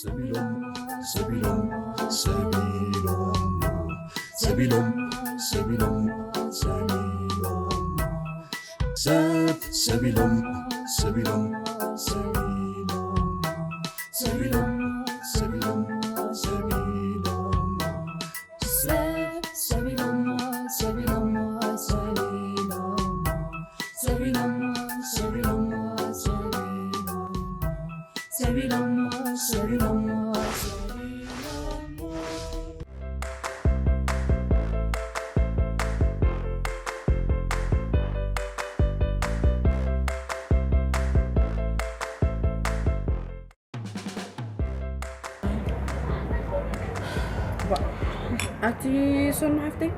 ሰቢሎም ሰቢሎም ሰቢሎም ሰቢሎም ሰቢሎም ሰቢሎም ሰብ ሰቢሎም ሰቢሎም ሰቢሎም ሰቢሎም ሰቢሎም ሰቢሎም ሰብ ሰቢሎም ሰቢሎም ሰቢሎም ሰቢሎም ሰቢሎም ሰቢሎም ሰቢሎም ሰቢሎም ሰቢሎም ኣቲ ሶኑ ሓፍተይ፣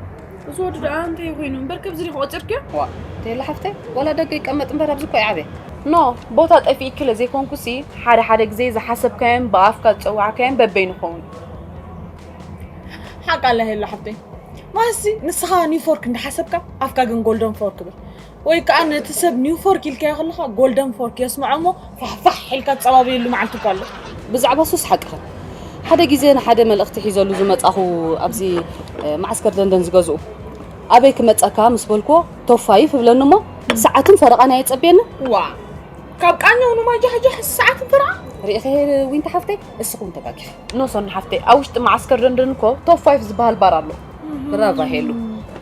እዚ ወዲ ደኣ እንታይ ኮይኑ እምበር፣ ከምዚ ዲኺ ቆጺርክዮ? ዋ፣ ቴላ ሓፍተይ፣ ዋላ ደገ ይቀመጥ እምበር ኣብዚ እኮ ይዓብየ። ኖ፣ ቦታ ጠፊእኪ ለዘይኮንኩሲ፣ ሓደ ሓደ ግዜ ዝሓሰብካዮን ብኣፍካ ዝጸዋዕካዮን በበይኑ ይኸውን። ሓቃ ኣላ ሄላ ሓፍተይ። ማሲ ንስኻ ኒው ፎርክ እንዳሓሰብካ ኣፍካ ግን ጎልደን ፎርክ ብል። ወይ ከኣ ነቲ ሰብ ኒው ፎርክ ኢልካዮ ከለኻ ጎልደን ፎርክ የስምዖ እሞ ፋሕፋሕ ኢልካ ትጸባበየሉ መዓልቲ እኮ ኣሎ። ብዛዕባ ሱስ ሓቅኽን። ሓደ ግዜ ንሓደ መልእኽቲ ሒዘሉ ዝመጻኹ ኣብዚ፣ እ፣ ማዕስከር ደንደን ዝገዝኡ። ኣበይ ክመጸካ ምስ በልክዎ፣ ቶፕ ፋይፍ እብለኒ እሞ፣ ሰዓትን ፈረቓን ኣየጸብየኒ። ዋ፣ ካብ ቃኘው ንማይ ጃሕጃሕ ሰዓትን ፈረቓ? ርኢኺ ዊንታ ሓፍተይ፣ እስኺ እውን ተጋጊኺ። ኖ ሶኒ ሓፍተይ፣ ኣብ ውሽጢ ማዕስከር ደንደን እኮ ቶፕ ፋይፍ ዝበሃል ባር ኣሎ። ብራቫ ሄሉ።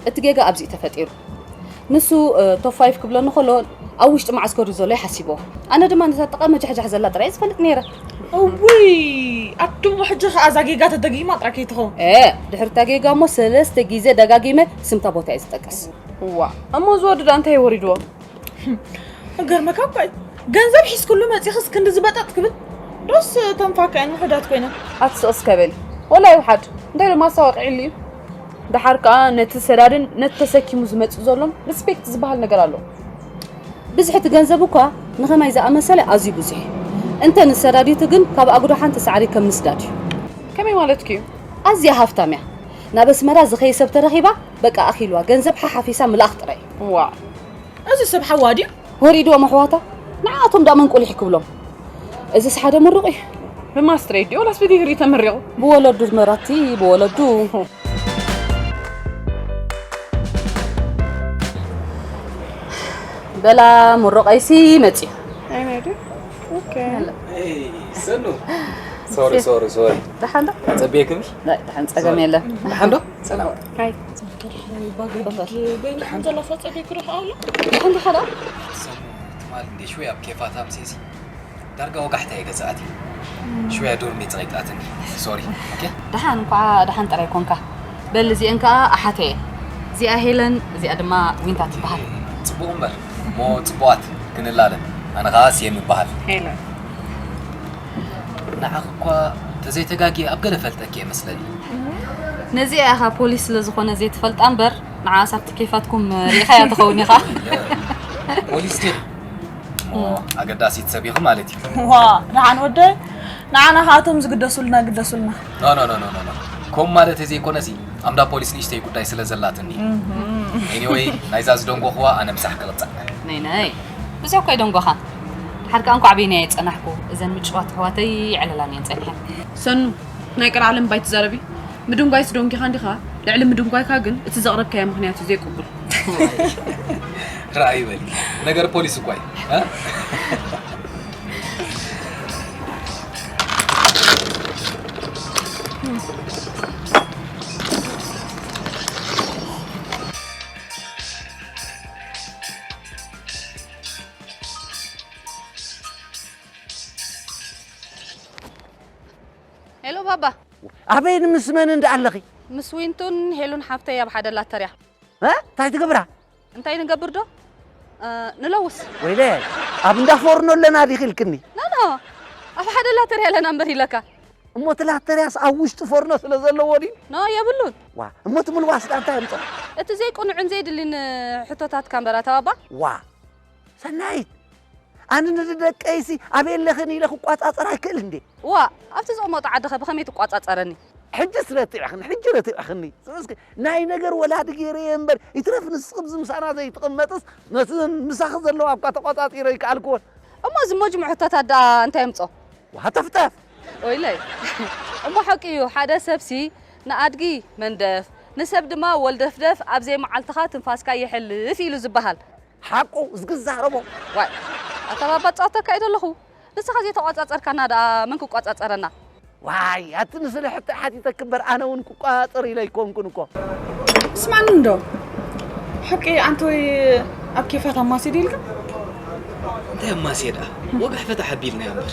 እቲ ጌጋ ኣብዚ እዩ ተፈጢሩ። ንሱ፣ እ፣ ቶፕ ፋይፍ ክብለኒ ከሎ፣ ኣብ ውሽጢ ማዕስከር እዩ ዘሎ ይሓሲቦ። ኣነ ድማ ነታ ጥቓ መጃሕጃሕ ዘላ ጥራይ ዝፈልጥ ነይረ። እውይ፣ ኣቱም ሕጂ ኸኣ እዛ ጌጋ ተደጊማ ጥራይ ከይትኸውን። እ፣ ድሕሪ እታ ጌጋ እሞ ሰለስተ ግዜ ደጋጊመ ስምታ ቦታ እየ ዝጠቅስ። እዋ፣ እሞ እዚ ወዲ ደኣ እንታይ ወሪድዎ? እገርመካ እኮ እዩ። ገንዘብ ሒዝክሉ መጺኽስ ክንዲ ዝበጠጥ ክብል? ዶስ እቶም ፋካየን ውሑዳት ኮይነን? ኣትስቕስ ከበሊ። ወላ ይውሓድ። እንታይ ኢሉ ማሳወቂ ዕሊ እዩ? ደሓር ከኣ ነቲ ሰዳድን ነቲ ተሰኪሙ ዝመጽእ ዘሎን ሪስፔክት ዝበሃል ነገር ኣሎ። ብዝሒ እቲ ገንዘብ እኳ ንኸማይ ዝኣመሰለ ኣዝዩ ብዙሕ እዩ። እንተ ንሰዳዲቱ ግን ካብ ኣጉዶ ሓንቲ ሳዕሪ ከም ምስዳድ እዩ። ከመይ ማለትኪ እዩ? ኣዝያ ሃፍታም እያ። ናብ ኣስመራ ዝኸይ ሰብ ተረኺባ፣ በቃ ኣኺልዋ። ገንዘብ ሓሓፊሳ ምልኣኽ ጥራይ እዩ። ዋእ። እዚ ሰብ ሓዋ ድዩ? ወሪድዎም ኣሕዋታ። ንዓኣቶም ደኣ መን ቁሊሕ ክብሎም? እዚስ ሓደ ምሩቕ እዩ። ብማስትሬት ድዩ ወላስ ብዲግሪ ተመሪቑ? ብወለዱ መራቲ፣ ብወለዱ። በላ ምሩቐይሲ መጺኡ። ኣይ፣ ናይ ድዩ? ኦኬ። ሰኑ። ሶሪ፣ ሶሪ፣ ሶሪ። ደሓን ዶ? ጸቢየክምሽ? ናይ፣ ደሓን ጸገም የለን። ደሓን ዶ? ሰላም። ሃይ። ደሓን ዲኻ ደኣ? ሰኑ ትማል እንዴ ሽወይ ኣብ ኬፋ ታምሴሲ። ዳርጋ ወጋሕታ እየ ገዛኣት። ሽወያ ዶርሜ ጸቂጣትኒ። ሶሪ። ኦኬ። ደሓን እንኳ ደሓን ጥራይ ኮንካ። በል እዚአን ከኣ ኣሓተ እየ። እዚኣ ሄለን፣ እዚኣ ድማ ዊንታ ትበሃል። ጽቡቕ እምበር፣ እሞ ጽቡቓት ክንላለ። ኣነ ከኣ ሴም እበሃል። ሄለን። ንዓኺ እኳ ተዘይተጋግየ ኣብ ገለ ፈልጠኪ እየ መስለኒ። ነዚኣ ኢኻ ፖሊስ ስለ ዝኾነ ዘይትፈልጣ እምበር፣ ንዓኣስ ኣብቲ ኬፋትኩም ርኢኻያ ትኸውን ኢኻ። ፖሊስ ድዩ? እሞ ኣገዳሲት ሰብ ኢኺ ማለት እዩ። ዋ፣ ደሓን ወደይ፣ ንዓና ከኣቶም ዝግደሱልና ግደሱልና። ኖ፣ ኖ፣ ኖ፣ ኖ፣ ኖ፣ ኖ። ከምኡ ማለት ዘይኮነሲ፣ ኣምዳ ፖሊስ ንእሽተይ ጉዳይ ስለ ዘላትኒ። እህ። ኤኒወይ፣ ናይዛ ዝደንጎኽዋ ኣነ ምሳሕ ክቕጻዕ። ነይ፣ ነይ። ብዙሕ እኮ ኣይደንጎኻን። ሓድካ እንኳዕ በይነይ ኣይጸናሕኩ። እዘን ምጭዋት ኣሕዋተይ ይዕለላኒ እየን ጸኒሐን። ሰኑ፣ ናይ ቀልዓለም ባይ ትዛረቢ? ምድንጓይስ ደንጊኻ እንዲኻ? ልዕሊ ምድንጓይካ ግን እቲ ዘቕረብካዮ ምኽንያት እዩ ዘይቅቡል። ራእይ በሊ። ነገር ፖሊስ እኳ እዩ። እ? ሄሎ ባባ። ኣበይን ምስ መንን ደኣ ኣለኺ? ምስ ዊንቱን ሄሉን ሓፍተይ ኣብ ሓደ ላተርያ። እ? እንታይ ትገብራ? እንታይ ንገብር ዶ? እ፣ ንለውስ። ወይለ፣ ኣብ እንዳ ፎርኖ ኣለና ዲኺ ኢልክኒ? ኖ፣ ኖ። ኣብ ሓደ ላተርያ ኣለና እምበር ኢለካ። እሞ እቲ ላተርያስ ኣብ ውሽጢ ፎርኖ ስለ ዘለዎ ድዩ? ኖ፣ የብሉን። ዋ፣ እሞ እቲ ምልዋስ ደኣ እንታይ ኣምጾ? እቲ ዘይቅኑዕን ዘይድልን ሕቶታትካ እምበር ኣታ ባባ። ዋ፣ ሰናይት፣ ኣነ ንደቀይሲ ኣበይ ኣለኽን ኢለ ክቋጻጸር ኣይክእል እንዴ? ዋ፣ ኣብቲ ዝቕመጦ ዓድኸ ብኸመይ ትቋጻጸረኒ? ሕጅስ ረቲዕኽኒ፣ ሕጂ ረቲዕኽኒ። እስኪ ናይ ነገር ወላዲ ገይረ እየ እምበር፣ ይትረፍ ንስኺ ኣብዚ ምሳና ዘይትቕመጥስ፣ ነቲ ምሳኺ ዘለዋ እኳ ተቋጻጺረ ኣይከኣልክዎን። እሞ እዚ መጅሙዕ ሕቶታት ደኣ እንታይ የምጾ? ዋ፣ ሃተፍተፍ! ወይለይ። እሞ ሓቂ እዩ፣ ሓደ ሰብሲ ንኣድጊ መንደፍ፣ ንሰብ ድማ ወልደፍደፍ፣ ኣብ ዘይመዓልትኻ ትንፋስካ የሕልፍ ኢሉ ዝበሃል። ሓቁ ዝግዛረቦ። ዋይ፣ ኣታ ባባ ጻወተካ እየ ዘለኹ። ንስኻ ዘይተቋጻጸርካና ደኣ መን ክቋጻጸረና? ዋይ፣ ኣቲ ንስለ ሕቶ ሓቲተኪ እምበር ኣነ እውን ክቋጻጸር ኢለ ኣይኮንኩን እኮ። ስማዕኒ እንዶ፣ ሓቂ ኣንተ ወይ ኣብ ኬፋት ኣማስየ ድዩ ኢልካ? እንታይ ኣማስየ ደኣ? ወጋሕ ፈታሕ ኣቢልናዮ እምበር።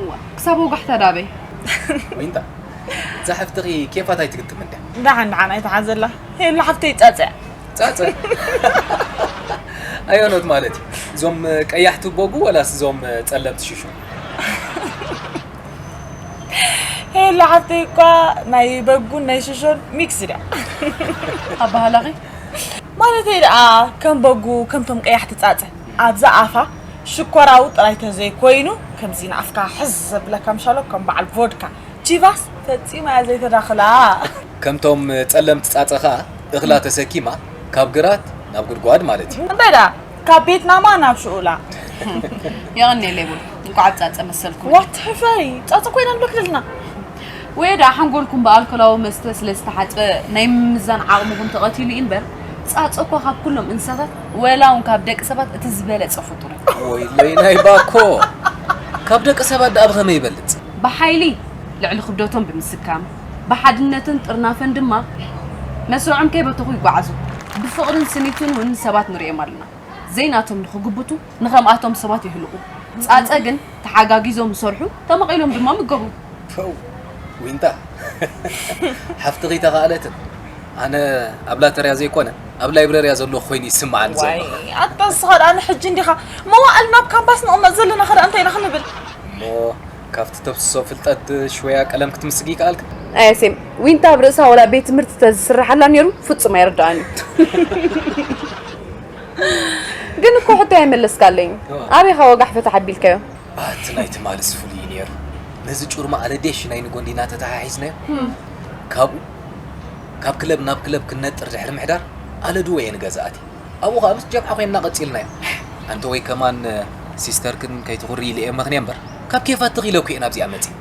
እዋ፣ ክሳብ ወጋሕታ ዳበይ? ዊንታ፣ እዛ ሓፍትኺ ኬፋት ኣይትግጥምን ድያ? ደሓን ደሓን ኣይትሓዘላ። ሄሉ ሓፍተይ ጸጸ። ጸጸ? ኣየኖት ማለት እዩ? እዞም ቀያሕቲ በጉ ወላስ እዞም ጸለምቲ ሽሹ? ሄሉ ሓፍተይ እኳ ናይ በጉን ናይ ሽሾን ሚክስ ድያ። ኣባህላኺ? ማለተይ ደኣ ከም በጉ፣ ከምቶም ቀያሕቲ ጻጸ። ኣብዛ ኣፋ ሽኮራዊ ጥራይ ተዘይኮይኑ፣ ከምዚ ንኣፍካ ሕዝ ዘብለካ ምሻሎ፣ ከም በዓል ቮድካ። ቺቫስ ፈጺማ እያ ዘይተዳኽላ። ከምቶም ጸለምቲ ጻጸ ኸኣ እኽላ ተሰኪማ ካብ ግራት ናብ ጉድጓድ ማለት እዩ። እንታይ ደኣ? ካብ ቤት ናማ ናብ ሽኡላ። የቐንየለይ ቡን፣ እንኳዕ ኣብ ጻጸ መሰልኩም። ዋት ሕፈሪ፣ ጻጸ ኮይና ንብለክልና። ወይ ደኣ ሓንጎልኩም ብኣልኮላዊ መስተ ስለ ዝተሓጽበ ናይ ምምዛን ዓቕምኹም ተቐቲሉ እዩ እምበር፣ ጻጸ እኮ ካብ ኩሎም እንስሳታት ወላ እውን ካብ ደቂ ሰባት እቲ ዝበለጸ ፍጡር እዩ። ወይለይ ናይ ባኮ፣ ካብ ደቂ ሰባት ደኣ ብኸመይ ይበልጽ? ብሓይሊ ልዕሊ ክብደቶም ብምስካም፣ ብሓድነትን ጥርናፈን ድማ መስርዖም ከይበተኹ ይጓዓዙ። ብፍቕርን ስኒትን እውን ሰባት ንርእዮም ኣለና። ዘይናቶም ንኽግብቱ ንኸምኣቶም ሰባት ይህልቑ። ጻጸ ግን ተሓጋጊዞም ይሰርሑ፣ ተመቒሎም ድማ ይምገቡ። ፐው፣ ዊንታ፣ ሓፍትኺ ተኻእለትን። ኣነ ኣብ ላተርያ ዘይኮነ፣ ኣብ ላይብረርያ ዘለኹ ኮይኑ ይስምዓኒ ዘሎ። ዋይ፣ ኣታ ንስኻ ደኣ ንሕጂ እንዲኻ መዋእል ናብ ካምፓስ ንቕመጥ ዘለና ኸ ደኣ እንታይ ኢና ክንብል? እሞ ካብቲ ተፍስሶ ፍልጠት ሽወያ ቀለም ክትምስጊ ይከኣልክ? ኣየሴም፣ ዊንታ ኣብ ርእሳ ወላ ቤት ትምህርቲ ተዝስርሓላ ነይሩ ፍጹም ኣይርድኣን እዩ። ግን እኮ ሕቶ ኣይመለስካለይን። እዋ። ኣበይ ኻ ወጋሕ ፈታሕ ኣቢልካዮ? ኣቲ ናይ ትማልስ ፍሉይ እዩ ነይሩ። ነዚ ጩርማ ኣለዴሽ ናይ ንጎንዲና ተተሓሒዝናዮ። እም። ካብኡ፣ ካብ ክለብ ናብ ክለብ ክንነጥር ድሕሪ ምሕዳር፣ ኣለድዎ እየ ንገዛ ኣትየ። ኣብኡ ኸኣ ምስ ጀምዓ ኮይንና ቀጺልናዮ። ኣንተ ወይ ከማን ሲስተርክን ከይትኹሪ ኢለ እየ መኽንየ እምበር፣ ካብ ኬፋት ተኺለ እኮ እየ ናብዚኣ መጺእ።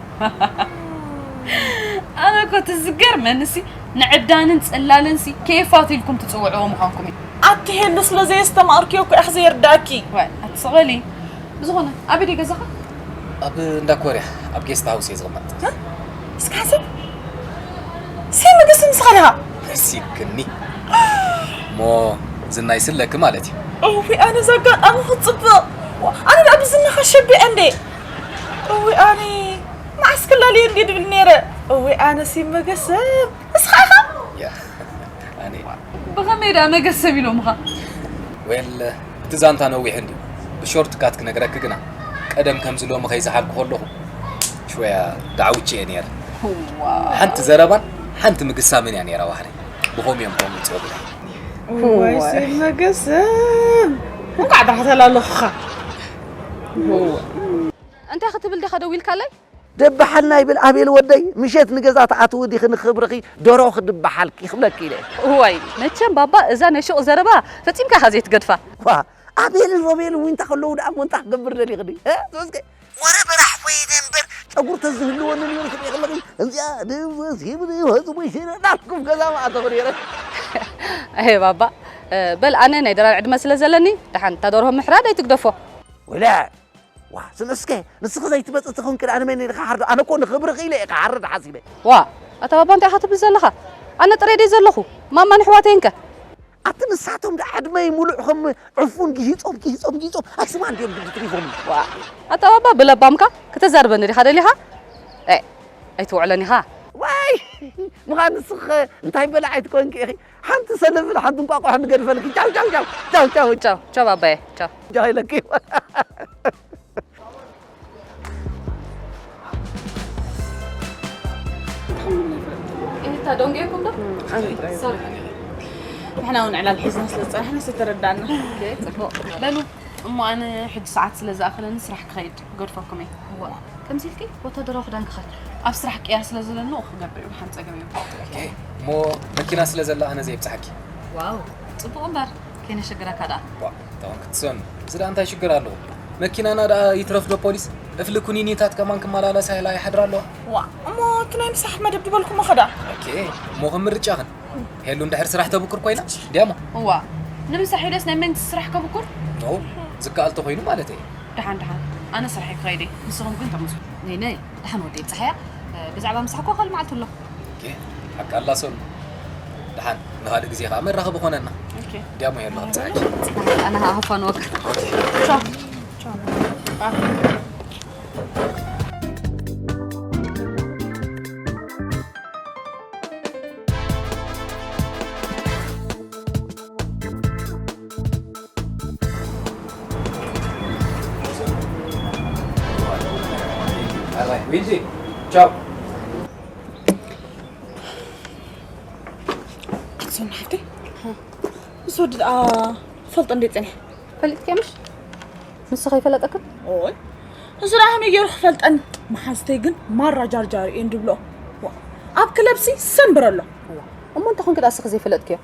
ኣነ እኮ እቲ ዝገርመንሲ ንዕብዳንን ጽላልንሲ ኬፋት ኢልኩም ትጽውዕዎ ምዃንኩም እዩ። ኣቲ ሄሉ ስለ ዘየስተማቕርክዮ እኮ እያ ዘይርዳእኪ። ዋይ፣ ኣቲ ስቕ በሊ። ብዝኾነ፣ ኣበይ ድዩ ገዛኻ? ኣብ እንዳ ኮርያ፣ ኣብ ጌስት ሃውስ እየ ዝቕመጥ። እ? እስካ ሰብ? ሰብ መገስ ንስኻ ዲኻ? መሲክኒ። እሞ ዝና ይስለኪ ማለት እዩ። እውይ፣ ኣነ እዛ ኣጋጣሚ ክጽብቕ። ኣነ ደኣ ብዝናኻ ሸቢዐ እንዴ። እውይ፣ ኣነ መዓስ ክላለዮ እንዴ ድብል ነይረ። እውይ፣ ኣነ ሲ መገስ ሰብ። ንስኻ ኢኻ? ያ፣ ኣነ። ብኸመይ ደኣ መገስ ሰብ ኢሎምኻ? ዌል፣ እቲ ዛንታ ነዊሕ እንድዩ። ብሾርት ካት ክነግረኪ ግና፣ ቀደም ከምዚ ሎሚ ከይዝሓልኩ ከለኹ፣ ሽወያ ደዓውቼ እየ ነይረ። ዋው። ሓንቲ ዘረባን ሓንቲ ምግሳምን እያ ነይራ ዋሕደይ። ብኸምኡ እዮም ከምኡ ዝጸጉ። ዋይ፣ ዋይ። ሰብ መገስ ሰብ። እንኳዕ ደሓን ተላለኹኻ። እንታይ ክትብል ዲኻ ደዊልካለይ? ደብሓልና ይብል ኣቤል ወደይ፣ ምሸት ንገዛ ትኣትዊ ዲኺ ንኽብርኺ ደሮ ክድብሓልኪ ክብለኪ ኢለ። እዋይ፣ መቸም ባባ እዛ ናይ ሹቕ ዘረባ ፈጺምካ ኢኻ ዘይትገድፋ። ዋ፣ ኣቤልን ሮቤልን ዊንታ ከለዉ ደኣ እሞ እንታይ ክገብር ደሊኺ ድዩ? እ? እስከ ወረ በራሕ ኮይነ እምበር ጨጉሪ ተዝህልወኒ ነይሩ ክትርኢ ከለኺ፣ እዚኣ ድምስ ይብል ይወጽእ ወይ ሽረ እንዳልኩም ገዛ ምኣተኹ ነይረ። ኣየ ባባ፣ እ፣ በል ኣነ ናይ ድራር ዕድመ ስለ ዘለኒ፣ ደሓን እታ ደርሆ ምሕራድ ኣይትግደፎ። ወላ ዋ፣ ስለ እስከ ንስኺ ዘይትመጽእ ተኾንኪ ደኣ ንመን ኢልካ ሓርዶ? ኣነ እኮ ንኽብርኺ ኢለ እየ ክሓርድ ሓሲበ። ዋ፣ ኣታ ባባ እንታይ ኢኻ ትብል ዘለኻ? ኣነ ጥራይ ድየ ዘለኹ? ማማን ኣሕዋተይን ከ? ኣቲ ንሳቶም ደኣ ዕድመይ ሙሉእ ከም ዕፉን ጊሂጾም፣ ጊሂጾም፣ ጊሂጾም ኣይስማዕን ድዮም ግዲ ትሪፎም። ዋ፣ ኣታ ባባ ብለባምካ ክተዛርበኒ ዲኻ ደሊኻ? ኤ፣ ኣይትውዕለን ኢኻ። ዋይ፣ ምዃን ንስኺ እንታይ በላዓይ ትኮንኪ ኢኺ? ሓንቲ ሰለፍን ሓንቲ እንቋቑሖ ንገድፈልኪ። ቻው፣ ቻው፣ ቻው። ቻው፣ ቻው። ቻው፣ ቻው ባባየ፣ ቻው። ቻው ኢለኪ። እታ ደንጉየኩም ዶ? ሶሪ። ንሕና እውን ዕላል ሒዝና ስለ ዝጸናሕና ዝተረዳእና። ኦኬ፣ ጽቡቕ። በሉ፣ እሞ ኣነ ሕጂ ሰዓት ስለ ዝኣኸለኒ ስራሕ ክኸይድ፣ ክገድፈኩም እየ። እዋ፣ ከምዚ ኢልኪ ወታደራዊ ክዳን ክኸድ። ኣብ ስራሕ ቅያር ስለ ዘለኒ ክገብር እዩ፣ ሓንቲ ጸገም እዩ። ኦኬ፣ እሞ መኪና ስለ ዘላ ኣነ ዘየብጽሓኪ። ዋው፣ ጽቡቕ እምበር፣ ከይነሸግረካ ደኣ። ዋ፣ እታ ውን ክትሰኑ። እዚ ደኣ እንታይ ሽግር ኣለዎ? መኪናና ደኣ ይትረፍ ዶ ፖሊስ? እፍሊ ኩኒኒታት ከማን ክመላለሳ ኢላ ይሓድራ ኣለዋ። ዋ፣ እሞ እቲ ናይ ምሳሕ መደብ ድበልኩሞ ኸዳ? ኦኬ፣ እሞ ከም ምርጫኽን። ሄሉ እንድሕር ስራሕ ተብኩር ኮይና፣ ድያሞ? እዋ፣ ንምሳሕ ኢለስ ናይ መንግስቲ ስራሕ ከብኩር? ኖ፣ ዝከኣል ተኾይኑ ማለት እየ። ደሓን፣ ደሓን። ኣነ ስራሕ ክኸይድ እየ። ንስኹም ግን ተመስሉ። ነይ፣ ነይ፣ ደሓን ወደይ ጸሓያ፣ ብዛዕባ ምሳሕ እኮ ካልእ መዓልቲ ኣሎ። ኦኬ፣ ሓቂ ኣላ ሶል። ደሓን፣ ንኻልእ ግዜ ኸዓ መራኸቢ ኾነና። ኦኬ። ድያሞ ሄሉ፣ ከም ጸሓይ። ኣነ ሃፋን ወካ። ቻው። ቻው። ዊንዚ፣ ቻው። ኣትሶን ሓፍተይ፣ ምስ ወዲ ደኣ ፈልጦ እንዴ ጸኒሕ? ፈሊጥኪ ምሽ? ንሱ ከይፈለጠክን? ኦይ፣ ንሱ ደኣ ከመይ ገይሩ ክፈልጠን? መሓዝተይ ግን ማራ ጃርጃር እየን ድብሎ። ዋ፣ ኣብ ክለብሲ ሰንብር ኣሎ። እዋ፣ እሞ እንተ ኾንኪ ደኣ እስኺ ዘይፈለጥክዮ?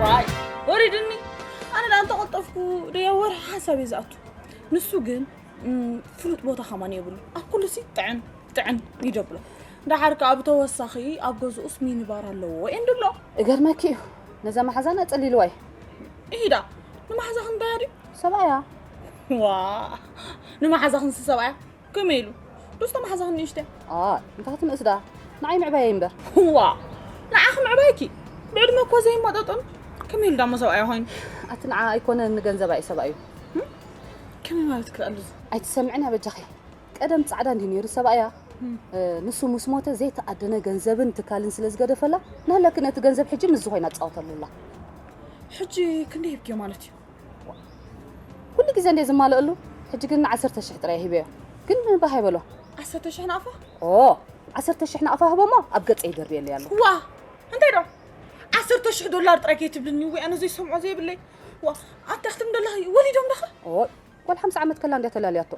ዋይ፣ ወሪድኒ። ኣነ ደኣ እንተቐልጠፍኩ ደያ ወርሒ ሓሳብ እዩ ዝኣቱ። ንሱ ግን፣ እም፣ ፍሉጥ ቦታ ከማን የብሉ። ኣብ ኩሉ ሲ ጥዕን፣ ጥዕን እዩ ደብሎ። ደሓር ከኣ ብተወሳኺ ኣብ ገዝኡስ ሚኒባር ኣለዎ እየን ድብሎ። እገርመኪ እዩ። ነዛ መሓዛና ጸሊልዋ እዩ። ኢሂዳ፣ ንመሓዛኽን እንታይ ድዩ? ሰብኣያ። ዋ፣ ንመሓዛኽንሲ ሰብኣያ? ከመይ ኢሉ? ዶስታ መሓዛኽን ንእሽተይ? ኣ፣ እንታይ ክትንእስ ደኣ? ንዓይ ምዕባየይ እምበር። ዋ፣ ንዓኺ ምዕባይኪ? ብዕድመ እኮ ዘይመጠጠኑ። ከመይ ኢሉ ዳሞ ሰብኣያ ኮይኑ? ኣቲ ንዓ ኣይኮነን ንገንዘባ እዩ ሰብኣዩ። እም? ከመይ ማለት ክልኣሉ እዚ? ኣይትሰምዕን እያ በጃኺ። ቀደም ጻዕዳ እንዲ ነይሩ ሰብኣያ። እም። እ፣ ንሱ ምስ ሞተ ዘይተኣደነ ገንዘብን ትካልን ስለ ዝገደፈላ፣ ንህለኪ ነቲ ገንዘብ ሕጂ ምስ ዝኾይና ትጻወተሉ ኣላ። ሕጂ ክንደይ ሂብክዮ ማለት እዩ? ኩሉ ግዜ እንደ ዝማልአሉ፣ ሕጂ ግን ዓሰርተ ሽሕ ጥራይ ሂበዮ። ግን ባህ ኣይበሎ። ዓሰርተ ሽሕ ናቕፋ? ኦ፣ ዓሰርተ ሽሕ ናቕፋ ህቦ እሞ ኣብ ገጸይ ይደርብየለይ ኣሎ። ዋ፣ እንታይ ዶ? ዓሰርተ ሽሕ ዶላር ጥራይ ከይትብልኒ፣ ወይ ኣነ ዘይሰምዖ ዘይብለይ። ዋ፣ ኣታ ክትም ደለኺ፣ ወሊዶም ደኸ? ኦ፣ ጓል ሓምሳ ዓመት ከላ እንድያ ተላልያቶ።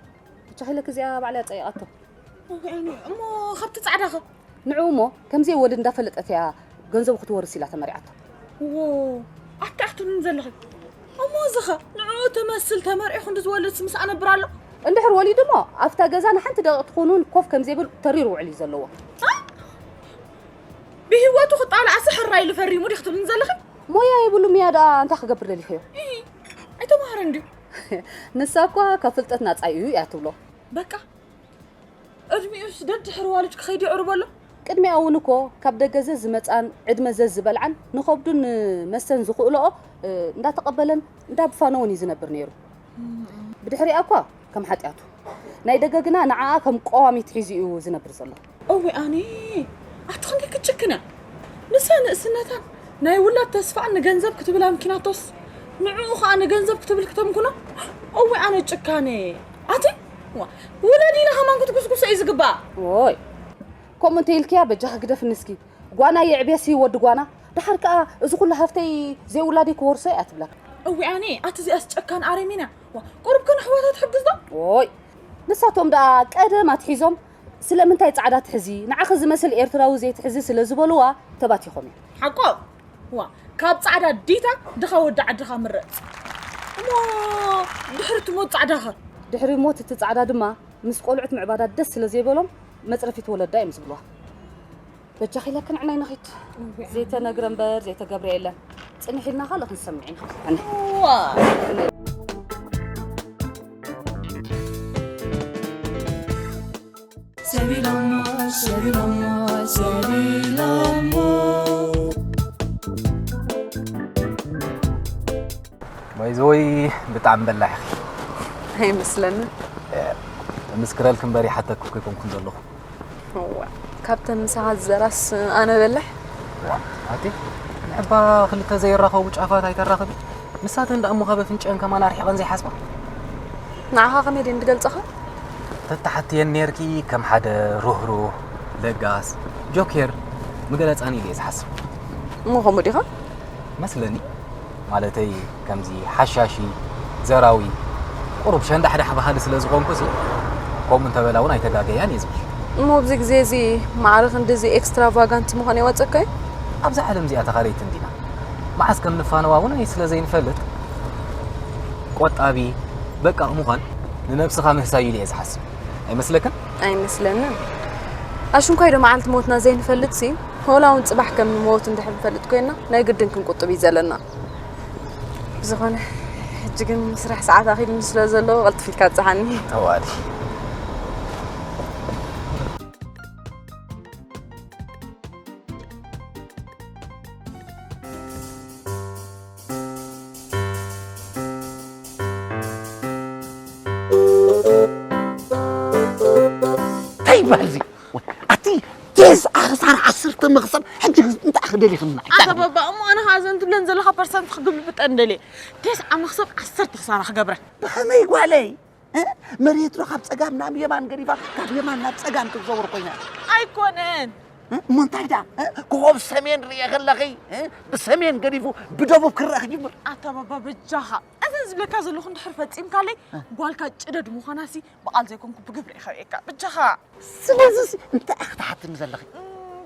ብቻ ኸይለክ እዚኣ ባዕላ ጸይቓቶ። ኦኬ፣ እሞ ካብቲ ጻዕዳ ኸ? ንዕኡ እሞ ከም ዘይወልድ እንዳፈለጠት እያ ገንዘቡ ክትወርስ ኢላ ተመሪዓቶ። ዎ፣ ኣታ ክትብልኒ ዘለኺ። እሞ እዚ ኸ ንዕኡ ትመስል ተመርዒ ክንዲ ዝወልድ ምስ ኣነብር ኣሎ? እንድሕር ወሊዱ እሞ ኣብታ ገዛ ንሓንቲ ደቂቕ ትኾኑን ኮፍ ከም ዘይብል ተሪር ውዕል እዩ ዘለዎ። እ? ብህይወቱ ክጣላዕሲ ሕራይ ኢሉ ፈሪሙ ዲ ክትብልኒ ዘለኺ? ሞያ የብሉም እያ ደኣ እንታይ ክገብር ደሊኽዮ? ኢ፣ ኣይተማሃረን ድዩ? ንሳ እኳ ካብ ፍልጠት ናጻ እዩ እያ ትብሎ። በቃ፣ ዕድሚኡስ ደድሕሪ ዋልድ ክኸይድ የዕርቦ ኣሎ። ቅድሚኣ እውን እኮ ካብ ደገ ዘዝመጻን ዕድመ ዘዝበልዓን ንኸብዱን ንመስተን ዝኽእልኦ፣ እ፣ እንዳተቐበለን እንዳብፋነዎን እዩ ዝነብር ነይሩ። ብድሕሪኣ እኳ ከም ሓጢኣቱ፣ ናይ ደገ ግና ንዓኣ ከም ቀዋሚት ሒዙ እዩ ዝነብር ዘሎ። እወ ኣነ፣ ኣቲ ክንደይ ክትጭክን እያ። ንሳ ንእስነታን ናይ ውላድ ተስፋኣን ንገንዘብ ክትብል ኣምኪናቶስ፣ ንዕኡ ኸኣ ንገንዘብ ክትብል ክተምክኖ። እወ ኣነ ጭካነ። ኣቲ፣ ዋ፣ ውለድ ኢላ ኸማን ክትጉስጉሶ እዩ ዝግባእ። ኦይ፣ ከምኡ እንተ ኢልክያ በጃኺ ግደፍኒ እስኪ። ጓና የዕብየሲ ወዲ ጓና። ደሓር ከኣ እዚ ኩሉ ሃፍተይ ዘይውላደይ ክወርሶ እያ ትብለካ። እወ ኣነ፣ ኣቲ እዚኣስ ጨካን ኣረሜን እያ። ዋ፣ ቁሩብ ከን ኣሕዋታ ትሕግዝ ዶ? ኦይ፣ ንሳቶም ደኣ ቀደም ኣትሒዞም ስለምንታይ ጻዕዳ ትሕዚ? ንዓኺ ዝመስል ኤርትራዊ ዘይትሕዚ ስለ ዝበልዋ ተባቲኾም እዮም። ሓቆም። ዋ፣ ካብ ጻዕዳ ዲታ ድኻ ወዲ ዓድኻ ምረጽ። እሞ ድሕሪ እቲ ሞት ጻዕዳኸ? ድሕሪ ሞት እቲ ጻዕዳ ድማ ምስ ቆልዑት ምዕባዳ ደስ ስለ ዘይበሎም መጽረፊት ወለዳ እዮም ዝብልዋ። በጃኺ ኢለክን ዕናይ ንኺድ። እወ። ዘይተነግረ እምበር ዘይተገብረ የለን። ጽንሕ ኢልና ካልእ ክንሰምዕ ኢና። ሰቢሎሞ ሰቢሎሞ ሰቢሎሞ ባይዘወይ ብጣዕሚ በላሕ ኣይመስለንን። ምስክረልክን በሪሓተኩ ኮይኮንኩን ዘለኹ እዋ ካብተን ምሳኻ ዝዘራስ ኣነ በልሕ ኣቲ ንሕባ ክልተ ዘይራኸቡ ጫፋት ኣይተራኽቢ ምሳተን ደኣ እሞ ካብ ኣፍንጭአን ከማን ኣርሒቐን ዘይሓስባ ንዓኻ ከመይ ድን ዝገልጸኻ ተተሓትየን ነርኪ ከም ሓደ ሩህሩህ ለጋስ ጆኬር ምገለጻኒ ኢለ ዝሓስብ እሞ ከምኡ ዲኻ መስለኒ ማለተይ ከምዚ ሓሻሺ ዘራዊ ቁሩብ ሸንዳሕዳሕ ባህሊ ስለ ዝኾንኩ ሲ ከምኡ እንተበላ እውን ኣይተጋገያን እየ ዝብል እሞ ኣብዚ ግዜ እዚ ማዕረ ክንዲ እዚ ኤክስትራቫጋንት ምኾነ ይወፀካ እዩ ኣብዚ ዓለም እዚኣ ተኻረይቲ እንዲና መዓስ ከም ንፋነዋ እውን ኣይ ስለ ዘይንፈልጥ ቆጣቢ በቃ ምዃን ንነብስኻ ምህሳይ ኢሉ እየ ዝሓስብ ኣይመስለክን? ኣይመስለንን ኣሽንኳይ ዶ መዓልቲ ሞትና ዘይንፈልጥ ሲ ሆላ እውን ፅባሕ ከም ንመወት እንድሕር ንፈልጥ ኮይና ናይ ግድን ክንቁጥብ እዩ ዘለና ብዝኾነ ሕጂ ግን ስራሕ ሰዓት ኣኺሉኒ ስለ ዘሎ ቀልጥፍ ኢልካ ብፅሓኒ ተዋዲ እንታይ ይበሃል እዚ ኣቲ ቴስ ኣኽሳር ዓሰርተ መኽሰብ ሕጂ እንታይ ክደሊ ክምና ኣታ ባባ እሞ ኣነ ኻዘን ትብለን ዘለኻ ፐርሰንት ክግልብጠን ደልየ ቴስ ኣመኽሰብ ዓሰርተ ክሳራ ክገብረ ብኸመይ ጓለይ መሬት ዶ ካብ ጸጋም ናብ የማን ገዲፋ ካብ የማን ናብ ጸጋም ክትዘውር ኮይና ኣይኮነን እሞ እንታይ ዳ ኮኾብ ሰሜን ርእየ ከለኺ ብሰሜን ገዲፉ ብደቡብ ክረአ ክጅምር ኣታ ባባ በጃኻ እዘን ዝብለካ ዘለኹ እንድሕር ፈጺምካለይ ጓልካ ጭደድ ምዃናሲ ብቓል ዘይኮንኩ ብግብሪ እየ ከርእየካ በጃኻ ስለዚ እንታይ ኢኺ ትሓትኒ ዘለኺ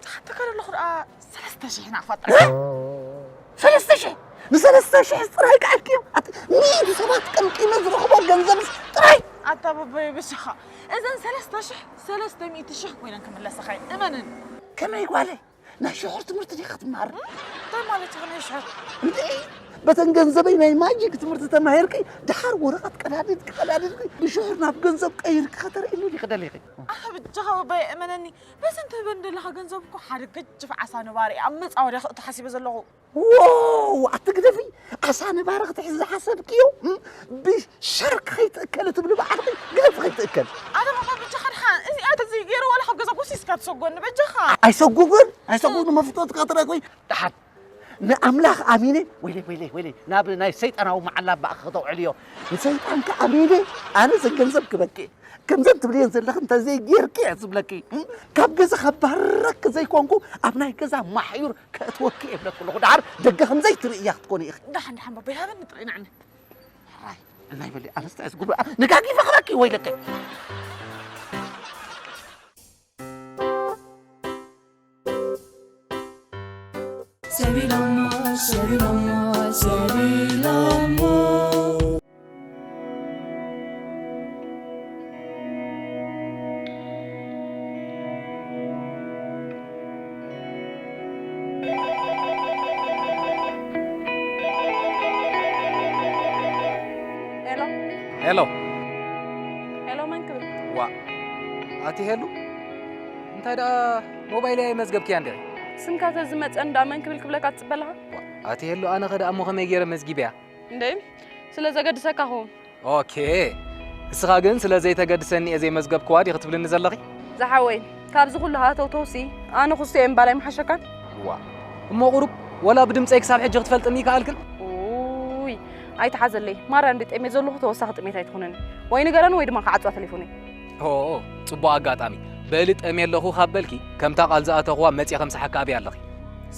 ዝሓተካ ዘለኹ ደኣ ሰለስተ ሽሕ ናቕፋ ጥራሕ ሰለስተ ሽሕ ንሰለስተ ሽሕ ጥራይ ከኣልክዮም ኣቲ ሚእቲ ሰባት ቀምቂመ ዝረኽቦ ገንዘብስ ጥራይ ኣታ በበየ ብስኻ እዘን ሰለስተ ሽሕ ሰለስተ ሚእቲ ሽሕ ኮይነን ክምለሰኻ እየ እመንን ከመይ ጓለይ ናይ ሽሑር ትምህርቲ ዲኻ ክትመሃር እንታይ ማለት እዩ ናይ ሽሑር እንዴ በተን ገንዘበይ ናይ ማጂክ ትምህርቲ ተማሂርኪ ድሓር ወረቐት ቀዳድድኪ ቀዳድድኪ ብሽሑር ናብ ገንዘብ ቀይርኪ ከተርእኒ ዲኺ ደሊኺ ኣታ ብጃኻ በባየ እመነኒ በዚ እንትህበኒ ዘለኻ ገንዘብ እኮ ሓደ ገጅፍ ዓሳ ነባሪ ኣብ መጻወድያ ክእቱ ሓሲበ ዘለኹ ዎው ኣትግደፊ ዓሳ ነባሪ ክትሕዚ ዝሓሰብክዮ ብሻርክ ከይትእከሊ ትብሊ ባዕልኺ ግደፊ ከይትእከል ኣነ ባባ በጃኻ ድሓን እዚኣ ተዘይገይረ ዋላ ካብ ገዛ ጎሲስካ ትሰጎኒ በጃኻ ኣይሰጉግን ኣይሰጉግን መፍቶ ትከትረኩይ ድሓን ንኣምላኽ ኣሚነ ወይለይ ወይለይ ወይለይ ናብ ናይ ሰይጣናዊ መዓላ ባእኺ ክተውዕልዮ ንሰይጣንካ ኣሚነ ኣነ ዘን ገንዘብ ክበኪ ከምዘን ትብልየን ዘለኺ እንተዘይ ጌርኪ እየ ዝብለኪ ካብ ገዛ ከባረኪ ዘይኮንኩ ኣብ ናይ ገዛ ማሕዩር ከእትወኪ እየ ብለኪ ኣለኹ ደሓር ደገ ከምዘይ ትርእያ ክትኮኒ ኢኺ ደሓን ደሓን ባባ ይሃበኒ ጥራይ ንዓኒ ሕራይ እናይ በሊ ኣነስታ እየ ዝጉብኣ ነጋጊፈ ክበኪ ወይለከ ሰቢሎሞ ሰቢሎሞ ሰቢሎሞ ሄሎ ሄሎ ሄሎ መን ክብል ዋ ኣቲ ሄሉ እንታይ ደኣ ሞባይለይ ኣይመዝገብክያ እንደ ስምካ ተዝመፀ እንዳ መን ክብል ክብለካ ትፅበ ኣለኻ ኣቲ ሄሉ ኣነ ኸ ደኣ እሞ ኸመይ ገይረ መዝጊበያ እንደ ስለ ዘገድሰካ ኹን ኦኬ እስኻ ግን ስለ ዘይተገድሰኒ እየ ዘይመዝገብክዋ ዲኺ ትብልኒ ዘለኺ ዝሓወይ ካብዚ ኩሉ ሃተውተውሲ ኣነ ኩስቶ እየ ምባል ኣይምሓሸካን ዋ እሞ ቁሩብ ወላ ብድምፀይ ክሳብ ሕጂ ክትፈልጥኒ ይከኣልክን ውይ ኣይትሓዘለይ ማርያም ድጠሜት ዘለኹ ተወሳኺ ጥሜት ኣይትኹነኒ ወይ ንገረኒ ወይ ድማ ክዓፅዋ ተሌፎነይ ኦ ፅቡቕ ኣጋጣሚ በሊ ጠሜ ኣለኹ ካብ በልኪ ከምታ ቃል ዝኣተኹዋ መፅየ ከምስሓካ ኣብያ ኣለኺ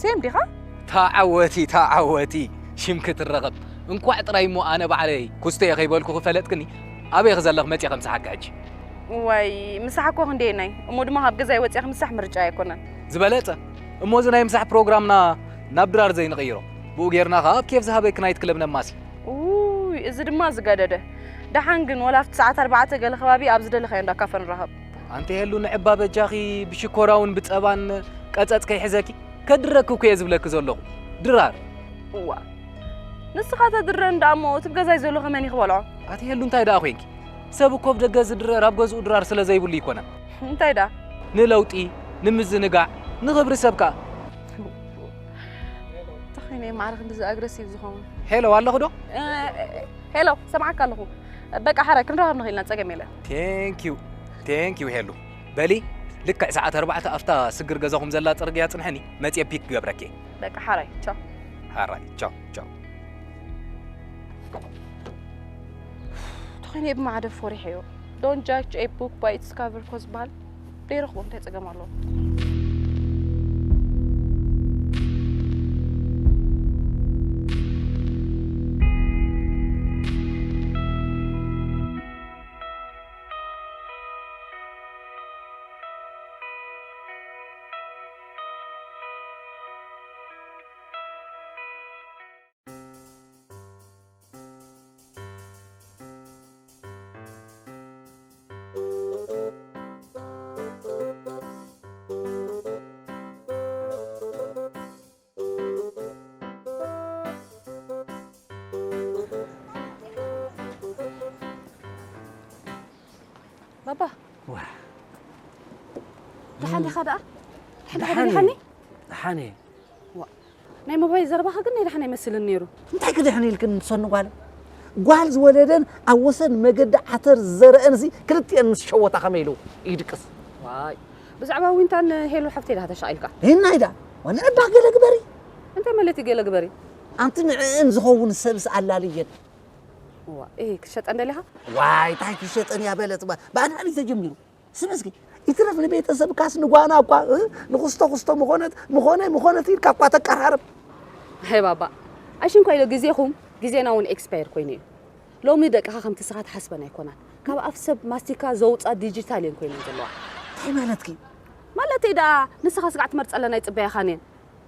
ሴም ዲኻ ተዓወቲ ተዓወቲ ሽምኪ ትረኸብ እንኳዕ ጥራይ እሞ ኣነ ባዕለይ ኩስቶየ ከይበልኩ ክፈለጥክኒ ኣበይ ክዘለኽ መፅየ ከምስሓካ ሕጂ ዋይ ምሳሕ እኮ ክንደየናይ እሞ ድማ ካብ ገዛይ ወፅየ ክምሳሕ ምርጫ ኣይኮነን ዝበለፀ እሞ እዚ ናይ ምሳሕ ፕሮግራምና ናብ ድራር ዘይንቕይሮ ብኡ ጌርና ኸዓ ኣብ ኬፍ ዝሃበክን ኣይትክለብ ነማሲ ውይ እዚ ድማ ዝገደደ ደሓን ግን ወላ ኣብቲ ሰዓት ኣርባዕተ ገለ ከባቢ ኣብ ዝደለኻዮ እንዳ ካፈ ንራኸብ ኣንቲ ሄሉ ንዕባ በጃኺ ብሽኮራውን ብፀባን ቀፀፅ ከይሕዘኪ ከድረኪ እኮ እየ ዝብለኪ ዘለኹ ድራር እዋ፣ ንስኻ ተድረ እንዳ እሞ እቲ ገዛይ ዘሎ ከመን እዩ ክበልዖ? ኣቲ ሄሉ፣ እንታይ ደኣ ኮይንኪ? ሰብ እኮ ኣብ ደገ ዝድረር ኣብ ገዝኡ ድራር ስለ ዘይብሉ ይኮነ። እንታይ ደኣ? ንለውጢ፣ ንምዝንጋዕ፣ ንኽብሪ ሰብ ከኣ። እንታይ ኮይኑ ማዕረ ክንድዚ ኣግረሲቭ ዝኸውን? ሄሎ፣ ኣለኹ ዶ? እ፣ ሄሎ፣ ሰምዓካ ኣለኹ። በቃ ሓራይ ክንራኸብ ንኽእል ኢና፣ ጸገም የለን። ቴንክ ዩ፣ ቴንክ ዩ ሄሉ። በሊ፣ ልክዕ ሰዓት ኣርባዕተ ኣብታ ስግር ገዛኹም ዘላ ጽርግያ ጽንሐኒ፣ መጽየ ፒክ ክገብረኪ። በቃ ሓራይ፣ ቻው። ሓራይ፣ ቻው፣ ቻው። ተኾይነ ብማዕደ ፈሪሐዮ። Don't judge a book by its cover ኮ ዝበሃል ዘይረኽቦ እንታይ ጸገም ኣለዎ? ባባ። ዋ። ደሓን ዲኻ ደኣ? ደሓን ዲኻ ደሓን ደሊኻኒ? እየ። ደሓን እየ። ዋ። ናይ ሞባይል ዘረባኻ ግን ናይ ደሓን ኣይመስልን ነይሩ። እንታይ ክድሕን ኢልክን ንሰኑ ጓል? ጓል ዝወለደን ኣብ ወሰን መገዲ ዓተር ዝዘረአን ሲ ክልቲኤን ምስ ሸወታ ከመይ ኢሉ ይድቅስ? ዋይ። ብዛዕባ ዊንታን ሄሉ ሓፍተይ ዲኻ ተሻቒልካ? ሂናይ ደኣ። ዋና ዕዳ ገለ ግበሪ። እንታይ ማለት እዩ ገለ ግበሪ? ኣንቲ ንዕእን ዝኸውን ሰብስ ኣላልየን። እዋ፣ እህ፣ ክሸጠን ደሊኻ? ዋይ፣ እንታይ ክሸጠን እያ በለት፣ ባ-፣ ብኣንኣኒ ተጀሚሩ። ስም እስኪ፣ ይትረፍ ንቤተሰብካስ ንጓና እኳ፣ እ፣ ንኹስቶ ኩስቶ ምኾነት፣ ምኾነ፣ ምኾነት ኢልካ እኳ ተቀራርብ። ኣይ ባባ፣ ኣሽንኳይ ዶ ግዜኹም፣ ግዜና እውን ኤክስፓየር ኮይኑ እዩ። ሎሚ ደቅኻ ከምቲ ስኻ ትሓስበን ኣይኮናን። ካብ ኣፍ ሰብ ማስቲካ ዘውፃ ዲጂታል እየን ኮይነን ዘለዋ። እንታይ ማለትኪ? ማለተይ ደኣ፣ ንስኻ ስጋዕ ትመርፀለን ኣይፅበያኻን እየን።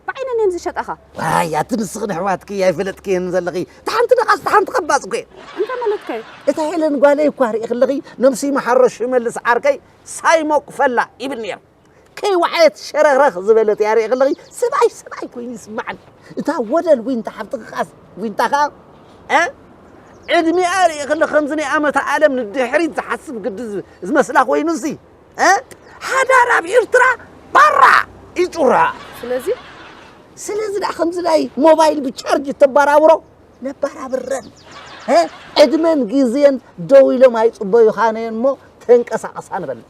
ብዓይነን እየን ዝሸጣኻ። ዋይ፣ ኣቲ ንስኽን ኣሕዋትኪ ኣይፈለጥክየን ዘለኺ። እታ ሓንቲ ነቓጽ፣ እታ ሓንቲ ኸባጽ እኮ እየ። እንታይ ማለትካ እዩ? እታ ሄለን ጓለይ እኳ ርእኺ ኣለኺ፣ ነብሲ መሓሮ ሽመልስ ዓርከይ ሳይሞቅ ፈላ ይብል ነይሩ። ከይወዓየት ሸረኽረኽ ዝበለት እያ ርእኺ ኣለኺ። ሰብኣይ፣ ሰብኣይ ኮይኑ ይስምዓኒ። እታ ወደል ዊንታ ሓፍትኺ ኸኣስ፣ ዊንታ ኸኣ፣ እ? ዕድሚኣ ርእኺ ኣለኺ፣ ከምዚ ናይ ኣመተ ኣለም ንድሕሪት ዝሓስብ ግዲ ዝ-፣ ዝመስላ ኮይኑሲ። እ? ሓዳር ኣብ ኤርትራ ባራ ይጩራ። ስለዚ? ስለዚ ደኣ ከምዚ ናይ ሞባይል ብቻርጅ እተባራብሮ ነባራብረን። እ? ዕድመን ግዜን ደው ኢሎም ኣይጽበዩኻን እየን እሞ ተንቀሳቐሳ ንበል።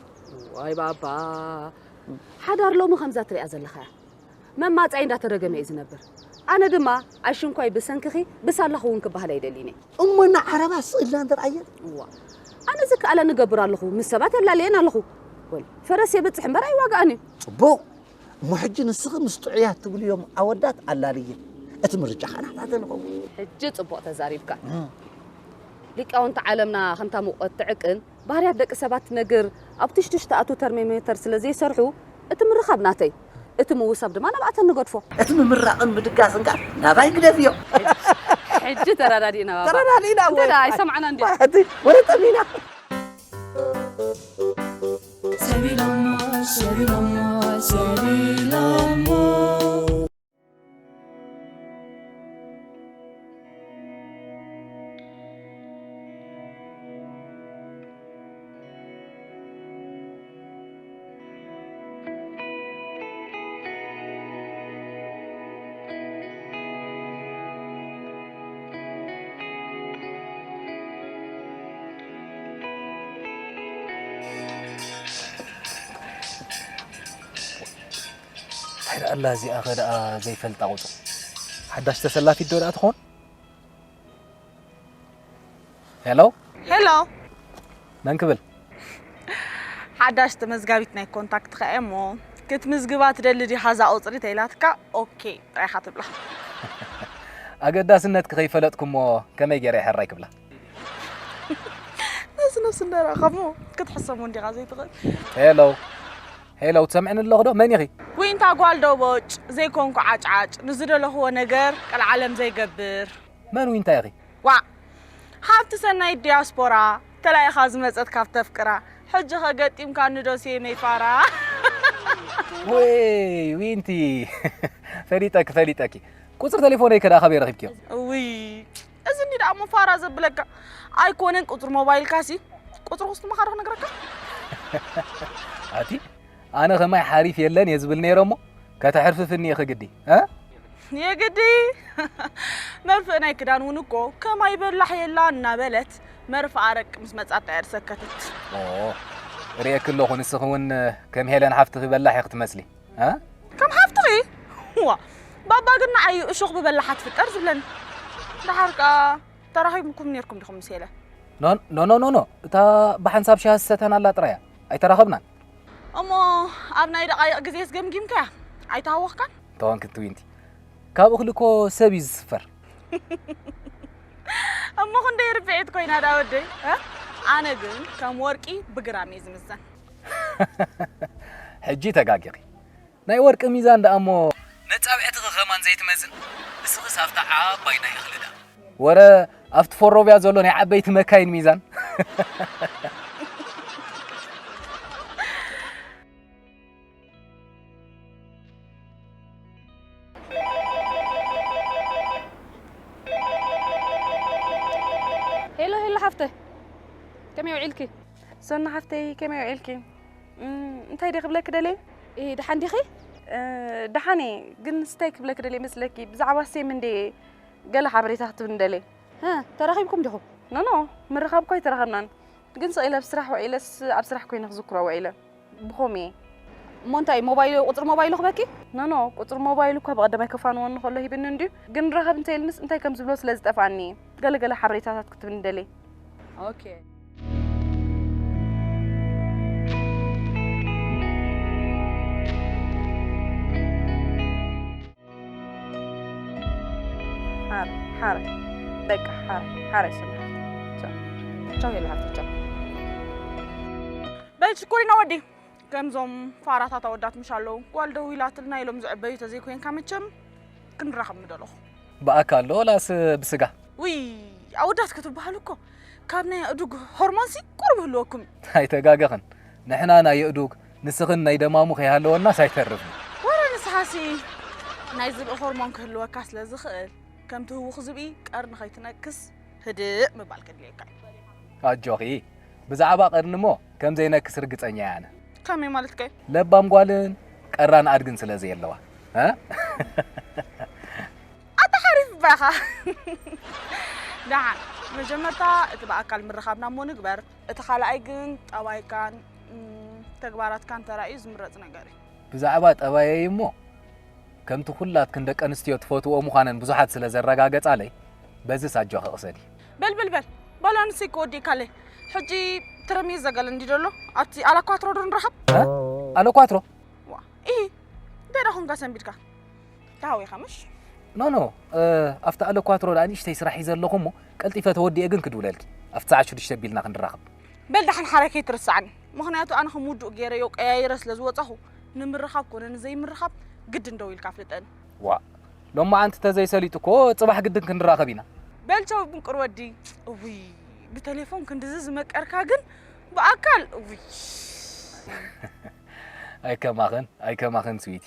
ዋይ ባባ፣ ሓዳር ሎሚ ከምዛ ትሪኣ ዘለኻ እያ። መማጻይ እንዳተረገመ እዩ ዝነብር። ኣነ ድማ ኣሽንኳይ ብሰንክኺ ብሳላኹ እውን ክበሃል ኣይደልይን እየ። እሞ እና ዓረባ ስቕ ኢልና ንርኣየን። እዋ፣ ኣነ ዝከኣለኒ እገብር ኣለኹ፣ ምስ ሰባት የላልየን ኣለኹ። ወል፣ ፈረስ የብጽሕ እምበር ኣይዋግኣን እዩ። ጽቡቕ። እሞ ሕጂ ንስኺ ምስ ጥዑያት ትብልዮም ኣወዳት ኣላልየ። እቲ ምርጫ ኸኣ ናታተ ንኸውን። ሕጂ ጽቡቕ ተዛሪብካ። እም። ሊቃውንቲ ዓለምና ከምታ ሙቐት ትዕቅን፣ ባህርያት ደቂ ሰባት ትነግር፣ ኣብ ትሽትሽ ትኣቱ ተርሞሜተር ስለ ዘይሰርሑ፣ እቲ ምርኻብ ናተይ፣ እቲ ምውሳብ ድማ ናብኣተን ንገድፎ። እቲ ምምራቕን ምድጋስን ከኣ ናባይ ግደፍዮ። ሕጂ ተረዳዲእና ባባ። ተረዳዲእና እንተ ወይ። ደኣ ኣይሰማዕናን ድዩ? እቲ ወረ ጠሚና። ሰቢሎሞ፣ ሰቢሎሞ፣ ሰቢሎሞ። እንታይ ደኣ ኣላ እዚኣ ኸ ደኣ ዘይፈልጣ ቁጽሪ? ሓዳሽ ተሰላፊት ዶ ደኣ ትኾን? ሄሎ? ሄሎ። መን ክብል? ሓዳሽ ተመዝጋቢት ናይ ኮንታክትኻ እየ እሞ፣ ክትምዝግባ ትደሊ ዲኻ እዛ ቁጽሪ ተኢላትካ፣ ኦኬ ጥራይ ኢኻ ትብላ። ኣገዳስነትኪ ከይፈለጥኩ እሞ፣ ከመይ ገይረ እየ ሕራይ ክብላ? ነዚ ነብሲ እንዳረኣኻ እሞ ክትሕሰቦ እንዲኻ ዘይትኽእል። ሄሎ፣ ሄሎ፣ ትሰምዕኒ ኣለኹ ዶ? መን ኢኺ? ዊንታ ጓል ዶቦጭ፣ ዘይኮንኩ ዓጭዓጭ፣ ንዝደለኽዎ ነገር ቀልዓለም ዘይገብር። መን ዊንታ ኢኺ? ዋእ፣ ሃብቲ ሰናይ ዲያስፖራ፣ ተላኢኻ ዝመጸት ካብ ተፍቅራ፣ ሕጂ ኸ ገጢምካኒ ዶ ሴመይ ፋራ? ወይ ዊንቲ፣ ፈሊጠኪ ፈሊጠኪ። ቁፅሪ ቴሌፎነይ ከዳ ካበይ ረኺብኪዮ? እውይ፣ እዚ እንዲ ደኣ እሞ ፋራ ዘብለካ ኣይኮነን። ቁፅሪ ሞባይልካሲ፣ ቁፅሪ ኩስቲ መኻሪ ክነግረካ። ኣቲ ኣነ ከማይ ሓሪፍ የለን እየ ዝብል ነይረ እሞ ከተሕርፍፍኒ ኢኺ ግዲ እ? የግዲ። መርፍእ ናይ ክዳን እውን እኮ ከማይ በላሕ የላ እናበለት መርፍእ ኣረቂ ምስ መጻት እያ ዝሰከተት። ኦ፣ ርእየኪ ኣለኹ፣ ንስኺ እውን ከም ሄለን ሓፍትኺ በላሕ ኢኺ ትመስሊ እ? ከም ሓፍትኺ? ዋ፣ ባባ ግን ንዓይ እሾኽ ብበላሓ ትፍጠር ዝብለኒ። ደሓር ከኣ ተራኺብኩም ነይርኩም ዲኹም ምስ ሄለ? ኖ ኖ ኖ ኖ፣ እታ ብሓንሳብ ሻሂ ዝሰተናላ ጥራያ ኣይተራኸብናን። እሞ ኣብ ናይ ደቓይቕ ግዜስ ገምጊምካያ? ኣይተሃወኽካን? ተወንኪ ትዊንቲ፣ ካብ እኽሊ እኮ ሰብ እዩ ዝስፈር። እሞ ክንደይ ርብዒት ኮይና ዳ ወደይ እ? ኣነ ግን ከም ወርቂ ብግራም እየ ዝምዘን። ሕጂ ተጋጊኺ። ናይ ወርቂ ሚዛን ደኣ እሞ ነጻብዕትኺ ኸማን ዘይትመዝን። ንስኽስ ኣብታ ዓባይ ናይ እኽሊ ደኣ። ወረ ኣብቲ ፎሮብያ ዘሎ ናይ ዓበይቲ መካይን ሚዛን። ሄሎ ሄሎ ሓፍተይ፣ ከመይ ውዒልኪ? ሶና ሓፍተይ ከመይ ውዒልኪ? እም፣ እንታይ ድየ ክብለኪ ደልየ? እ፣ ደሓን ዲኺ? እ፣ ደሓን እየ፣ ግን እንታይ ክብለኪ ደልየ መስለኪ? ብዛዕባ ሴም እንድየ ገለ ሓበሬታ ክትብኒ ደልየ። ሀ፣ ተራኺብኩም ዲኹም? ኖ ኖ፣ ምርኻብ እኮ ኣይተራኸብናን፣ ግን ስቕ ኢለ ኣብ ስራሕ ውዒለስ ኣብ ስራሕ ኮይነ ክዝክሮ ውዒለ። ብኸምኡ እየ። እሞ እንታይ ሞባይሉ፣ ቁፅሪ ሞባይሉ ክበኪ? ኖ ኖ፣ ቁፅሪ ሞባይሉ እኳ ብቐዳማይ ከፋንወኒ ከሎ ሂብኒ እንድዩ፣ ግን ንራኸብ እንተኢልንስ እንታይ ከም ዝብሎ ስለ ዝጠፍኣኒ እየ። ገለ ገለ ሓበሬታታት ክትብኒ ደልየ። ኦኬ። ሓረ ሓረ፣ በቃ ሓረ ሓረ። ስምሓት ቻው። ቻው የለ ሓፍተይ፣ ቻው። በይ ሽኮሪና ወዲ፣ ከምዞም ፋራታት ኣወዳት ምሽ ኣለዉ። ጓል ደዊላትልና ኢሎም ዝዕበዩ ተዘይኮይንካ መቸም ክንራኸብ ምደለኹ። ብኣካል ዶ ወላስ ብስጋ? ውይ፣ ኣወዳት ክትበሃሉ እኮ ካብ ናይ ኣእዱግ ሆርሞንሲ ቁሩብ ህልወኩም። ኣይተጋገኽን። ንሕና ናይ የእዱግ፣ ንስኽን ናይ ደማሙ ከይሃለወናስ ኣይተርፍን። ወረ ንስኻሲ ናይ ዝብኢ ሆርሞን ክህልወካ ስለ ዝኽእል፣ ከምቲ ህውኽ ዝብኢ ቀርኒ ከይትነክስ ህድእ ምባል ከድልየካ እዩ። ኣጆኺ፣ ብዛዕባ ቀርኒ እሞ ከም ዘይነክስ ርግጸኛ እየ ኣነ። ከመይ ማለት ከ? ለባም ጓልን ቀራን ኣድግን ስለ ዘየለዋ። እ? ኣታ ሓሪፍ ባኻ። ደሓን፣ መጀመርታ እቲ ብኣካል ምርኻብና እሞ ንግበር። እቲ ካልኣይ ግን ጠባይካን፣ እም፣ ተግባራትካን ተራእዩ ዝምረጽ ነገር እዩ። ብዛዕባ ጠባየይ እሞ ከምቲ ኩላትክን ደቂ ኣንስትዮ ትፈትዎ ምዃነን ብዙሓት ስለ ዘረጋገጻለይ፣ በዚስ ኣጆኺ ቅሰዲ። በል በል በል፣ ባል ኣንስተይ ክወዲእካለይ። ሕጂ ትረሚዝ ዘገለ እንዲ ደሎ ኣብቲ ኣላኳትሮ ዶ ንረኸብ? እ? ኣሎኳትሮ? ዋ፣ ኢሂ፣ እንታይ ደኣ ኾንካ ሰንቢድካ? ተሃዊኻ ምሽ? ኖ ኖ፣ እ፣ ኣብቲ ኣሎኳትሮ ደኣ ንእሽተይ ስራሕ ሒዘ ኣለኹ እሞ ቀልጢፈ ተወዲኤ ግን ክድውለልኪ። ኣብቲ ሰዓት ሽዱሽተ ኣቢልና ክንራኸብ። በል ደሓን ሓራይ ከይትርስዓኒ፣ ምኽንያቱ ኣነ ከም ውዱእ ገይረዮ ቀያይረ ስለ ዝወጻኹ ንምርኻብ ኮነ ንዘይምርኻብ ግድን ደው ኢልካ ኣፍልጠኒ። ዋእ፣ ሎማዓንቲ ተዘይሰሊጡ እኮ ጽባሕ ግድን ክንራኸብ ኢና። በል ቻው ምቁር ወዲ። እውይ፣ ብቴሌፎን ክንድዚ ዝመቀርካ ግን ብኣካል፣ እውይ። ኣይከማኽን ኣይከማኽን ስዊቲ።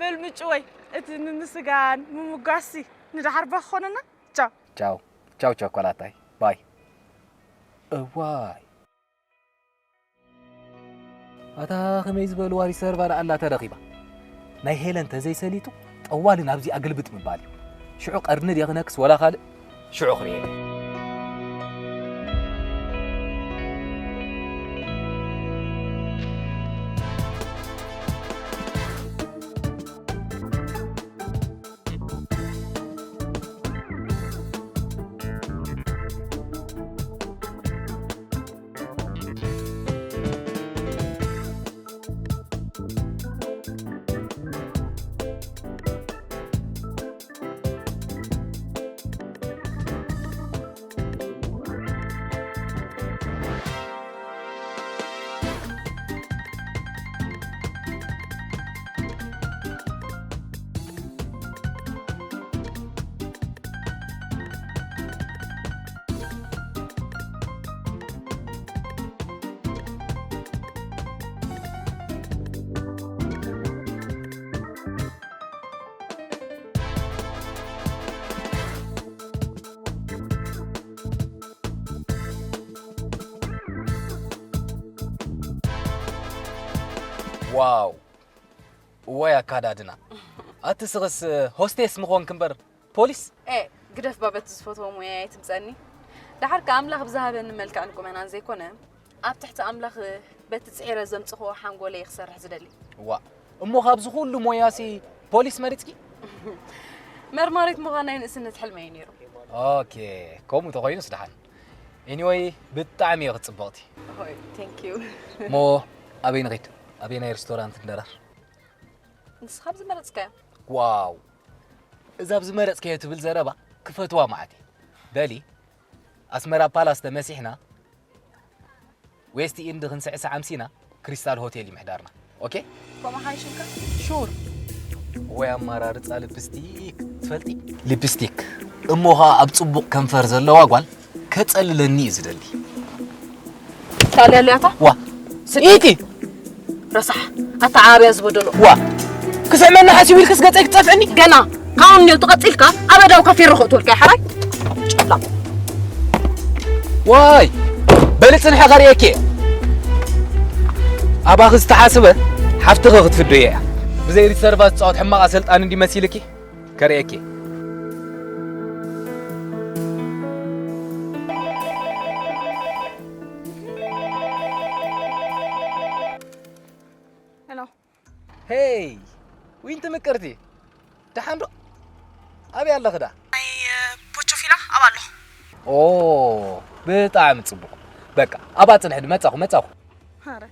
በል ምጭወይ፣ እቲ ምምስጋን ምምጓስሲ ንደሓር ባኽ ኾነና። ቻው። ቻው ቻው ቸኮላታይ፣ ባይ። እዋይ፣ ኣታ ከመይ ዝበልዋ ሪሰርቫ ደኣ ኣላ ተረኺባ። ናይ ሄለን ተዘይሰሊጡ ጠዋሊ ናብዚኣ ግልብጥ ምባል እዩ። ሽዑ ቀርኒ ድየ ክነክስ ወላ ካልእ? ሽዑ ክርእየኒ። ዋው፣ እዋይ ኣካዳድና። ኣቲ ስኽስ ሆስቴስ ምኾንክ እምበር ፖሊስ? ኤ ግደፍ፣ ባበቲ ዝፈትዎ ሙያ የትምፀኒ። ደሓር ከ ኣምላኽ ብዝሃበኒ መልክዕን ቁመናን ዘይኮነ፣ ኣብ ትሕቲ ኣምላኽ በቲ ፅዒረ ዘምፅኽዎ ሓንጎለይ ክሰርሕ ዝደሊ። ዋ፣ እሞ ካብዚ ኩሉ ሞያሲ ፖሊስ መሪፅኪ? መርማሪት ምዃን ናይ ንእስነት ሕልመይ እዩ ነይሩ። ኦኬ፣ ከምኡ ተኾይኑስ ደሓን። ኤኒወይ፣ ብጣዕሚ ኢኺ ጽብቕቲ። ሆይ፣ ቴንክ ዩ። እሞ ኣበይ ንኸይድ? ኣበየናይ ሬስቶራንት ንደራር? ንስኻ ብዝመረፅካዮ። ዋው፣ እዛ ብዝመረፅካዮ ትብል ዘረባ ክፈትዋ መዓት እየ። በሊ፣ ኣስመራ ፓላስ ተመሲሕና፣ ዌስት ኢንድ ክንስዕስዕ ኣምሲና፣ ክሪስታል ሆቴል እዩ ምሕዳርና። ኦኬ? ከምኡ ሓይሽልካ? ሹር። ወይ ኣማራርፃ ልፕስቲክ ትፈልጢ? ሊፕስቲክ እሞ ኸዓ ኣብ ፅቡቕ ከንፈር ዘለዋ ጓል ከፀልለኒ እዩ ዝደሊ። ታልያ ሊያታ? ዋ፣ ኢቲ! ረሳሕ፣ ኣታ ዓብያ ዝበደሎ። ዋ፣ ክስዕመኒ ሓሲቡ ኢልክስ ገፀይ ክትፀፍዕኒ? ገና፣ ካብኦም ኔው ትቐፂልካ፣ ኣብ ኣዳውካ ፌሮ ከእትወልካ፣ ሓራይ? ጨላም። ዋይ፣ በሊ ፅንሐ ከርእየኪ እየ። ኣባኺ ዝተሓስበ ሓፍትኺ ክትፍዶ እያ። ብዘይ ሪሰርቫ ዝፃወት ሕማቕ ኣሰልጣኒ እንዲ መሲልኪ ከርእየኪ እየ። ሄሎ። ሄይ ዊንቲ ምቅርቲ፣ ደሓን ዶ? ኣበይ ኣለኺ ዳ? ናይ ፖቾፊና ኣብ ኣለኹ። ኦ፣ ብጣዕሚ ጽቡቕ። በቃ ኣብኣ ጽንሕኒ፣ መጻኹ፣ መጻኹ። ኧረ፣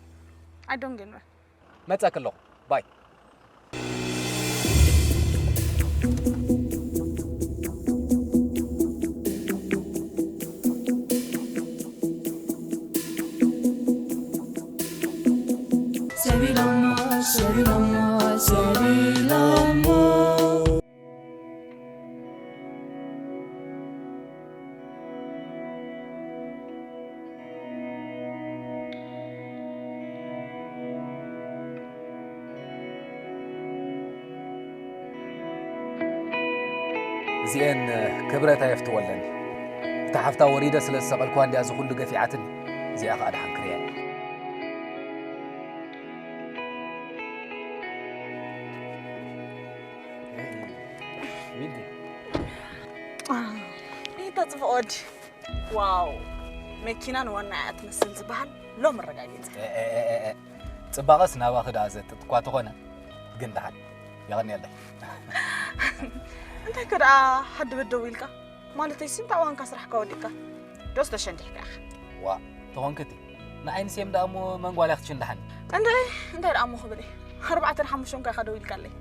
I don't get it። መጻኪ ኣለኹ። ባይ። ሰቢሎሞ ሰቢሎሞ ሰቢሎሞ። እዚኤን ክብረት ኣየፍትወለን። እታ ሓፍታ ወሪደ ስለ ዝሰቐልኩዋ እንድያ እዚ ኩሉ ገፊዓትኒ። እዚኣ ኸኣ ደሓን ክርእያ እየ። ዊንዲ። ይህ ተጽፎ ወዲ ዋው፣ መኪና ንዋና እያ ትመስል ዝበሃል ሎም ኣረጋጊጸ። እ፣ እ፣ እ፣ እ፣ እ። ጽባቐስ ናባኺ ደኣ ዘጥጥ እኳ ተኾነ፣ ግን ደሓን የቐንየለይ። እንታይ ከ ደኣ ሓዲ በደው ኢልካ? ማለተይ፣ ስንት ኣዋንካ ስራሕካ ወዲእካ? ዶስ ተሸንዲሕካ ኢኻ? ዋ፣ ተኾንክቲ። ንዓይ ንሴም ደኣ እሞ መን ጓል እያ ክትሽንድሓኒ? እንድዒ፣ እንታይ ደኣ እሞ ክብል እየ? ኣርባዕተን ሓሙሽተን እኳ ኢኻ ደው ኢልካለይ።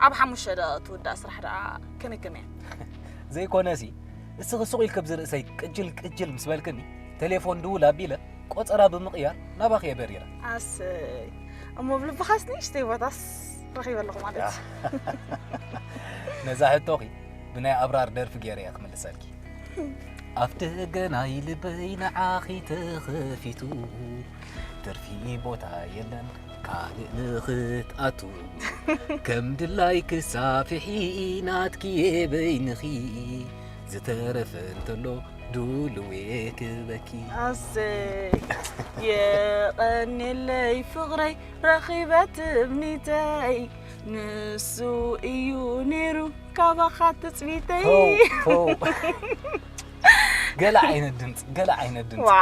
ኣብ ሓሙሽተ ደኣ ትውዳእ ስራሕ ደኣ ከመይ ከመይ እያ? ዘይኮነሲ፣ እስኺ ሱቕ ኢልኪ ኣብዚ ርእሰይ ቅጅል ቅጅል ምስ በልክኒ፣ ቴሌፎን ድውል ኣቢለ፣ ቆጸራ ብምቕያር ናባኺ እየ በሪረ። ኣሰይ። እሞ ብልብኻስ ንእሽተይ ቦታስ ረኺበ ኣለኹ ማለት እዩ። ነዛ ሕቶኺ ብናይ ኣብራር ደርፊ ገይረ እየ ክምልሰልኪ። ኣፍ ደገ ናይ ልበይ ንዓኺ ተኸፊቱ፣ ትርፊ ቦታ የለን ካልእ ንኽትኣቱ። ከም ድላይኪ ሳፍሒ ናትኪ እየ በይንኺ፣ ዝተረፈ እንተሎ ዱሉየ ክበኪ። ኣሰይ የቐንየለይ ፍቕረይ ረኺበ ትምኒተይ፣ ንሱ እዩ ነይሩ ካባኻ ትጽቢተይ። ሆው፣ ሆው። ገለ ዓይነት ድምፂ፣ ገለ ዓይነት ድምፂ። ዋ፣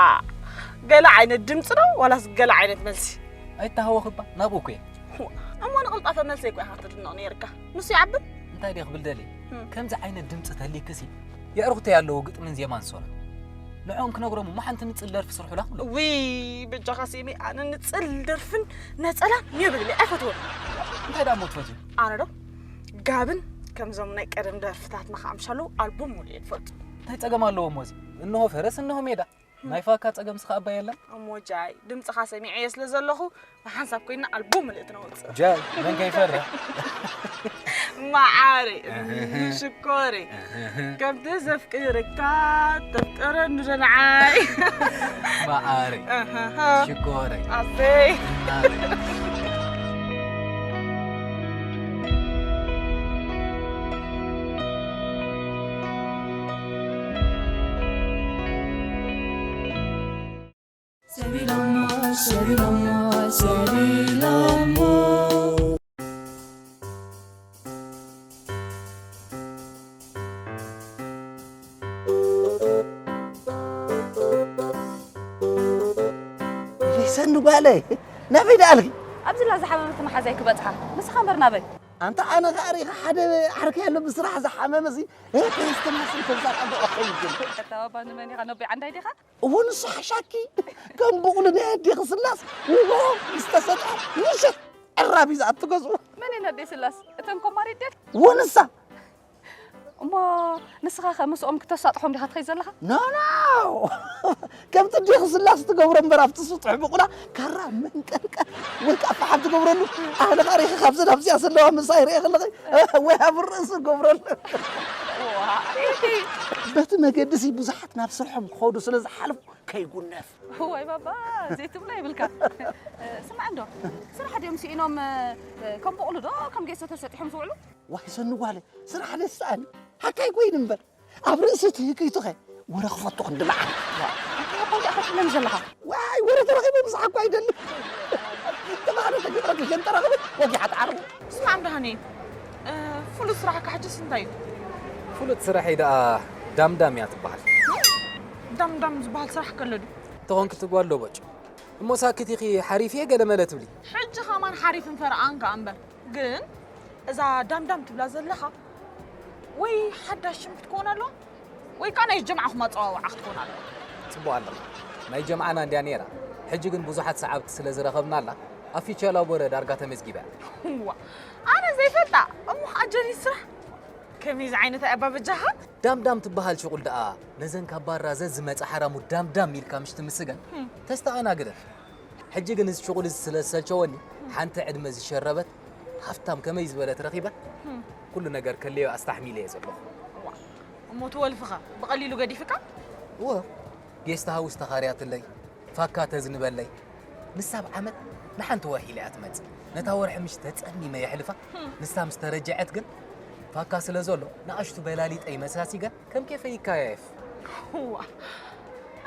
ገለ ዓይነት ድምፂ ዶ ዋላስ ገለ ዓይነት መልሲ? ኣይተሃወኽባ፣ ናብኡ እኮ እየ። እሞ ንቕልጣፈ መልሰይ እኮ ኢኻ ክትድነቕ ነይርካ። ንሱ ይዓብን። እንታይ ድየ ክብል ደልየ? እም። ከምዚ ዓይነት ድምፂ ተልይክሲ የዕሩኽተይ ኣለዉ ግጥምን ዜማን ዝሰርሑ። ንዕኦም ክነግሮም እሞ ሓንቲ ንፅል ደርፊ ስርሑላ ክብሎ። ውይ፣ በጃኻ ሴሚ፣ ኣነ ንፅል ደርፍን ነፀላን የብለይ፣ ኣይፈትዎን። እንታይ ደኣ እሞ ትፈትዩ? ኣነ ዶ ጋብን ከምዞም ናይ ቀደም ደርፍታትና ከኣ ምሻለዉ ኣልቡም ሙሉእ እየ ዝፈልጦ። እንታይ ጸገም ኣለዎ እሞ እዚ? እንሆ ፈረስ እንሆ ሜዳ። ናይ ፋካ ጸገም ስኻ ኣባይ የለን? እሞ ጃይ፣ ድምፅኻ ሰሚዐዮ ስለ ዘለኹ ብሓንሳብ ኮይና ኣልቡም ምልእቲ ነውፅእ። ጃይ፣ መን ከይፈርሕ? መዓረይ፣ እህ። ሽኮረይ፣ እህ። ከምቲ ዘፍቅርካ ተፍቅረኒ ዶ ንዓይ? መዓረይ፣ እህህ። ሽኮረይ። ኣሰይ። መዓረይ። ሰቢሎሞ ሰቢሎሞ ሰቢሎሞ። ተንጓለ ናበይ ደኣልኪ? ኣብዚላ ዝሓመመት መሓዛይ ክበጽሓ ንስኻ እምበር ናበይ? ኣንታ ኣነ ከኣ ርኢኻ ሓደ ዓርከይ ኣሎ ብስራሕ ዝሓመመ ሲ ከየስተማስል ከዛቀዶ ኣኸይድን። ከተባባ ንመን ኢኻ ነቦይ ዓንዳይ ዲኻ? እውን ንሱ ሓሻኪ ከም ብቑሉ ናይ ኣዴኺ ስላስ ውጎ ምስ ተሰጥሐ ምሸት ዕራብ እዩ ዝኣቱ ገዝኡ። መን እዩ ነዴ ስላስ? እተን ኮማሪት ድየን? እውን ንሳ እሞ ንስኻ ኸ ምስኦም ክተሳጥሖም ዲኻ ትኸይድ ዘለኻ? ኖ ኖ ከምቲ ዲኹ ስላስ ትገብሮ እምበር ኣብቲ ስጡሕ ብቑላ ካራ መንቀልቀል ወይ ከዓ ፈሓም ትገብረሉ ኣነ ኸሪኺ ካብዚ ናብዚኣ ዘለዋ ምሳይ ርኤ ከለኺ ወይ ኣብ ርእሱ ገብረሉ በቲ መገዲ ሲ ብዙሓት ናብ ስርሖም ክኸዱ ስለ ዝሓልፉ ከይጉነፍ። እዋይ ባባ ዘይትብሎ የብልካ። ስማዕ እንዶ ስራሕ ድዮም ስኢኖም ከም በቕሉ ዶ ከም ጌሶ ተሰጢሖም ዝውዕሉ? ዋይ ሰኒ ጓለ ስራሕ ደስኣኒ ሓካይ ኮይን እምበር ኣብ ርእሲ እቲ ህክይቱኸ ወረ ክፈቱ ክንዲ መዓልቲ። እንታይ ኢኻ ትብለኒ ዘለኻ? ዋይ ወረ ተረኺቡ ምሳሓ እኳ ይደሊ። ተባህለ ተግብረ ክሸን ተረኽቡ ወጊሓ ተዓርቡ። ስማዕ እንዶ ሃኒ ፍሉጥ ስራሕካ ሕጅስ እንታይ እዩ? ፍሉጥ ስራሐይ ደኣ ዳምዳም እያ ትበሃል። ዳምዳም ዝበሃል ስራሕ ከለዱ ተኾንኪ ትጓል ዶ በጩ? እሞ ሳክት ኢኺ ሓሪፍ እየ ገለ መለ ትብሊ። ሕጂ ኸማን ሓሪፍን ፈርቓን ከኣ እምበር ግን እዛ ዳምዳም ትብላ ዘለኻ ወይ ሓዳሽ ሽም ክትኮን ኣለዋ ወይ ከዓ ናይ ጀምዓኹም ኣፀዋውዓ ክትኮን ኣለዋ። ፅቡቕ ኣለኻ። ናይ ጀምዓና እንድያ ነይራ። ሕጂ ግን ብዙሓት ሰዓብቲ ስለ ዝረኸብናላ ኣብ ፊቸላቦረ ዳርጋ ተመዝጊባ እያ። ዋ ኣነ ዘይፈልጣ እሞ ከዓ ጀኒስ ስራሕ ከመይ ዝዓይነታ እያ ባበጃኻ? ዳምዳም ትበሃል ሽቑል ደኣ ነዘን ካብ ባራ ዘዝመጻ ሓራሙ ዳምዳም ኢልካ ምሽ ትምስገን ተስተኣናግደን። ሕጂ ግን እዚ ሽቑል እዚ ስለ ዝሰልቸወኒ ሓንቲ ዕድመ ዝሸረበት ሃፍታም ከመይ ዝበለት ረኺበ ኩሉ ነገር ከለዮ ኣስታሕሚለ እየ ዘለኹ። እሞ እቲ ወልፍኸ ብቐሊሉ ገዲፍካ? እወ ጌስት ሃውስ ተኻርያትለይ ፋካ ተዝንበለይ ንሳ ኣብ ዓመት ንሓንቲ ወርሒ ኢላ እያ ትመጽእ። ነታ ወርሒ ምሽ ተጸሚመ የሕልፋ። ንሳ ምስ ተረጀዐት ግን ፋካ ስለ ዘሎ ንኣሽቱ በላሊጠይ መሳሲገ ከም ኬፈይ ይካያየፍ። እዋ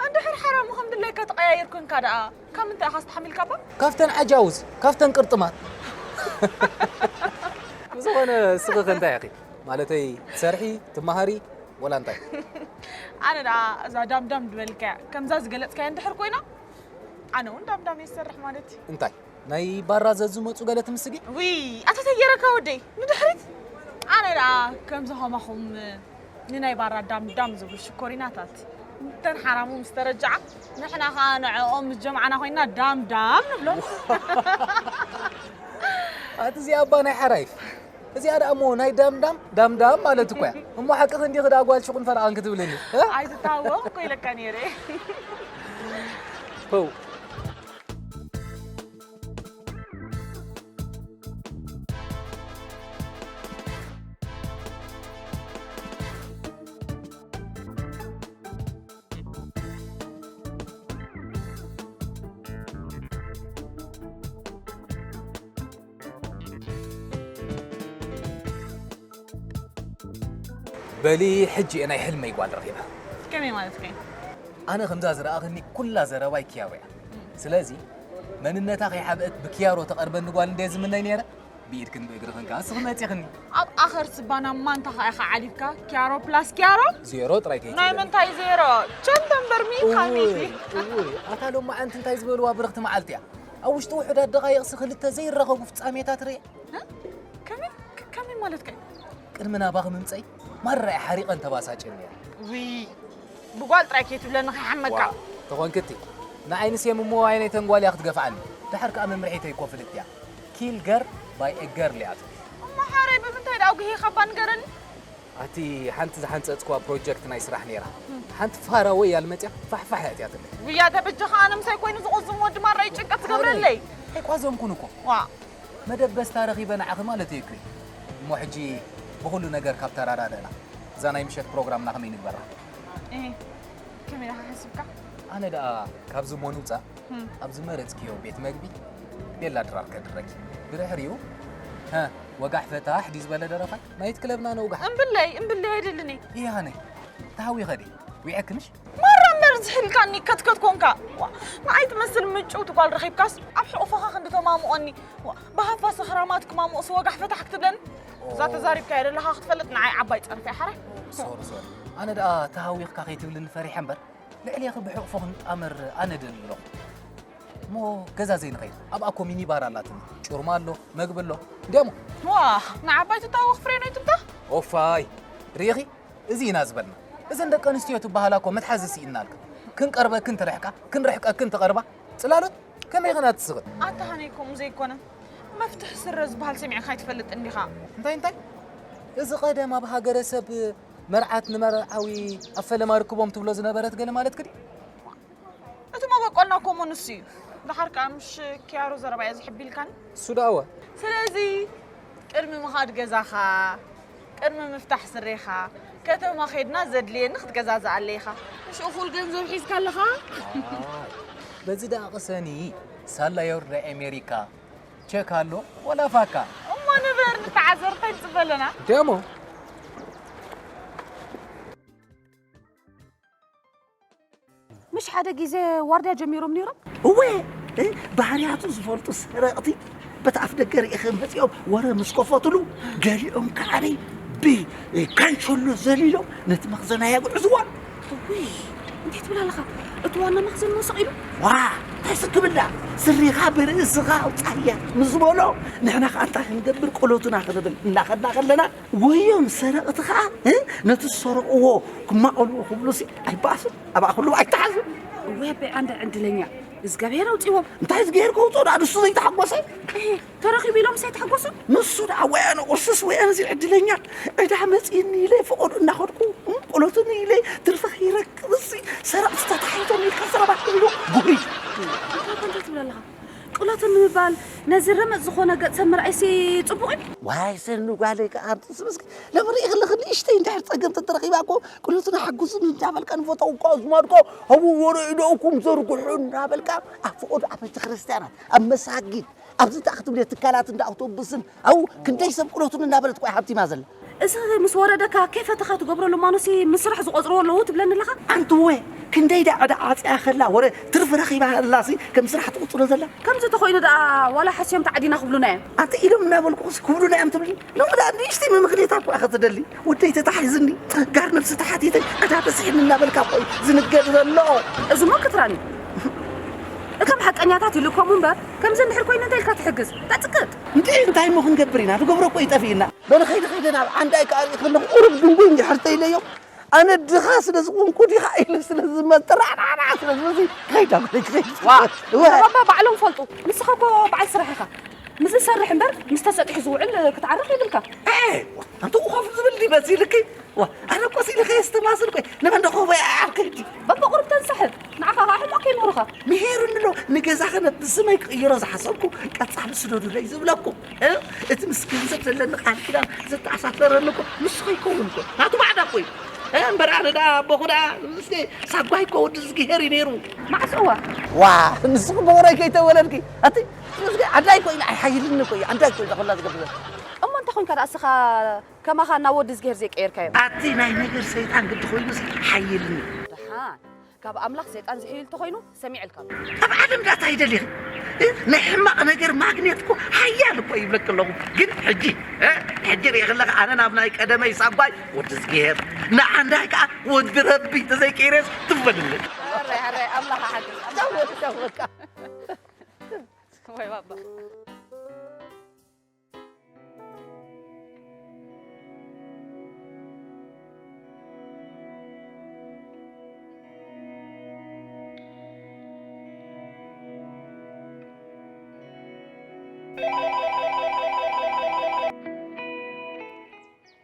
እንድሕር ሓራሙ ከም ድለይካ ተቐያይር ኮንካ ደኣ ካብ ምንታይ ኢኻ ኣስተሓሚልካ እባ? ካብተን ዓጃውዝ ካብተን ቅርጥማት። ብዝኾነ እስኺ ከ እንታይ ኢኺ? ማለተይ ትሰርሒ ትመሃሪ ወላ እንታይ? ኣነ ደኣ እዛ ዳምዳም ዝበልካያ ከምዛ ዝገለጽካያ እንድሕር ኮይና ኣነ እውን ዳምዳም እየ ዝሰርሕ ማለት እዩ። እንታይ ናይ ባራ ዘዝመፁ ገለ ትምስጊ? ውይ ኣታ ተየረካ ወደይ ንድሕሪት ኣነ ደኣ ከምዚ ከማኹም ንናይ ባራ ዳምዳም ዝብሉ ሽኮሪናታት እተን ሓራሙ ምስ ተረጅዓ ንሕና ኸዓ ንዕኦም ምስ ጀምዓና ኮይንና ዳምዳም ንብሎም። ኣቲ እዚኣ እባ ናይ ሓራይፍ እዚኣ ደኣ እሞ ናይ ዳምዳም ዳምዳም ማለት እኮ እያ እሞ ሓቅኺ እንዲኺ ደኣ ጓል ሽቑን ፈረቓን ክትብልኒ እ? ኣይትታወቕ እኮ ኢለካ ነይረ። ፖው በሊ ሕጂ እየ ናይ ሕልመይ ጓል ረኺበ። ከመይ ማለት ከ? ኣነ ከምዛ ዝረኣኽኒ ኩላ ዘረባይ ክያው እያ። ስለዚ መንነታ ከይሓብአት ብክያሮ ተቐርበኒ ጓል እንደ ዝምነይ ነይረ። ብኢድክን ብእግርኽን ከኣ እስኺ መጺኽኒ። ኣብ ኣኸር ስባና ማንታ ከኣ ኢኻ ዓሊብካ ኪያሮ ፕላስ ኪያሮ ዜሮ ጥራይ ከይትብለኒ። ናይ ምንታይ ዜሮ? ቸንተን በርሚልካ ሜቲ። እውይ ኣታ ሎማዓንቲ እንታይ ዝበልዋ ብርኽቲ መዓልቲ እያ። ኣብ ውሽጢ ውሑዳት ደቓይቕሲ ክልተ ዘይራኸቡ ፍጻሜታት ርእየ። ከመይ ከመይ ማለትካ እዩ? ቅድሚ ናባኺ ምምፀይ ማራ እየ ሓሪቐን ተባሳጭን ነይረ። ውይ ብጓል ጥራይ ከይትብለኒ ከይሓመካ። ተኾንክቲ ንዓይ ንሴም እሞ ኣየነይ ተንጓል እያ ክትገፍዓኒ? ደሓር ከኣ መምርሒተይ እኮ ፍልጥቲ እያ። ኪል ገር ባይ ኤ ገርል እያ ትብል። እሞ ሓረይ ብምንታይ ደኣ ኣጉሂኻባ ንገረኒ? ኣቲ ሓንቲ ዝሓንፀፅክዋ ፕሮጀክት ናይ ስራሕ ነይራ። ሓንቲ ፋራ ወይ እያ ልመፅያ ፋሕፋሕ እያ እትያትለይ። ውያ ተበጀኻ ኣነ ምሳይ ኮይኑ ዝቑዝም ወዲ ማራ እዩ ጭንቀት ትገብረለይ። ኣይቋዘምኩን እኮ። ዋ መደበስታ ረኺበ ንዓኺ ማለት እየ ክሪ እሞ ሕጂ ብኹሉ ነገር ካብ ተራዳደእና እዛ ናይ ምሸት ፕሮግራምና ከመይ ንግበራ? እህ፣ ከመይ ኢኻ ሓሲብካ? ኣነ ደኣ ካብዚ እሞ ንውፃእ ኣብ ዝመረፅክዮ ቤት መግቢ ቤላ ድራር ከድረኪ ብድሕሪኡ ሀ ወጋሕ ፈታሕ ድዩ ዝበለ ደረፋይ ናይት ክለብና ነውጋሕ እምብለይ እምብለይ ኣይደልን እየ ይሃነ ተሃዊኸ ድየ ዊዐክንሽ ማራ እምበር ዝሕልካኒ ከትከት ኮንካ። ዋ፣ ንዓይ ትመስል ምጭውቲ ጓል ረኺብካስ ኣብ ሕቑፍኻ ክንዲ ተማምቖኒ። ዋ፣ ብሃፋ ሰኽራማት ክማምቑስ ወጋሕ ፈታሕ ክትብለኒ። እዛ ተዛሪብካያ ዘለኻ ክትፈልጥ ንዓይ ዓባይ ጸርፊ እያ ሓራይ። ሶሪ ሶሪ። ኣነ ደኣ ተሃዊኽካ ከይትብልኒ ፈሪሐ እምበር ልዕሌኺ ብሕቑፊ ክንጣመር ኣነ ደሊ ኣለኹ። እሞ ገዛ ዘይንኸይድ ኣብኣ እኮ ሚኒባር ኣላትኒ። ጭርማ ኣሎ፣ መግቢ ኣሎ። እንዲያሞ ዋ ንዓባይ ትታወኽ ፍሬኖይ ትምታ ኦፋይ ርኢኺ፣ እዚ ኢና ዝበልና። እዘን ደቂ ኣንስትዮ ትበሃላ እኮ መትሓዚ ስኢናልካ። ክንቀርበክን ትርሕቃ፣ ክንርሕቀክን ትቐርባ። ጽላሎት ከመይ ኸና ትስኽል? ኣታ ሃነይ ከምኡ ዘይኮነ መፍትሕ ስረ ዝበሃል ሰሚዕካ ኣይትፈልጥ እንዲኻ። እንታይ እንታይ? እዚ ቐደም ኣብ ሃገረሰብ መርዓት ንመርዓዊ ኣብ ፈለማ ርክቦም ትብሎ ዝነበረት ገለ ማለትኪ ድዩ? እቲ መበቆልና እኮ እሞ ንሱ እዩ። ደሓር ከኣ ምሽ ኪያሮ ዘረባ እያ ዝሕቢልካኒ። እሱ ደኣ እወ። ስለዚ ቅድሚ ምኻድ ገዛኻ፣ ቅድሚ ምፍታሕ ስሬኻ፣ ከተማ ኸይድና ዘድልየኒ ክትገዛዝኣለይ ኢኻ። ምሽ እኹል ገንዘብ ሒዝካ ኣለኻ? በዚ ደኣ ቅሰኒ፣ ሳላ የውርዳ ኣሜሪካ፣ ቸክ ኣሎ ወላ ፋካ። እሞ ንበር ንተዓዘር እንታይ ንጽበ ኣለና? ደሞ ምሽ ሓደ ግዜ ዋርድያ ጀሚሮም ነይሮም። እወ እ፣ ባህርያቱ ዝፈልጡ ሰረቕቲ በቲ ኣፍ ደገ ርኢኺ መፂኦም ወረ ምስ ከፈትሉ ገሊኦም ከዓኒ ብካንሸሎ ዘሊሎም ነቲ መኽዘና የግዕዝዋ። እውይ እንታይ ትብል ኣለኻ? እቲ ዋና መኽዘን መሰቕ ኢሉ ዋ እንታይ ስክብላ ስሪኻ ብርእስኻ ኣውፃያ ምስ በሎ ንሕና ከዓ እንታይ ክንገብር ቆሎትና ክንብል እናኸድና ከለና ወዮም ሰረቕቲ ኸዓ እ? ነቲ ዝሰረቕዎ ክማቐልዎ ክብሉሲ ኣይበኣሱን ኣብኣ ክህልዉ ኣይተሓዙን። ወይ ኣቦይ ዓንደ ዕድለኛ እግዚኣብሔር ኣውፅዎም። እንታይ እግዚኣብሔር ከውፅኦ ደኣ ንሱ ዘይተሓጎሰ? እህ፣ ተረኺቡ ኢሎምስ ኣይተሓጎሱን? ንሱ ደኣ ወያነ ቁርሱስ ወያነ እዚ ዕድለኛ ዕዳ መፂእኒ ኢለ ፈቐዱ እናኸድኩ እ? ቆሎትኒ ኢለ ትርፊ ከይረክብሲ ሰረቕቲ ተታሒዞም ኢልካ ዘረባ ክብሉ ጉህይ። እንታይ ኮንተ ትብል ኣለኻ? ቅሎት ንምባል ነዚ ረመፅ ዝኾነ ገፅ ሰብ ምርኣይሲ ፅቡቕ እዩ። ዋይ ሰኒ ጓለይ ከዓ ኣምፅስ ምስኪ ለምርኢ ከለኺ ንእሽተይ እንድሕር ፀገም ተተረኺባ እኮ ቅሎትና ሓጉስኒ እንዳበልካ ንፈተው እኮ ኣዝማድካ ሃቡ ወረ ኢደውኩም ዘርግሑ እንዳበልካ ኣብ ፈቐዶ ኣበይቲ ክርስትያናት ኣብ መሳጊድ ኣብዚ እንታይ ክትብል እየ ትካላት እንዳ ኣውቶቡስን ኣብኡ ክንደይ ሰብ ቅሎቱን እናበለት እኮ እያ ሃብቲማ ዘላ። እዚ ምስ ወረደካ ከይፈተኻ ትገብረሉ እማኖሲ ምስ ስራሕ ዝቆፅርዎ ኣለዉ ትብለኒ ኣለኻ? ኣንቲ እወ ክንደይ ደኣ ዕዳ ዓፅያ ከላ ወረ ትርፊ ረኺባ ኣላሲ ከም ስራሕ ትቑፅሮ ዘላ። ከምዚ ተኾይኑ ደኣ ዋላ ሓስዮም ተዓዲና ክብሉና እዮም። ኣንቲ ኢሎም እናበልኩ ክብሉና እዮም ትብልኒ። ሎሚ ደኣ ንእሽተይ መምኽኔታ እኮ ኢኻ ትደሊ። ወደይ ተታሒዝኒ ጋር ነብሲ ተሓቲተ ዕዳ በዚሕኒ እናበልካ እኮ እዩ ዝንገር ዘሎ። እዚሞ ክትራን እዩ። እቶም ሓቀኛታት ይልኮሙ እምበር ከምዚ እንድሕር ኮይኑ እንታይ ኢልካ ትሕግዝ? ተጽቅጥ። እንድዒ እንታይ እሞ ክንገብር ኢና? ንገብሮ እኮ እዩ ጠፊእና። በል ኸይደ ኸይደ ናብ ዓንዳይ ከኣ ርእየ ከለኹ ቁሩብ ድንጉይ እንድሕር ተኢለዮ ኣነ ድኻ ስለ ዝኾንኩ ዲኻ ኢለ ስለ ዝመጥራዕራዕራዕ ስለ ዝበዚ ከይዳ ክኸይድ ዋ ባባ ባዕሎም ፈልጡ ንስኻ እኮ በዓል ስራሕ ኢኻ ምስ ዝሰርሕ እምበር ምስ ተሰጢሑ ዝውዕል ክትዓርኽ የብልካ ኣንትኡ ኮፍ ዝብል ዲ መሲልኪ ዋ ኣነ እኮ ሲልኸ የስተማስል ኮይ ንመን ደኸቦ ይዓርክ እንዲ በቦ ቁሩብ ተንሳሕብ ንዓኻ ኸዓ ሕማቕ ከይምህሩኻ ምሄሩኒ ኣሎ ንገዛኸ ነቲ ስመይ ክቕይሮ ዝሓሰብኩ ቀጻሊ ስደዱለይ ዝብለኩም እ? እቲ ምስ ገንዘብ ዘለኒ ቃል ኪዳን ዘተኣሳሰረኒ እኮ ንሱ ከይከውን እኮ ናቱ ማዕዳ እኮ እዩ እ? እምበር ኣነ ደኣ ኣቦኹ ደኣ ምስ ሳጓይ እኮ ወዲ ዝግሄር እዩ ነይሩ መዓስ እዋ ዋ ንስኺ ብቑረይ ከይተወለድኪ ኣቲ ስለዚ ዓዳይ እኮ ኢለ ኣይሓይልኒ እኮ እዩ ዓዳይ እኮ እዩ ኩላ ዝገብር እሞ እንታይ ኮንካ ደኣ እስኻ ከማኻ ናብ ወዲ ዝግሄር ዘይቀየርካዮ ኣቲ ናይ ነገር ሰይጣን ግዲ ኮይኑስ ሓይልኒ ደሓን ካብ ኣምላኽ ሰይጣን ዝሕይል ተኾይኑ ሰሚዐልካ ኣለኹ። ካብ ዓለም ዳታ ይደልየኺ። እ? ናይ ሕማቕ ነገር ማግኔት እኮ ሓያል እኮ ይብለኪ ኣለኹ። ግን ሕጂ እ? ሕጂ ርኢ ከለኺ ኣነ ናብ ናይ ቀደመይ ሳጓይ ወዲ ዝግሄር ንዓንዳይ ከዓ ወዲ ረቢ ተዘይቀይረስ ትበልለይ። ሕራይ ሕራይ ኣምላኽ ሓግዝ። ጫወት ጫወት። ወይ ባባ።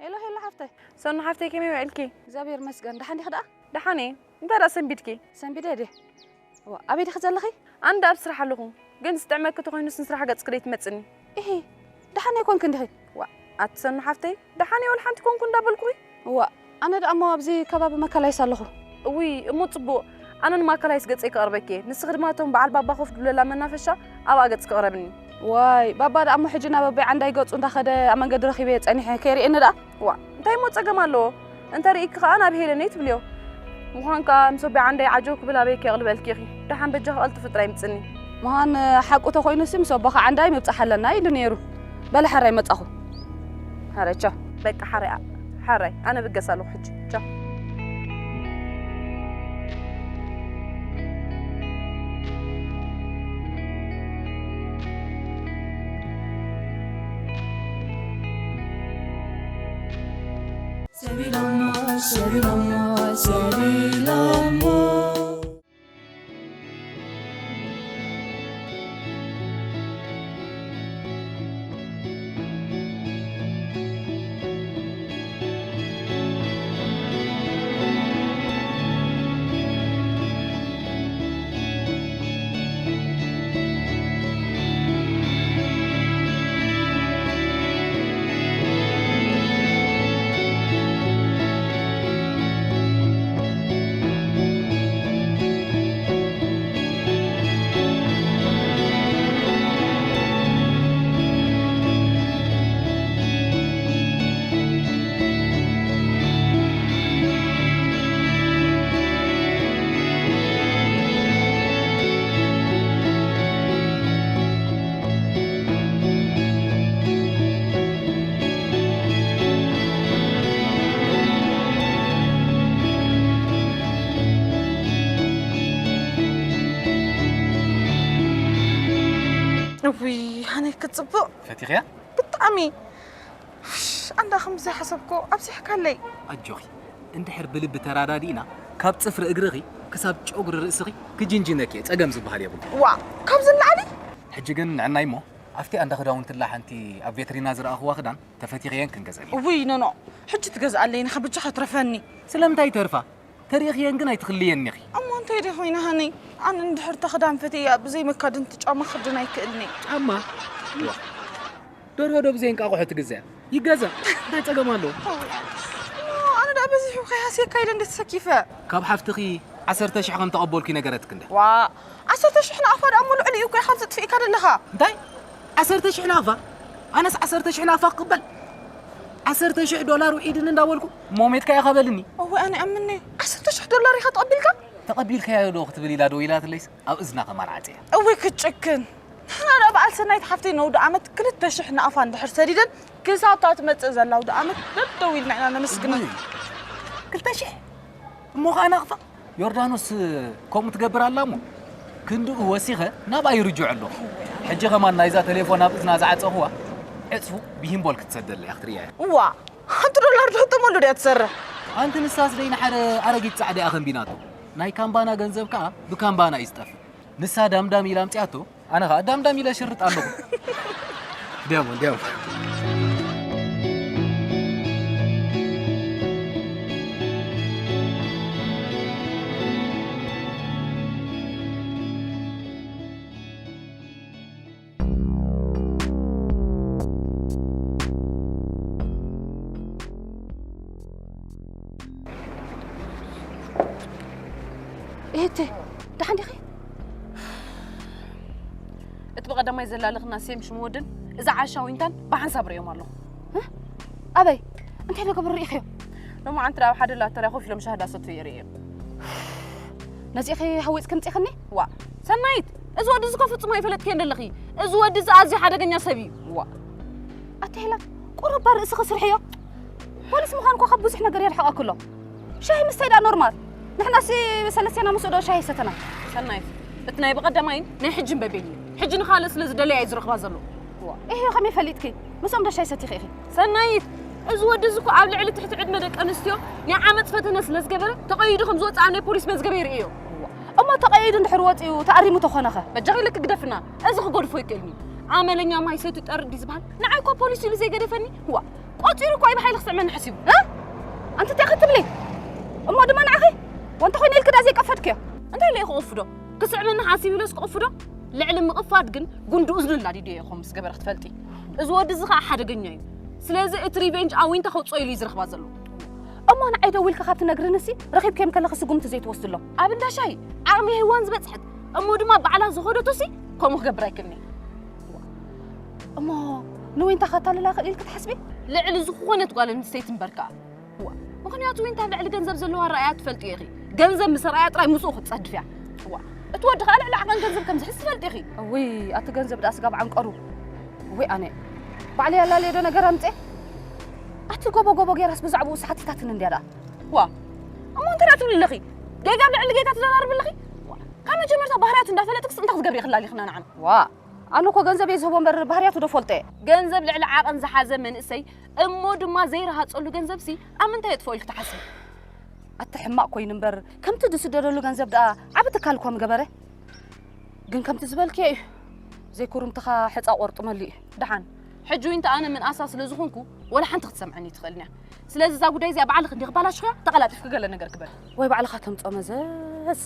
ሄሎ ሄሎ ሓፍተይ ሰኑ ሓፍተይ ከመይ ውዕልኪ እግዚኣብሔር መስገን ደሓን ዲኺ ደኣ ደሓን እየ እንታይ ደኣ ሰንቢድኪ ሰንቢደ ድየ እዋ ኣበይ ዲኺ ዘለኺ ኣንዳ ኣብ ስራሕ ኣለኹ ግን ዝጥዕመኪ ተኾይኑስ ንስራሕ ገጽኪ ደይትመጽኒ እሂ ደሓን ኣይኮንክን ዲኺ ዋእ ኣቲ ሰኑ ሓፍተይ ደሓን እየ ወላ ሓንቲ ኮንኩ እንዳበልኩኺ ዋእ ኣነ ደኣ እሞ ኣብዚ ከባቢ መካላይስ ኣለኹ እውይ እሞ ጽቡቕ ኣነ ንማካላይስ ገጸይ ከቕርበኪ እየ ንስኺ ድማ እቶም በዓል ባባ ኮፍ ድብለላ መናፈሻ ኣብኣ ገጽኪ ቅረብኒ ዋይ ባባ ደኣ እሞ ሕጂ ናብ ኣቦይ ዓንዳይ ገጹ እንዳኸደ ኣብ መንገዲ ረኺበዮ ጸኒሐ ከይርእየኒ ደኣ ዋእ እንታይ እሞ ጸገም ኣለዎ እንተ ርኢኪ ከኣ ናብ ሄለነይ ትብልዮ ምዃን ከኣ ምስ ኣቦይ ዓንዳይ ዓጀው ክብል ኣበይ ከየቕልበልኪ ኢኺ ደሓን በጃኺ ቀልጥፊ ጥራይ ምጽኒ ምዃን ሓቁ ተኾይኑሲ ምስ ኣቦኻ ዓንዳይ ምብጻሕ ኣለና ኢሉ ነይሩ በለ ሕራይ መጻኹ ሕራይ ቻው በቃ ሕራይ ሕራይ ኣነ ብገስ ኣለኹ ሕጂ ቻው እውይ፣ ሃነይ ክትጽብቕ። ፈቲኽያ? ብጣዕሚ። ኣንዳ ከም ዘይሓሰብኮ ኣብዚሕካለይ። ኣጆኺ፣ እንድሕር ብልቢ ተራዳዲእና፣ ካብ ጽፍሪ እግርኺ ክሳብ ጨጉሪ ርእስኺ ክጅንጅነኪ እየ፣ ጸገም ዝበሃል የብሉ። ዋ፣ ካብዚ ንላዕሊ? ሕጂ ግን ንዕናይ እሞ፣ ኣብቲ ኣንዳ ክዳውንቲ ላ ሓንቲ ኣብ ቬትሪና ዝረኣኽዋ ክዳን ተፈቲኽየን ክንገዘን ኢና። ውይ፣ ኖ፣ ኖ። ሕጂ ትገዝኣለይ ኢኻ፣ በጃኻ ትረፈኒ። ስለምንታይ ተርፋ? ተሪእኽየን ግን ኣይትኽልየን ኢኺ። እሞ እንታይ ደኣ ኮይነ ሃኒ? ኣነ እንድሕር እታ ክዳን ፈትየያ ብዘይ መካድንቲ ጫማ ክኽደን ኣይክእልን እየ። ጫማ? ዋ። ደርሆ ዶ ብዘይ እንቃቑሖ ትግዛእ? ይገዛእ። እንታይ ጸገም ኣለዎ? እሞ ኣነ ደኣ በዚሑ ከይሃስየካ ኢለ እንዴ ተሰኪፈ? ካብ ሓፍትኺ ዓሰርተ ሽሕ ከም ተቐበልኩ ይነገረትኪ እንደ። ዋ፣ ዓሰርተ ሽሕ ናቕፋ ደኣ እሞ ልዕሊኡ እኮ ኢኻ ዘጥፊእካ ዘለኻ። እንታይ? ዓሰርተ ሽሕ ናቕፋ? ኣነስ ዓሰርተ ሽሕ ናቕፋ ክቕበል? ዓሰርተ ሽሕ ዶላር ውዒድኒ እንዳበልኩ ሞሜትካ ኢኻ በልኒ። እወ፣ ኣነ ኣምኒ። ዓሰርተ ሽሕ ዶላር ኢኻ ተቐቢልካ? ተቐቢልካዮ ዶ ክትብል ኢላ ደው ኢላትለይስ ኣብ እዝና ከማን ዓጽያ። እወ፣ ክትጭክን። ንሕና ደኣ በዓል ሰናይት ሓፍተይ ነውዲ ዓመት ክልተ ሽሕ ናቕፋ እንድሕር ሰዲደን ክሳብ እታ ትመጽእ ዘላ ኣውደ ዓመት ደደው ኢልና ኢና ነመስግና። እወ። ክልተ ሽሕ? እሞ ኸኣ ናቕፋ? ዮርዳኖስ ከምኡ ትገብር ኣላ እሞ፣ ክንድኡ ወሲኸ ናብኣ ይርጅዖ ኣለኹ። ሕጂ ኸማን ናይዛ ቴሌፎን ኣብ እዝና ዝዓጸኹዋ፣ ዕጽፉ ብሂምቦል ክትሰደለይ እያ ክትርእያ እያ። እዋ፣ ሓንቲ ዶላር ዶ ተመሉ ድያ ትሰርሕ? ኣንቲ ንሳስ ደይ ንሓደ ኣረጊት ጻዕዳ እያ ኸንቢናቶ። ናይ ካምባና ገንዘብ ከኣ ብካምባና እዩ ዝጠፍእ። ንሳ ዳምዳም ኢላ ኣምጺኣቶ፣ ኣነ ኸኣ ዳምዳም ኢለ ሽርጥ ኣለኹ። ድያሞ፣ ድያሞ። እህተ፣ ደሓን ዲኺ? እቲ ብቐዳማይ ዘላለኽና ሴም ሽሙ ወድን እዛ ዓሻ ዊንታን ብሓንሳብ ርእዮም ኣለኹ። እ? ኣበይ? እንታይ ዶ ክገብሩ ርኢኽዮ? ሎማዓንቲ ደኣ ኣብ ሓደ ላተርያ ኮፍ ኢሎም ሻሂ እንዳሰተዩ ርእዮም። ነዚእኺ ሃዊፅኪ ምፂኽኒ? ዋ፣ ሰናይት፣ እዚ ወዲ እዚ እኮ ፍጹም ኣይፈለጥክዮን ዘለኺ። እዚ ወዲ እዚ ኣዝዩ ሓደገኛ ሰብ እዩ። ዋ። ኣቲ ሄለን፣ ቁሩብ እባ ርእስኺ ስርሕዮ። ፖሊስ ምዃን እኮ ካብ ብዙሕ ነገር የርሕቐኪ ኣሎ። ሻሂ ምስታይ ደኣ ኖርማል። ንሕናሲ ሰለስቴና ምስኡ ዶ ሻሂ ሰተና? ሰናይት፣ እቲ ናይ ብቐዳማይን ናይ ሕጂ እምበቤን እዩ። ሕጂ ንኻልእ ስለ ዝደለያ እዩ ዝረኽባ ዘሎ። ዋ። እሄ፣ ከመይ ፈሊጥኪ? ምስኦም ዶ ሻሂ ሰቲኺ ኢኺ? ሰናይት፣ እዚ ወዲ እዚ እኮ ኣብ ልዕሊ ትሕቲ ዕድመ ደቂ ኣንስትዮ ናይ ዓመጽ ፈተነ ስለ ዝገበረ ተቐይዱ ከም ዝወጽኣ ናይ ፖሊስ መዝገብ የርእዮ። እሞ ተቐይዱ እንድሕር ወጺኡ ተኣሪሙ ተኾነኸ? በጃኺ ኢለኪ ግደፍና። እዚ ክገድፎ ኣይክእልን እዩ። ኣመለኛ ማይ ሰትዩ ጠርዲ ዝበሃል ንዓይ እኮ ፖሊስ ኢሉ ዘይገደፈኒ። ዋ፣ ቆጺሩ እኮ እዩ ብሓይሊ ክስዕመኒ ሓሲቡ። እ? ኣንቲ እንታይ ኢኺ ትብሊ? እሞ ድማ ንዓኺ? ወንተ ኮይነ ኢልኪ ዳ ዘይቀፈድክዮ? እንታይ ኢለ ኢኹ ክቕፍዶ? ክስዕመኒ ሓሲቡ ኢለስ ክቕፍዶ? ልዕሊ ምቕፋድ ግን ጉንዲ እዝኑ ኣላዲደዮ ኢኹ ምስ ገበረ ክትፈልጢ። እዚ ወዲ እዚ ኸኣ ሓደገኛ እዩ። ስለዚ እቲ ሪቨንጅ ኣብ ዊንታ ከውጽኦ ኢሉ እዩ ዝረኽባ ዘሎ። እሞ ንዓይ ደዊልካ ካብ ትነግርንሲ ረኺብክዮም ከለኺ ስጉምቲ ዘይትወስድሎም? ኣብ እንዳ ሻሂ ዓቕሚ ሄዋን ዝበጽሐት እሞ ድማ ባዕላ ዝኸደቶሲ ከምኡ ክገብር ኣይክእልኒ። እሞ ንዊንታ ከታልላ ክእል ኢልኪ ትሓስቢ? ልዕሊ ዝኾነት ጓል ኣንስተይቲ እምበር ከኣ። እዋ፣ ምኽንያቱ ዊንታ ኣብ ልዕሊ ገንዘብ ዘለዋ ራእያ ትፈልጢ ኢኺ። ገንዘብ ምስ ራእያ ጥራይ ምስኡ ክትጸድፍ እያ። እዋ፣ እቲ ወዲ ከኣ ልዕሊ ዓቐን ገንዘብ ከም ዝሕዝ ትፈልጢ ኢኺ። እውይ፣ ኣቲ ገንዘብ ደኣ ስጋብ ዓንቀሩ። እውይ ኣነ። ባዕለይ ኣላለየ ዶ ነገር ኣምጽኤ? ኣቲ ጎቦ ጎቦ ጌራስ ብዛዕባኡ ሓቲታትኒ እንድያ ደኣ። ዋ፣ እሞ እንታይ ደኣ ትብሊ ኣለኺ? ጌጋ ኣብ ልዕሊ ጌጋ ትዘራርቢ ኣለኺ? ዋ፣ ካብ መጀመርታ ባህርያቱ እንዳፈለጥክስ እንታይ ክትገብሪ ኢኺ ኣላሊኽና ንዓና? ዋ፣ ኣነ እኮ ገንዘብ እየ ዝህቦ እምበር ባህርያቱ ዶ ፈልጦ እየ? ገንዘብ ልዕሊ ዓቐን ዝሓዘ መንእሰይ እሞ ድማ ዘይረሃፀሉ ገንዘብሲ ኣብ ምንታይ የጥፍኦ ኢልኪ ትሓስቢ? ኣቲ ሕማቕ ኮይኑ እምበር ከምቲ ዝስደደሉ ገንዘብ ደኣ ዓቢ ትካል እኳ ምገበረ። ግን ከምቲ ዝበልክዮ እዩ። ዘይኩርምትኻ ሕፃ ቆርጥመሉ እዩ። ደሓን ሕጂ ዊንታ ኣነ ምንኣሳ ስለ ዝኾንኩ ወላ ሓንቲ ክትሰምዐኒ ትኽእልን እያ። ስለዚ እዛ ጉዳይ እዚኣ ባዕልኺ እንዲኺ ባላሽኽያ ተቐላጢፍኪ ገለ ነገር ግበሪ። ወይ ባዕልኻ ተምፅኦ መዘዝ።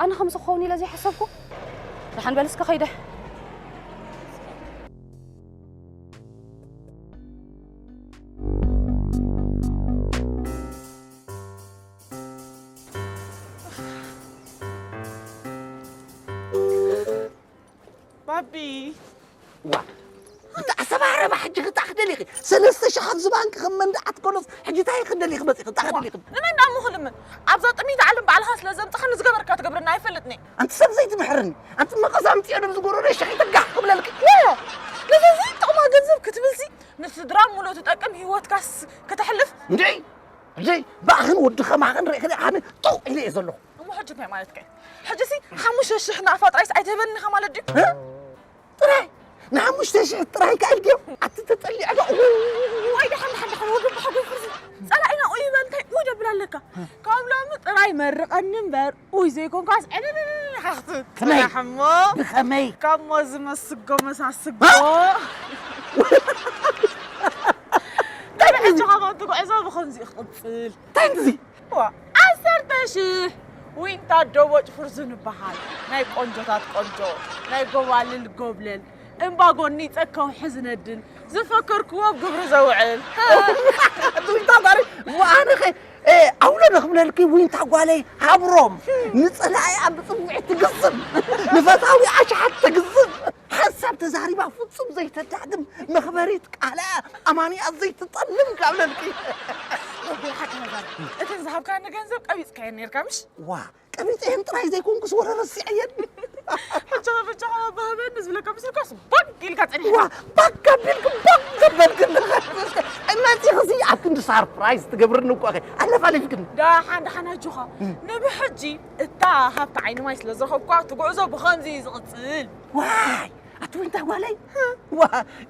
ኣነ ከምዚ ክኸውን ኢለ ዘይሓሰብኩ። ደሓን በል እስከ ከይደ። ባቢ ዋ ብጣዕ ሰባረባ ሕጂ ክጣዕ ክደሊኺ ሰለስተ ሺሕ ኣብዚ ባንክ ከም መንድዓት ኮሎስ ሕጂ እንታይ ክደሊኺ መፂኺ ጣዕ ክደሊኺ ንመን ዳሞ ክልምን ኣብዛ ጥሚት ዓለም ባዕልኻ ስለ ዘምፅኻኒ ዝገበርካ ትገብረና ኣይፈልጥኒ ኣንቲ ሰብ ዘይትምሕርኒ ኣንቲ መቐስ ኣምፅዮ ድም ዝጎረሮ ሸኺ ተጋሕ ክብለልኪ ነዘዚ ጥቕማ ገንዘብ ክትብልሲ ንስድራ ሙሉ ትጠቅም ህይወትካስ ከተሕልፍ እንድዒ ሕጂ ብኣኽን ወዲ ኸማኽን ርኢ ክልእ ኣነ ጡቕ ኢለ እየ ዘለኹ። እሞ ሕጂ እንታይ ማለትካ እዩ? ሕጂሲ ሓሙሽተ ሽሕ ናቕፋ ጥራይስ ኣይትህበኒ ኢኻ ማለት ድዩ? እ? ጥራይ ንሓሙሽተ ሽሕ ጥራይ ከ ኢልክዮ ኣቲ ተጸሊዐ ዶ ዋይ ደሓን ደሓን ደሓን ወዲ ብሓጎይ ፍርዚ ጸላኢና ኡይ በል እንታይ ኡይ ደብል ኣለካ ካብ ሎሚ ጥራይ መርቐኒ እምበር ኡይ ዘይኮንካስ ዕልልልል ኢኻ ክትብል ከመይ? ጽናሕ እሞ ብኸመይ? ካብ ሞዚ መስጎ መሳስጎ እ? ሕጂ ኸማን ትጉዕዞ ብኸምዚ እዩ ክቕጽል እንታይ እዚ ዋ ዓሰርተ ሽሕ ዊንታ ዶቦጭ ፍርዙን እበሃል ናይ ቆንጆታት ቆንጆ ናይ ጎባልል ጎብለል እምባ ጎኒ ጸከውሒ ዝነድል ዝፈከርክዎ ኣብ ግብሪ ዘውዕል ዊንታ ጓሪ ወኣነኸ ኣውሎ ንኽብለልኪ ዊንታ ጓለይ ሃብሮም ንጸላኢኣ ብጽውዒት ትግዝም ንፈታዊ ኣሽሓት ትግዝም ሓንሳብ ተዛሪባ ፍጹም ዘይተዳግም መኽበሪት ቃላ ኣማንያ ዘይትጠልም ካብለልኪ ወደይ ሓቂ መዛር እተን ዝሃብካኒ ገንዘብ ቀቢፅካየን ኔርካ ምሽ ዋ ቀቢፀየን ጥራይ ዘይኮንኩስ ወረ ረሲዐየን ሕጂ ብቻ ባህበን ዝብለካ ምስልካስ ባግ ኢልካ ፀኒሕካ ባግ ኣቢልክ ባግ ዘበልክ መፂኽዚ ኣብ ክንዲ ሳርፕራይዝ ትገብርኒ እኳ ኣለፋሊፍክን ዳሓን ዳሓን ኣጆኻ ንብሕጂ እታ ሃብቲ ዓይኒ ማይ ስለ ዝረኸብኳ እቲ ጉዕዞ ብኸምዚ እዩ ዝቕፅል ዋይ ኣቲ ወይንታ ጓለይ ዋ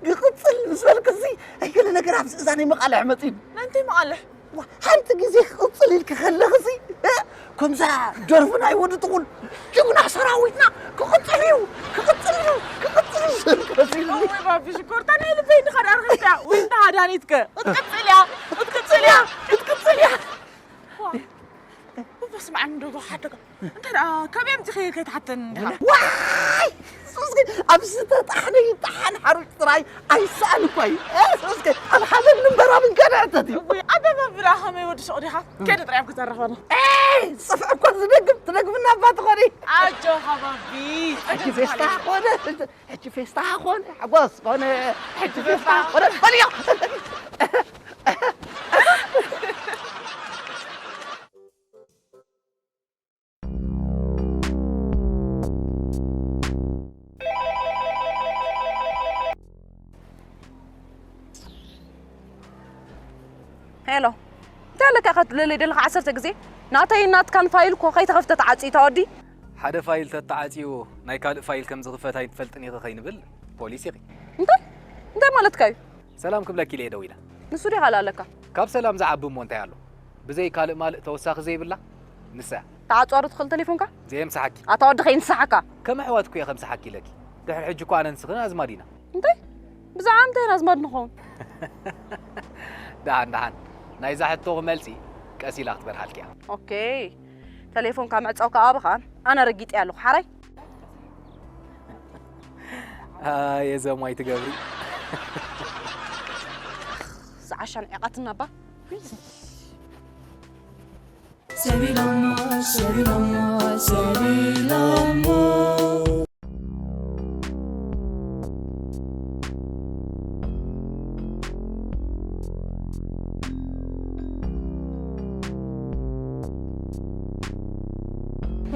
ክቕፅል ምስ በልክሲ ኣይገለ ነገር ኣብዚ እዛነይ መቓልሕ መፂኡ ናይ እንታይ መቓልሕ ሓንቲ ግዜ ክቕፅል ኢልኪ ከለኽሲ ከምዛ ደርፊ ናይ ወዲ ጥቑል ጅግና ሰራዊትና ክቕፅል እዩ ክቕፅል እዩ ክቕፅል እዩ ዝብል ክመስል እወ ባቢ ሽኮርታ ናይ ልበይ ንኻ ዳርኺብካ ወይንታ ሃዳኒትከ ክትቅፅል እያ ክትቅፅል እያ ክትቅፅል እያ በስመ ኣብ እንዶ ሓደጋ እንታይ ደኣ ካበይ ኣምፂኸ ከይትሓተኒ እንዲኻ ዋይ ሱስኪ ኣብ ዝተጣሕነ ይጣሓን ሓሩጭ ጥራይ ኣይሰኣን እኳ እዩ ሱስኪ ኣብ ሓበን ምንበራ ምንገድዕተት እዩ ወይ ኣደባብላ ከመይ ወዲ ሱቕ ዲኻ ከይደ ጥራይ ኣብ ክተረኸበና ፅፍዕ እኳ ዝደግም ትደግምና እባ ትኾኒ ኣጆኻ ባቢ ሕጂ ፌስታ ኮነ ሕጂ ፌስታ ኮነ ሓጎስ ኮነ ሕጂ ፌስታ ኮነ በልዮ ሄሎ እንታይ ኣለካ ኢኻ ትብለለይ ዘለኻ ዓሰርተ ግዜ ናተይን ናትካን ፋይል እኮ ከይተኸፍተ ተዓፅዩ እታ ወዲ ሓደ ፋይል ተተዓፅዩ ናይ ካልእ ፋይል ከም ዝኽፈት ኣይትፈልጥን ኢኺ ከይንብል ፖሊስ ኢኺ እንታይ እንታይ ማለትካ እዩ ሰላም ክብለኪ ኢለ እየ ደዊለ ንሱ ዲኻ ኣለካ ካብ ሰላም ዝዓቢ እሞ እንታይ ኣሎ ብዘይ ካልእ ማልእ ተወሳኺ ዘይብላ ንሳ እያ። ተዓጻሩ ትኽእል ተሌፎንካ? ዘየምስሓኪ። ኣታ ወዲ ከይንስሓካ። ከም ኣሕዋት እኮ እየ ከምስሓኪ ኢለኪ። ድሕሪ ሕጂ እኮ ኣነን ንስኽን ኣዝማድ ኢና። እንታይ? ብዛዕባ ምንታይ ኢና ኣዝማድ ንኸውን? ደሓን ደሓን ናይዛ ሕቶ ክመልሲ ቀስ ኢላ ክትበርሃልኪ እያ። ኦኬ። ተሌፎንካ ምዕጻው ከኣ ኣበኻ ኣነ ረጊጠያ ኣለኹ ሓራይ። ኣየ ዘማይ ትገብሪ። ዝዓሻ ንዕቐትና እባ። ሰቢሎሞ ሰቢሎሞ ሰቢሎሞ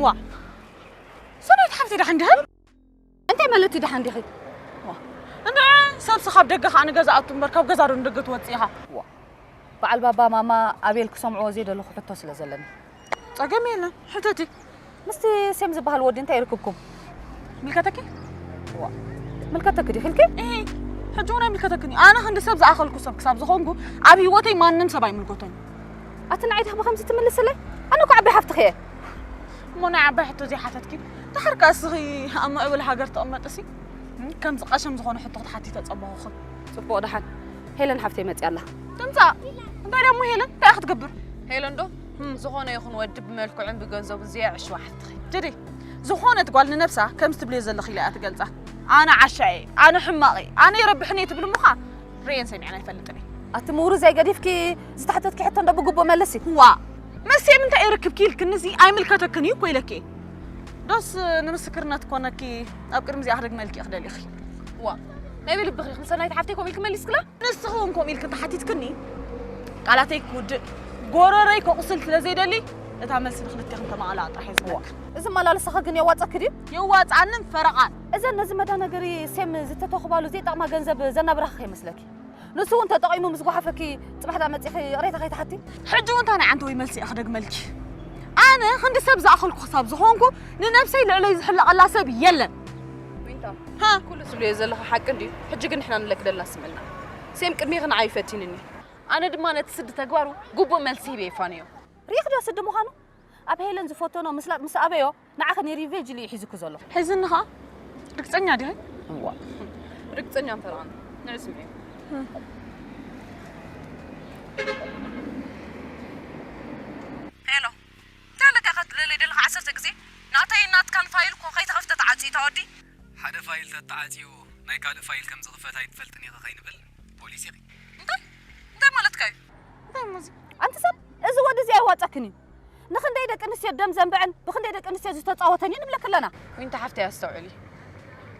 ዋ ሰናይት ሓፍቲ ደሓን ድሕር እንታይ ማለት እዩ ደሓን ዲኺ? እንድዒ ሰብሲ ካብ ደገ ከዓ ንገዛ ኣቱ እምበር ካብ ገዛ ዶ ንደገ ትወፅእ ኢኻ? በዓል ባባ ማማ ኣቤል ክሰምዕዎ ዘይደለኹ ሕቶ ስለ ዘለኒ። ፀገም የለን ሕተቲ። ምስቲ ሴም ዝበሃል ወዲ እንታይ ርክብኩም? ምልከተኪ? ዋ ምልከተክ ድዩ ኢልኪ? እሂ፣ ሕጂ እውን ኣይምልከተክን እዩ። ኣነ ክንዲ ሰብ ዝኣኸልኩ ሰብ ክሳብ ዝኾንኩ ኣብ ህይወተይ ማንም ሰብ ኣይምልከቶን። ኣቲ ንዓይ ዳኣ ብኸምዚ ትምልስለይ? ኣነ እኮ ዓባይ ሓፍትኺ እየ። እሞ ናይ ዓባይ ሕቶ ዘይሓተትኪ፣ ድሓር ከኣ እስኺ ኣብ ምዕቡል ሃገር ትቕመጥሲ፣ እም፣ ከምዚ ቀሸም ዝኾነ ሕቶ ክትሓቲ ተጸበኹኽን። ጽቡቕ፣ ደሓን ሄለን ሓፍተይ መጺኣ ኣላ። ትምጻእ። እንታይ ደሞ ሄለን? እንታይ እያ ክትገብር? ሄለን ዶ? እም። ዝኾነ ይኹን ወዲ ብመልክዑን ብገንዘቡን ዘየዕሽዋ ሓፍትኺ። ጀዴ፣ ዝኾነት ጓል ንነብሳ ከምዚ ትብልዮ ዘለኺ ኢላ እያ ትገልጻ። ኣነ ዓሻ እየ፣ ኣነ ሕማቕ እየ፣ ኣነ ይረብሕኒ እየ ትብል እሞ ኸኣ ርእየን ሰሚዐን ኣይፈልጥን እየ። ኣቲ ምውርዝ ኣይገዲፍኪ፣ ዝተሓተትኪ ሕቶ እንዶ ብግቡእ መልሲ። ዋ፣ መልሲ ምንታይ ይርክብኪ ኢልክኒ፣ እዚ ኣይምልከተክን እዩ እኮ ኢለኪ እየ። ዶስ ንምስክርነት ኮነኪ ኣብ ቅድሚ እዚኣ ክደግመልኪ እየ ክደሊኺ። ዋ፣ ናይ ብልብኺ ኢኺ ንሰናይት ሓፍተይ ከምኡ ኢልኪ መሊስክላ? ንስኺ እውን ከምኡ ኢልኪ እንተሓቲትክኒ፣ ቃላተይ ክውድእ፣ ጎረረይ ከቑስል ስለ ዘይደሊ፣ እታ መልሲ ንክልቴኽን ተማእላ ጥራሕ እየ ዝብለክን። እዚ መላልሳኺ ግን የዋጸኪ ድዩ? የዋጽኣንን ፈረቓን። እዘን ነዚ መዳ ነገሪ ሴም ዝተተኹባሉ ዘይጠቕማ ገንዘብ ዘናብራኺ ከይመስለኪ። ንሱ እውን ተጠቒሙ ምስ ጓሓፈኪ፣ ጽባሕ ደኣ መጺኺ ይቕሬታ ከይትሓቲ? ሕጂ እውን እንታይ ናይ ዓንተወይ መልሲ እየ ክደግመልኪ? ኣነ ክንዲ ሰብ ዝኣኸልኩ ክሳብ ዝኾንኩ፣ ንነብሰይ ልዕለይ ዝሕለቐላ ሰብ የለን። ዊንታ፣ ሃ? ኩሉ ትብልዮ ዘለኺ ሓቂ እንድዩ። ሕጂ ግን ንሕና ንለክደልና ስምዕልና። ሴም ቅድሜኺ ንዓይ ይፈቲንኒ። ኣነ ድማ ነቲ ስዲ ተግባሩ ግቡእ መልሲ ሂበ ይፋነዮ። ርኢኺ ዶ ስዲ ምዃኑ? ኣብ ሄለን ዝፈተኖ ምስላጥ ምስ ኣበዮ፣ ንዓኺ ንሪቬንጅ ኢሉ እዩ ሒዙኪ ዘሎ። ሒዝኒ ኸኣ? ርግጸኛ ዲኺ? እዋ። ርግጸኛ እንተ ደኣ ንዒ ስምዒ። ሄሎ። እንታይ ኣለካ ኢኻ ትደሊ ዘለኻ ዓሰርተ ግዜ? ናተይን ናትካን ፋይል እኮ ከይተኸፍተ ተዓጽዩ እታ ወዲ። ሓደ ፋይል ተተዓጽዩ ናይ ካልእ ፋይል ከም ዝኽፈት ኣይትፈልጥን ኢኺ ከይንብል ፖሊስ ኢኺ። እንታይ? እንታይ ማለትካ እዩ? እንታይ እሞ እዚ? ኣንቲ ሰብ፣ እዚ ወዲ እዚ ኣይዋጸክን እዩ። ንኽንደይ ደቂ ኣንስትዮ ደም ዘንብዐን ብኽንደይ ደቂ ኣንስትዮ ዝተጻወተን እዩ ንብለኪ ኣለና። ዊንታ ሓፍተይ ኣስተውዕሊ።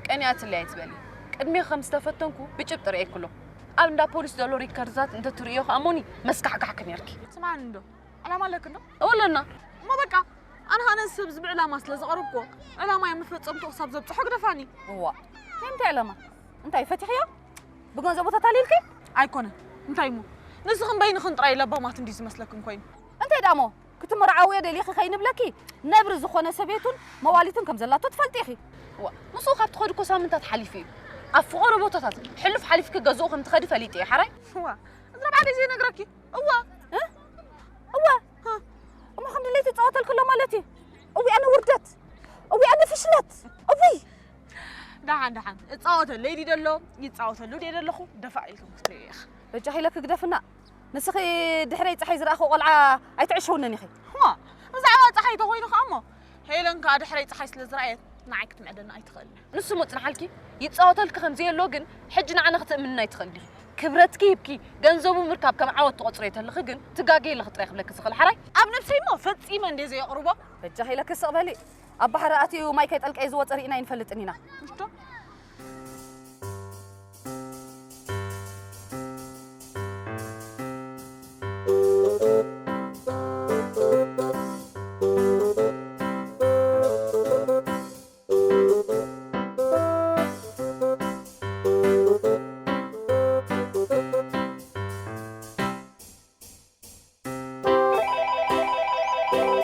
ቀኒኣትለይ ኣይትበሊ። ቅድሜኺ ከም ዝተፈተንኩ ብጭብጢ ርእየኪ ኣሎ። ኣብ እንዳ ፖሊስ ዘሎ ሪከርድታት እንተትርእዮ ከኣ እሞኒ መስካሕካሕኪ ነርኪ። ስምዓኒ እንዶ፣ ዕላማ ኣለኪ እንዶ? እወ ኣለና። እሞ በቃ፣ ኣነ ኸኣ ነዚ ሰብ እዚ ብዕላማ ስለ ዘቕረብኩዎ፣ ዕላማይ ኣብ መፈጸምትኡ ክሳብ ዘብጽሖ ግደፋኒ። እዋ፣ ናይ ምንታይ ዕላማ? እንታይ ፈቲኽዮ? ብገንዘቡ ተታሊልኪ? ኣይኮነን። እንታይ እሞ? ንስኽን በይንኽን ጥራይ ለባማት እንድዩ ዝመስለክን ኮይኑ። እንታይ ደኣ እሞ? ክትምርዓውዮ ደሊኺ ከይንብለኪ፣ ነብሪ ዝኾነ ሰበይቱን መዋሊቱን ከም ዘላቶ ትፈልጢ ኢኺ። እዋ፣ ምስኡ ካብ ትኸዱ እኮ ሳምንታት ሓሊፉ እዩ። ኣብ ፍቑር ቦታታት ሕሉፍ ሓሊፍኪ ገዝኡ ከም ትኸዲ ፈሊጠ እየ፣ ሓራይ? እዋ፣ እዚ ንባዕለይ ዘይነግረኪ። እዋ። እ? እዋ። እ? እሞ ከም ድሌቱ ይጻወተልኪ ኣሎ ማለት እዩ? እዊ ኣነ ውርደት። እዊ ኣነ ፍሽለት። እዊ። ደሓን፣ ደሓን። እጻወተለይ ድዩ ደሎ? ይጻወተሉ ድየ ደለኹ? ደፋእ ኢልኩም ክትርእዩ ኢኻ። በጃኺ ኢለኪ ግደፍና። ንስኺ ድሕረይ ጸሓይ ዝረኣኹ ቆልዓ ኣይትዕሽውንን ኢኺ። እዋ፣ ብዛዕባ ጸሓይ ተኾይኑ ኸኣ እሞ፣ ሄለን ከኣ ድሕረይ ጸሓይ ስለ ዝረኣየት ንዓይ ክትምዕደኒ ኣይትኽእልን። ንሱ እሞ ጽንሓልኪ፣ ይጻወተልኪ ከም ዘየሎ ግን ሕጂ ንዓና ክትእምንና ኣይትኽእልን ኢኺ። ክብረትኪ ሂብኪ፣ ገንዘቡ ምርካብ ከም ዓወት ትቖጽርዮ ተለኺ ግን ትጋገዪ ኣለኺ ጥራይ ክብለኪ ዝኽእል ሓራይ። ኣብ ነብሰይ እሞ ፈጺመ እንድየ ዘየቕርቦ። በጃኺ ኢለኪ ስቕ በሊ። ኣብ ባሕሪ ኣትዩ ማይ ከይጠልቀየ ዝወጸ ርኢና ኣይንፈልጥን ኢና። ምሽቶ?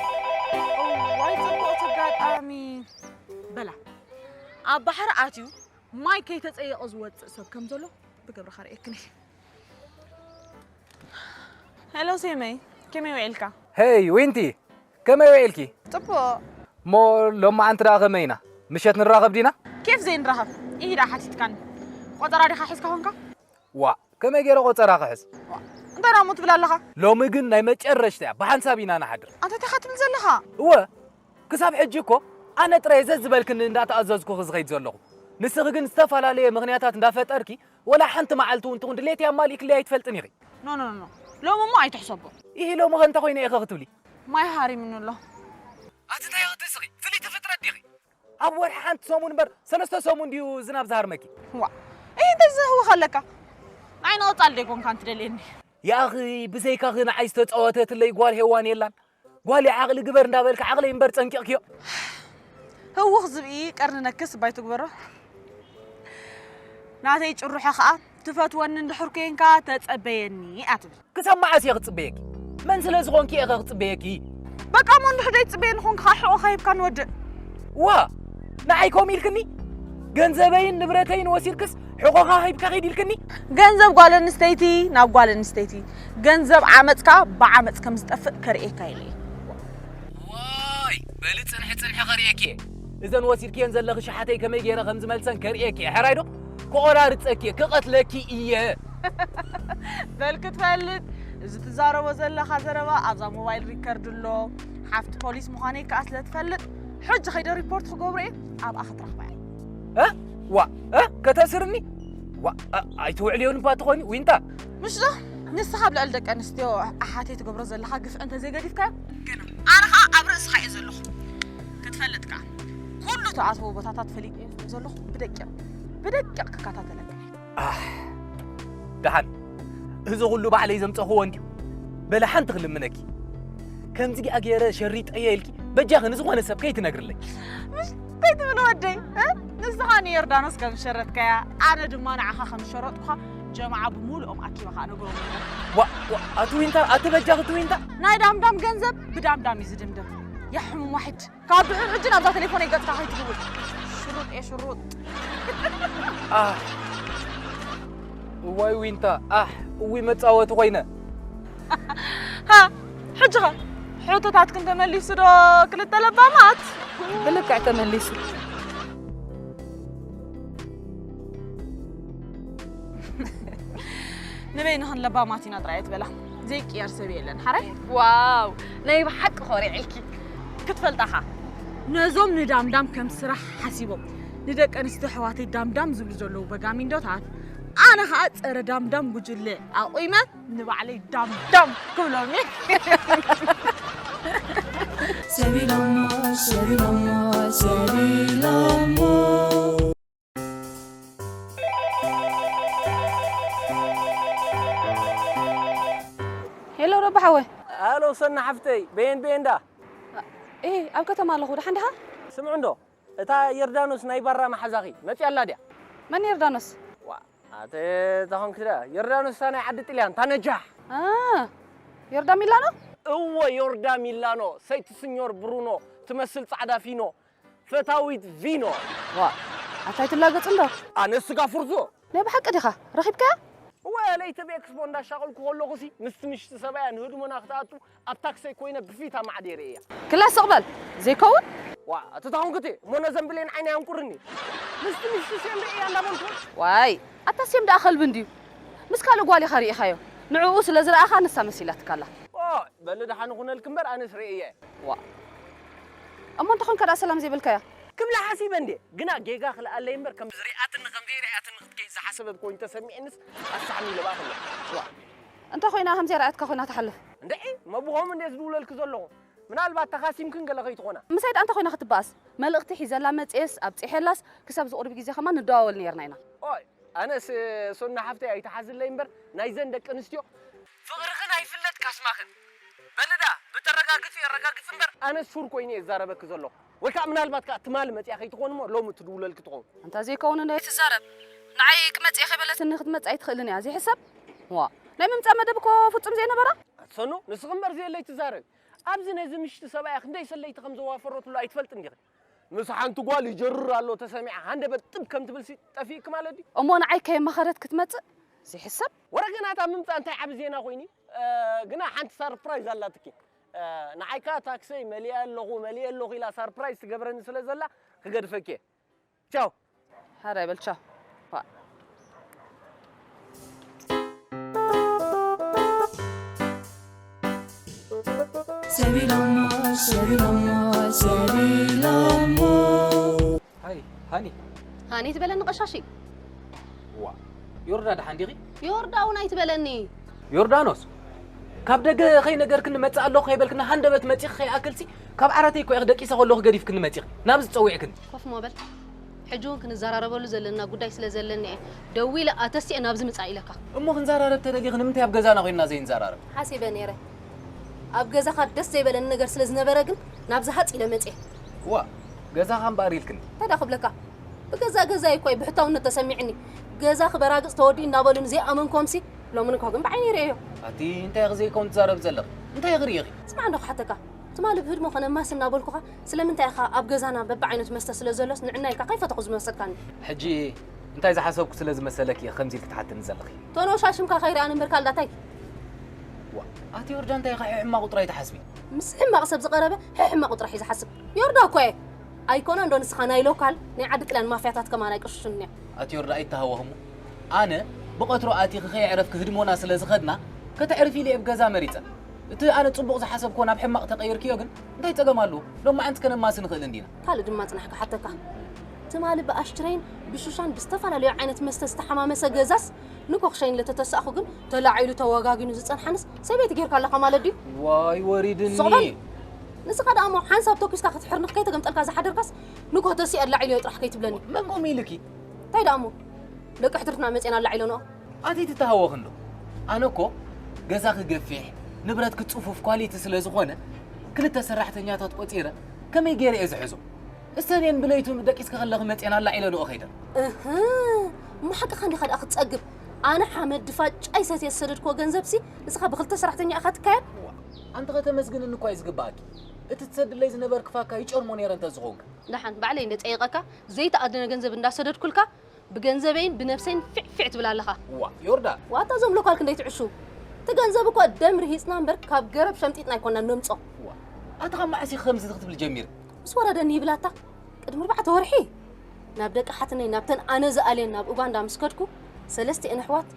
እዋይ፣ ጽቡቕ ኣጋጣሚ። በላ፣ ኣብ ባሕሪ ኣትዩ ማይ ከይተጸየቐ ዝወጽእ ሰብ ከም ዘሎ ብግብሪ ከርእየክን እየ። ሄሎ ሴመይ፣ ከመይ ውዒልካ? ሄይ ዊንቲ፣ ከመይ ውዒልኪ? ጽቡቕ። እሞ ሎማዓንቲ ደኣ ከመይ ኢና? ምሸት ንራኸብ ዲና? ኬፍ ዘይንራኸብ? ኢሂ ደኣ ሓቲትካኒ። ቆጸራ ዲኻ ሒዝካ ኾንካ? ዋእ፣ ከመይ ገይረ ቆጸራ ክሕዝ? ዋእ፣ እንታይ ደኣ እሞ ትብል ኣለኻ? ሎሚ ግን ናይ መጨረሽታ እያ፣ ብሓንሳብ ኢና ንሓድር። ኣንታ እንታይ ኢኻ ትብል ዘለኻ? እወ፣ ክሳብ ሕጂ እኮ ኣነ ጥራይ እዘዝ ዝበልክኒ እንዳተኣዘዝኩኺ ዝኸይድ ዘለኹ። ንስኺ ግን ዝተፈላለየ ምኽንያታት እንዳፈጠርኪ፣ ወላ ሓንቲ መዓልቲ እውን ትኹን ድሌተይ ኣማሊእክለይ ኣይትፈልጥን ኢኺ። ኖ፣ ኖ፣ ኖ። ሎሚ እሞ ኣይትሕሰቦ። ኢሂ፣ ሎሚ ኸ እንታይ ኮይነ ኢኺ ክትብሊ? ማይ ሃሪሙኒ ኣሎ። ኣቲ እንታይ ኢኺ ትስኺ? ፍልይቲ ፍጥረት ዲኺ? ኣብ ወርሒ ሓንቲ ሰሙን እምበር ሰለስተ ሰሙን ድዩ ዝናብ ዝሃርመኪ? ዋእ፣ እሂ፣ እንታይ ዘህውኽ ኣለካ? ንዓይ ንቐጻሊ ዶ ኣይኮንካን ትደልየኒ? ያኺ፣ ብዘይካኺ ንዓይ ዝተጻወተትለይ ጓል ሄዋን የላን። ጓል ዓቕሊ ግበር እንዳበልካ ዓቕለይ እምበር ጸንቂቕክዮ። ህውኽ ዝብኢ ቀርኒ ነክስ እባ ኣይትግበሮ። ናተይ ጭርሖ ኸኣ፣ ትፈትወኒ እንድሕር ኮይንካ ተጸበየኒ እያ ትብል። ክሳብ መዓስ እየ ክጽበየኪ? መን ስለ ዝኾንኪ እየ ክጽበየኪ? በቃ እሞ እንድሕር ዘይትጽበየኒ ኾንካ ኸኣ ሕቖኻ ሂብካ ንወድእ። ዋ! ንዓይ ከምኡ ኢልክኒ? ገንዘበይን ንብረተይን ወሲድክስ ሕቆኻ ሂብካ ኺድ ኢልክኒ? ገንዘብ ጓል ኣንስተይቲ ናብ ጓል ኣንስተይቲ፣ ገንዘብ ዓመፅካ ብዓመፅ ከም ዝጠፍእ ከርእየካ ኢለ እየ። ዋይ በሊ ፅንሒ ፅንሒ ከርእየኪ እየ። እዘን ወሲድክየን ዘለኺ ሸሓተይ ከመይ ገይረ ከም ዝመልሰን ከርእየኪ እየ። ሕራይ ዶ? ክቆራርፀኪ እየ፣ ክቐትለኪ እየ። በል ክትፈልጥ፣ እዚ ትዛረቦ ዘለኻ ዘረባ ኣብዛ ሞባይል ሪከርድ ኣሎ። ሓፍቲ ፖሊስ ምዃነይ ከኣ ስለ ትፈልጥ፣ ሕጂ ከይደ ሪፖርት ክገብሮ እየ፣ ኣብኣ ክትረኽባ እየ። እ? ዋ እ? ከተስርኒ? ዋ እ? ኣይትውዕልዮን እባ ትኾኒ ዊንታ። ምሽ ዶ? ንስኻ ኣብ ልዕሊ ደቂ ኣንስትዮ ኣሓተይ ትገብሮ ዘለኻ ግፍዒ እንተዘይገዲፍካዮ፣ ገና ኣነ ኸኣ ኣብ ርእስኻ እየ ዘለኹ። ክትፈልጥ ከኣ፣ ኩሉ ትኣትዎ ቦታታት ፈሊጠ እየ ዘለኹ። ብደቂቕ ብደቂቕ ክከታተለካ እየ። ኣሕ ደሓን እዚ ኩሉ ባዕለይ ዘምፀኽዎ እንድዩ። በለ ሓንቲ ክልምነኪ፣ ከምዚ ዲኣ ገይረ ሸሪጠየ ኢልኪ በጃኺ ንዝኾነ ሰብ ከይትነግርለይ። እንታይ ትብል ወደይ? እ? ንስኻ ንዮርዳኖስ ከም ዝሸረጥካያ ኣነ ድማ ንዓኻ ከም ዝሸረጥኩኻ ጀማዓ ብምሉኦም ኣኪበ ከኣ ነግሮም ነይረ። ዋ ዋ ኣቲ ዊንታ ኣቲ በጃኺ እቲ ዊንታ። ናይ ዳምዳም ገንዘብ ብዳምዳም እዩ ዝድምደም። ያ ሕሙም ዋሒድ ካብ ድሑር ሕጂ ናብዛ ቴሌፎነይ ገጽካ ከይትድውል። ሽሩጥ እየ ሽሩጥ። ኣሕ እዋይ ዊንታ ኣሕ እዊ መጻወቲ ኮይነ። ሃ ሕጂ ኸ ሕቶታትክን ተመሊሱ ዶ? ክልተ ለባማት ብልክዕ ተመሊሱ። ንበይንኽን ለባማት ኢና ጥራይ ኣይትበላ። ዘይቅየር ሰብ የለን ሓራይ። ዋው ናይ ብሓቂ ኮሪዕልኪ። ክትፈልጣኻ ነዞም ንዳምዳም ከም ስራሕ ሓሲቦም ንደቂ ኣንስትዮ ኣሕዋተይ ዳምዳም ዝብሉ ዘለዉ በጋሚንዶታት ኣነ ኸኣ ጸረ ዳምዳም ጉጅለ ኣቑመ ንባዕለይ ዳምዳም ክብሎም እየ። ሰቢሎሞ ሰቢሎሞ ሰቢሎሞ ሄሎ ረባ ሓወይ። ኣሎ ሰና ሓፍተይ በየን በየንዳ እ ኣብ ከተማ ኣለኹ ደሓን ዲኻ? ስምዑ እንዶ እታ ዮርዳኖስ ናይ ባራ መሓዛኺ መፅያ ኣላ ድያ? መን ዮርዳኖስ? ዋ ኣተ እታ ኾንክ ድያ ዮርዳኖስ እታ ናይ ዓዲ ጥልያን እታ ነጃሕ። እ ዮርዳ ሚላኖ? እወ ዮርዳ ሚላኖ ሰይቲ ስኞር ብሩኖ ትመስል ፃዕዳ ፊኖ ፈታዊት ቪኖ። ዋ ኣታ ኣይትላገጽ እንዶ። ኣነ ስጋ ፍርዞ። ናይ ብሓቂ ዲኻ? ረኺብካያ? እወ ለይቲ ኣብ ኤክስፖ እንዳሻቐልኩ ከለኹሲ ምስቲ ምሽቲ ሰብኣያ ንህድሞና ክትኣቱ ኣብ ታክሰይ ኮይነ ብፊት ኣማዕድየ ርእየያ። ክላ ስቕ በል ዘይከውን። ዋ ኣቲ ታኹንክቲ እሞ ነዘን ብሌን ዓይነይ ኣንቁርኒ። ምስቲ ምሽቲ ሴም ርእያ እንዳበልኩ። ዋይ ኣታ ሴም ደኣ ከልቢ እንድዩ። ምስ ካልእ ጓል ኢኻ ርኢኻዮ። ንዕኡ ስለ ዝረኣኻ ንሳ መሲላትካ ኣላ። ኦይ በሊ ደሓን ይኹነልኪ እምበር ኣነስ ርእየ። ዋ እሞ እንተ ኾንካ ደኣ ሰላም ዘይበልካያ? ክብላ ሓሲበ እንድየ ግና ጌጋ ክልኣለይ እምበር ከም ዝሪኣትኒ ከም ዘይሪኣትኒ ክትከይድ ዝሓሰበት ኮይኑ ተሰሚዕንስ ኣሳዕሚለ በኣ ከለኹ። ዋ እንተ ኾይና ከም ዘይረኣየትካ ኮይና ትሓልፍ። እንድዒ እሞ ብኸምኡ እንድየ ዝድውለልኪ ዘለኹ። ምናልባት ተኻሲምክን ገለ ከይትኾና። ምሳይ ደኣ እንተ ኾይና ክትበኣስ? መልእኽቲ ሒዘላ መጽየስ ኣብጺሐላስ ክሳብ ዝቑርብ ግዜ ከማን ንደዋወል ነይርና ኢና። ኦይ ኣነስ ሶና ሓፍተይ ኣይትሓዝለይ እምበር ናይዘን ደቂ ኣንስትዮ ፍቕርኽን ኣይፍለጥ ካስማኽን በሊ ደኣ ብተረጋግፂ የረጋግፂ እምበር ኣነስ ሹር ኮይነ እየ ዝዛረበኪ ዘለኹ ወይ ከዓ ምናልባት ከዓ ትማሊ መፂኣ ከይትኾን እሞ ሎሚ ትድውለልኪ ትኸውን ኣንታ ዘይከውን እንዶ ኣይትዛረብ ንዓይ ክመፅእ እየ ከይበለትኒ ክትመፅእ ኣይትኽእልን እያ ዘይሕሰብ ዋ ናይ ምምፃእ መደብ እኮ ፍፁም ዘይነበራ ኣትሰኑ ንስኺ እምበር ዘየለይ ትዛረቢ ኣብዚ ነዚ ምሽቲ ሰብኣያ ክንደይ ሰለይቲ ከም ዘዋፈረትሉ ኣይትፈልጥን ዲኺ ምስ ሓንቲ ጓል ይጀርር ኣሎ ተሰሚዓ ሃንደበት ጥብ ከም ትብል ሲ ጠፊእኪ ማለት ድዩ? እሞ ንዓይ ከየማኸረት ክትመጽእ ዘይሕሰብ። ወረ ግን ኣታ ምምጻእ እንታይ ዓቢ ዜና ኮይኒ ግና ሓንቲ ሳርፕራይዝ ኣላትኪ ንዓይ ከኣ ታክሰይ መሊኣ ኣለኹ መሊአ ኣለኹ ኢላ ሳርፕራይዝ ትገብረኒ ስለ ዘላ ክገድፈኪ እየ ቻው ሐራይ በል ቻው። ሰቢሎሞ ሰቢሎሞ ሰቢሎሞ ሃይ ሃኒ ሃኒ ትበለኒ ቀሻሺ ዋ ዮርዳ ደሓን ዲኺ? ዮርዳ እውን ኣይትበለኒ ዮርዳኖስ ካብ ደገ ከይነገርክኒ መጽእ ኣለኹ ከይበልክኒ ሃንደበት መጺኺ ከይኣክልሲ ካብ ዓራተይ እኮ ኢኺ ደቂሰ ከለኹ ገዲፍክኒ መጺኺ ናብዚ ጸዊዕክኒ ኮፍ ሞ በል ሕጂ እውን ክንዘራረበሉ ዘለና ጉዳይ ስለ ዘለኒ እየ ደዊለ ኣተሲኤ ናብዚ ምጻእ ኢለካ። እሞ ክንዘራረብ ተደሊኺ ንምንታይ ኣብ ገዛና ኮይንና ዘይንዘራረብ? ሓሲበ ነይረ። ኣብ ገዛኻ ደስ ዘይበለኒ ነገር ስለ ዝነበረ ግን ናብዚ ሃጽ ኢለ መጽየ። ዋእ ገዛኻ እምበኣር ኢልክኒ። እንታይ ደኣ ክብለካ ብገዛእ ገዛይ እኮ እዩ ብሕታውነት ተሰሚዕኒ። ገዛ ክበራግጽ ተወዲኡ እናበሉኒ ዘይኣመንክዎምሲ ሎሚ ንግሆ ግን ብዓይነይ ርእየዮ። ኣቲ እንታይ ኢኺ ዘይከውን ትዛረቢ ዘለኺ? እንታይ ኢኺ ርኢኺ? ስማዕ እንዶ ክሓተካ። ትማሊ ብህድሞ ከነማስ እናበልኩኻ፣ ስለምንታይ ኢኻ ኣብ ገዛና በብዓይነቱ መስተ ስለ ዘሎስ ንዕና ኢልካ ከይፈተኹ ዝመሰልካኒ? ሕጂ እንታይ ዝሓሰብኩ ስለ ዝመሰለኪ እየ ከምዚ ኢልኪ ትሓትኒ ዘለኺ? ቶኖ ሻሽምካ ከይረኣን እምበር ካልእ ዳታይ? ዋ፣ ኣቲ ዮርዳ እንታይ ኢኻ ሕማቕ ጥራይ ትሓስቢ? ምስ ሕማቕ ሰብ ዝቐረበ ሕማቕ ጥራሕ እዩ ዝሓስብ። ዮርዳ እኮ እየ። ኣይኮነ እንዶ ንስኻ ናይ ሎካል ናይ ዓዲ ጥልያን ማፍያታት ከማን ኣይቀሽሹን እያ። ኣቲ ዮርዳ ኣይተሃወኽሞ። ኣነ ብቐትሮ ኣቲኺ ከየዕረፍኪ ህድሞና ስለ ዝኸድና ከተዕርፊ ኢለ እየ ኣብ ገዛ መሪጸ። እቲ ኣነ ጽቡቕ ዝሓሰብክዎ ናብ ሕማቕ ተቐይርክዮ ግን እንታይ ጸገም ኣለዎ? ሎማዓንቲ ከነማሲ ንኽእል እንዲና። ካልእ ድማ ጽናሕ ክሓተካ። ትማሊ ብኣሽትረይን ብሹሻን ብዝተፈላለዩ ዓይነት መስተ ዝተሓማመሰ ገዛስ ንኮኽሸይን ለተተሳእኹ ግን ተላዒሉ ተወጋጊኑ ዝጸንሓንስ ሰበይቲ ጌርካ ኣለኻ ማለት ድዩ? ዋይ ወሪድኒ። ሱቕ በል። ንስኻ ደኣ እሞ ሓንሳብ ተኩስካ ክትሕርንኽ ከይተገምጠልካ ዝሓደርካስ ንኮ ተሲኣ ኣላዒልዮ ጥራሕ ከይትብለኒ። መን ከምኡ ኢልኪ? እንታይ ደኣ እሞ ደቂ ሕትርትና መጺኤን ኣላዒለንኦ። ኣቲ ትተሃወኽ እንዶ? ኣነ እኮ ገዛኺ ገፊሕ፣ ንብረትኪ ጽፉፍ ኳሊቲ ስለ ዝኾነ ክልተ ሰራሕተኛታት ቆጺረ ከመይ ገይረ እየ ዝሕዞ? እሰን እየን ብለይቱ ደቂስኪ ከለኺ መጺኤን ኣላዒለንኦ ከይደን። እህ፣ እሞ ሓቅኻ እንዲኻ ደኣ ክትጸግብ። ኣነ ሓመድ ድፋጭ ኣይሰትየ ዝሰደድክዎ ገንዘብሲ ንስኻ ብክልተ ሰራሕተኛ ኢኻ ትካየድ? ዋ፣ ኣንቲ ከተመስግንኒ እኳ እዩ ዝግባኣኪ። እቲ ትሰድለይ ዝነበርኪ ፋካ ይጨርሞ ነይረ እንተዝኾንካ። ደሓን ባዕለይ እንደ ጸይቐካ ዘይተኣደነ ገንዘብ እንዳሰደድኩልካ ብገንዘበይን ብነብሰይን ፊዕ ፊዕ ትብል ኣለኻ። ዋ፣ ዮርዳ። ዋታ እዞም ሎካል ክንደይ ትዕሹ? እቲ ገንዘብ እኮ ደም ርሂጽና እምበር ካብ ገረብ ሸምጢጥና ኣይኮናን ነምጾ። ዋ፣ ኣቲ ካብ መዓስ ኢኺ ከምዚ ክትብል ጀሚርኪ? ምስ ወረደኒ ይብላታ። ቅድሚ ኣርባዕተ ወርሒ ናብ ደቂ ሓትነይ ናብተን ኣነ ዝኣልየን ናብ ኡጋንዳ ምስ ከድኩ ሰለስቲኤን ኣሕዋት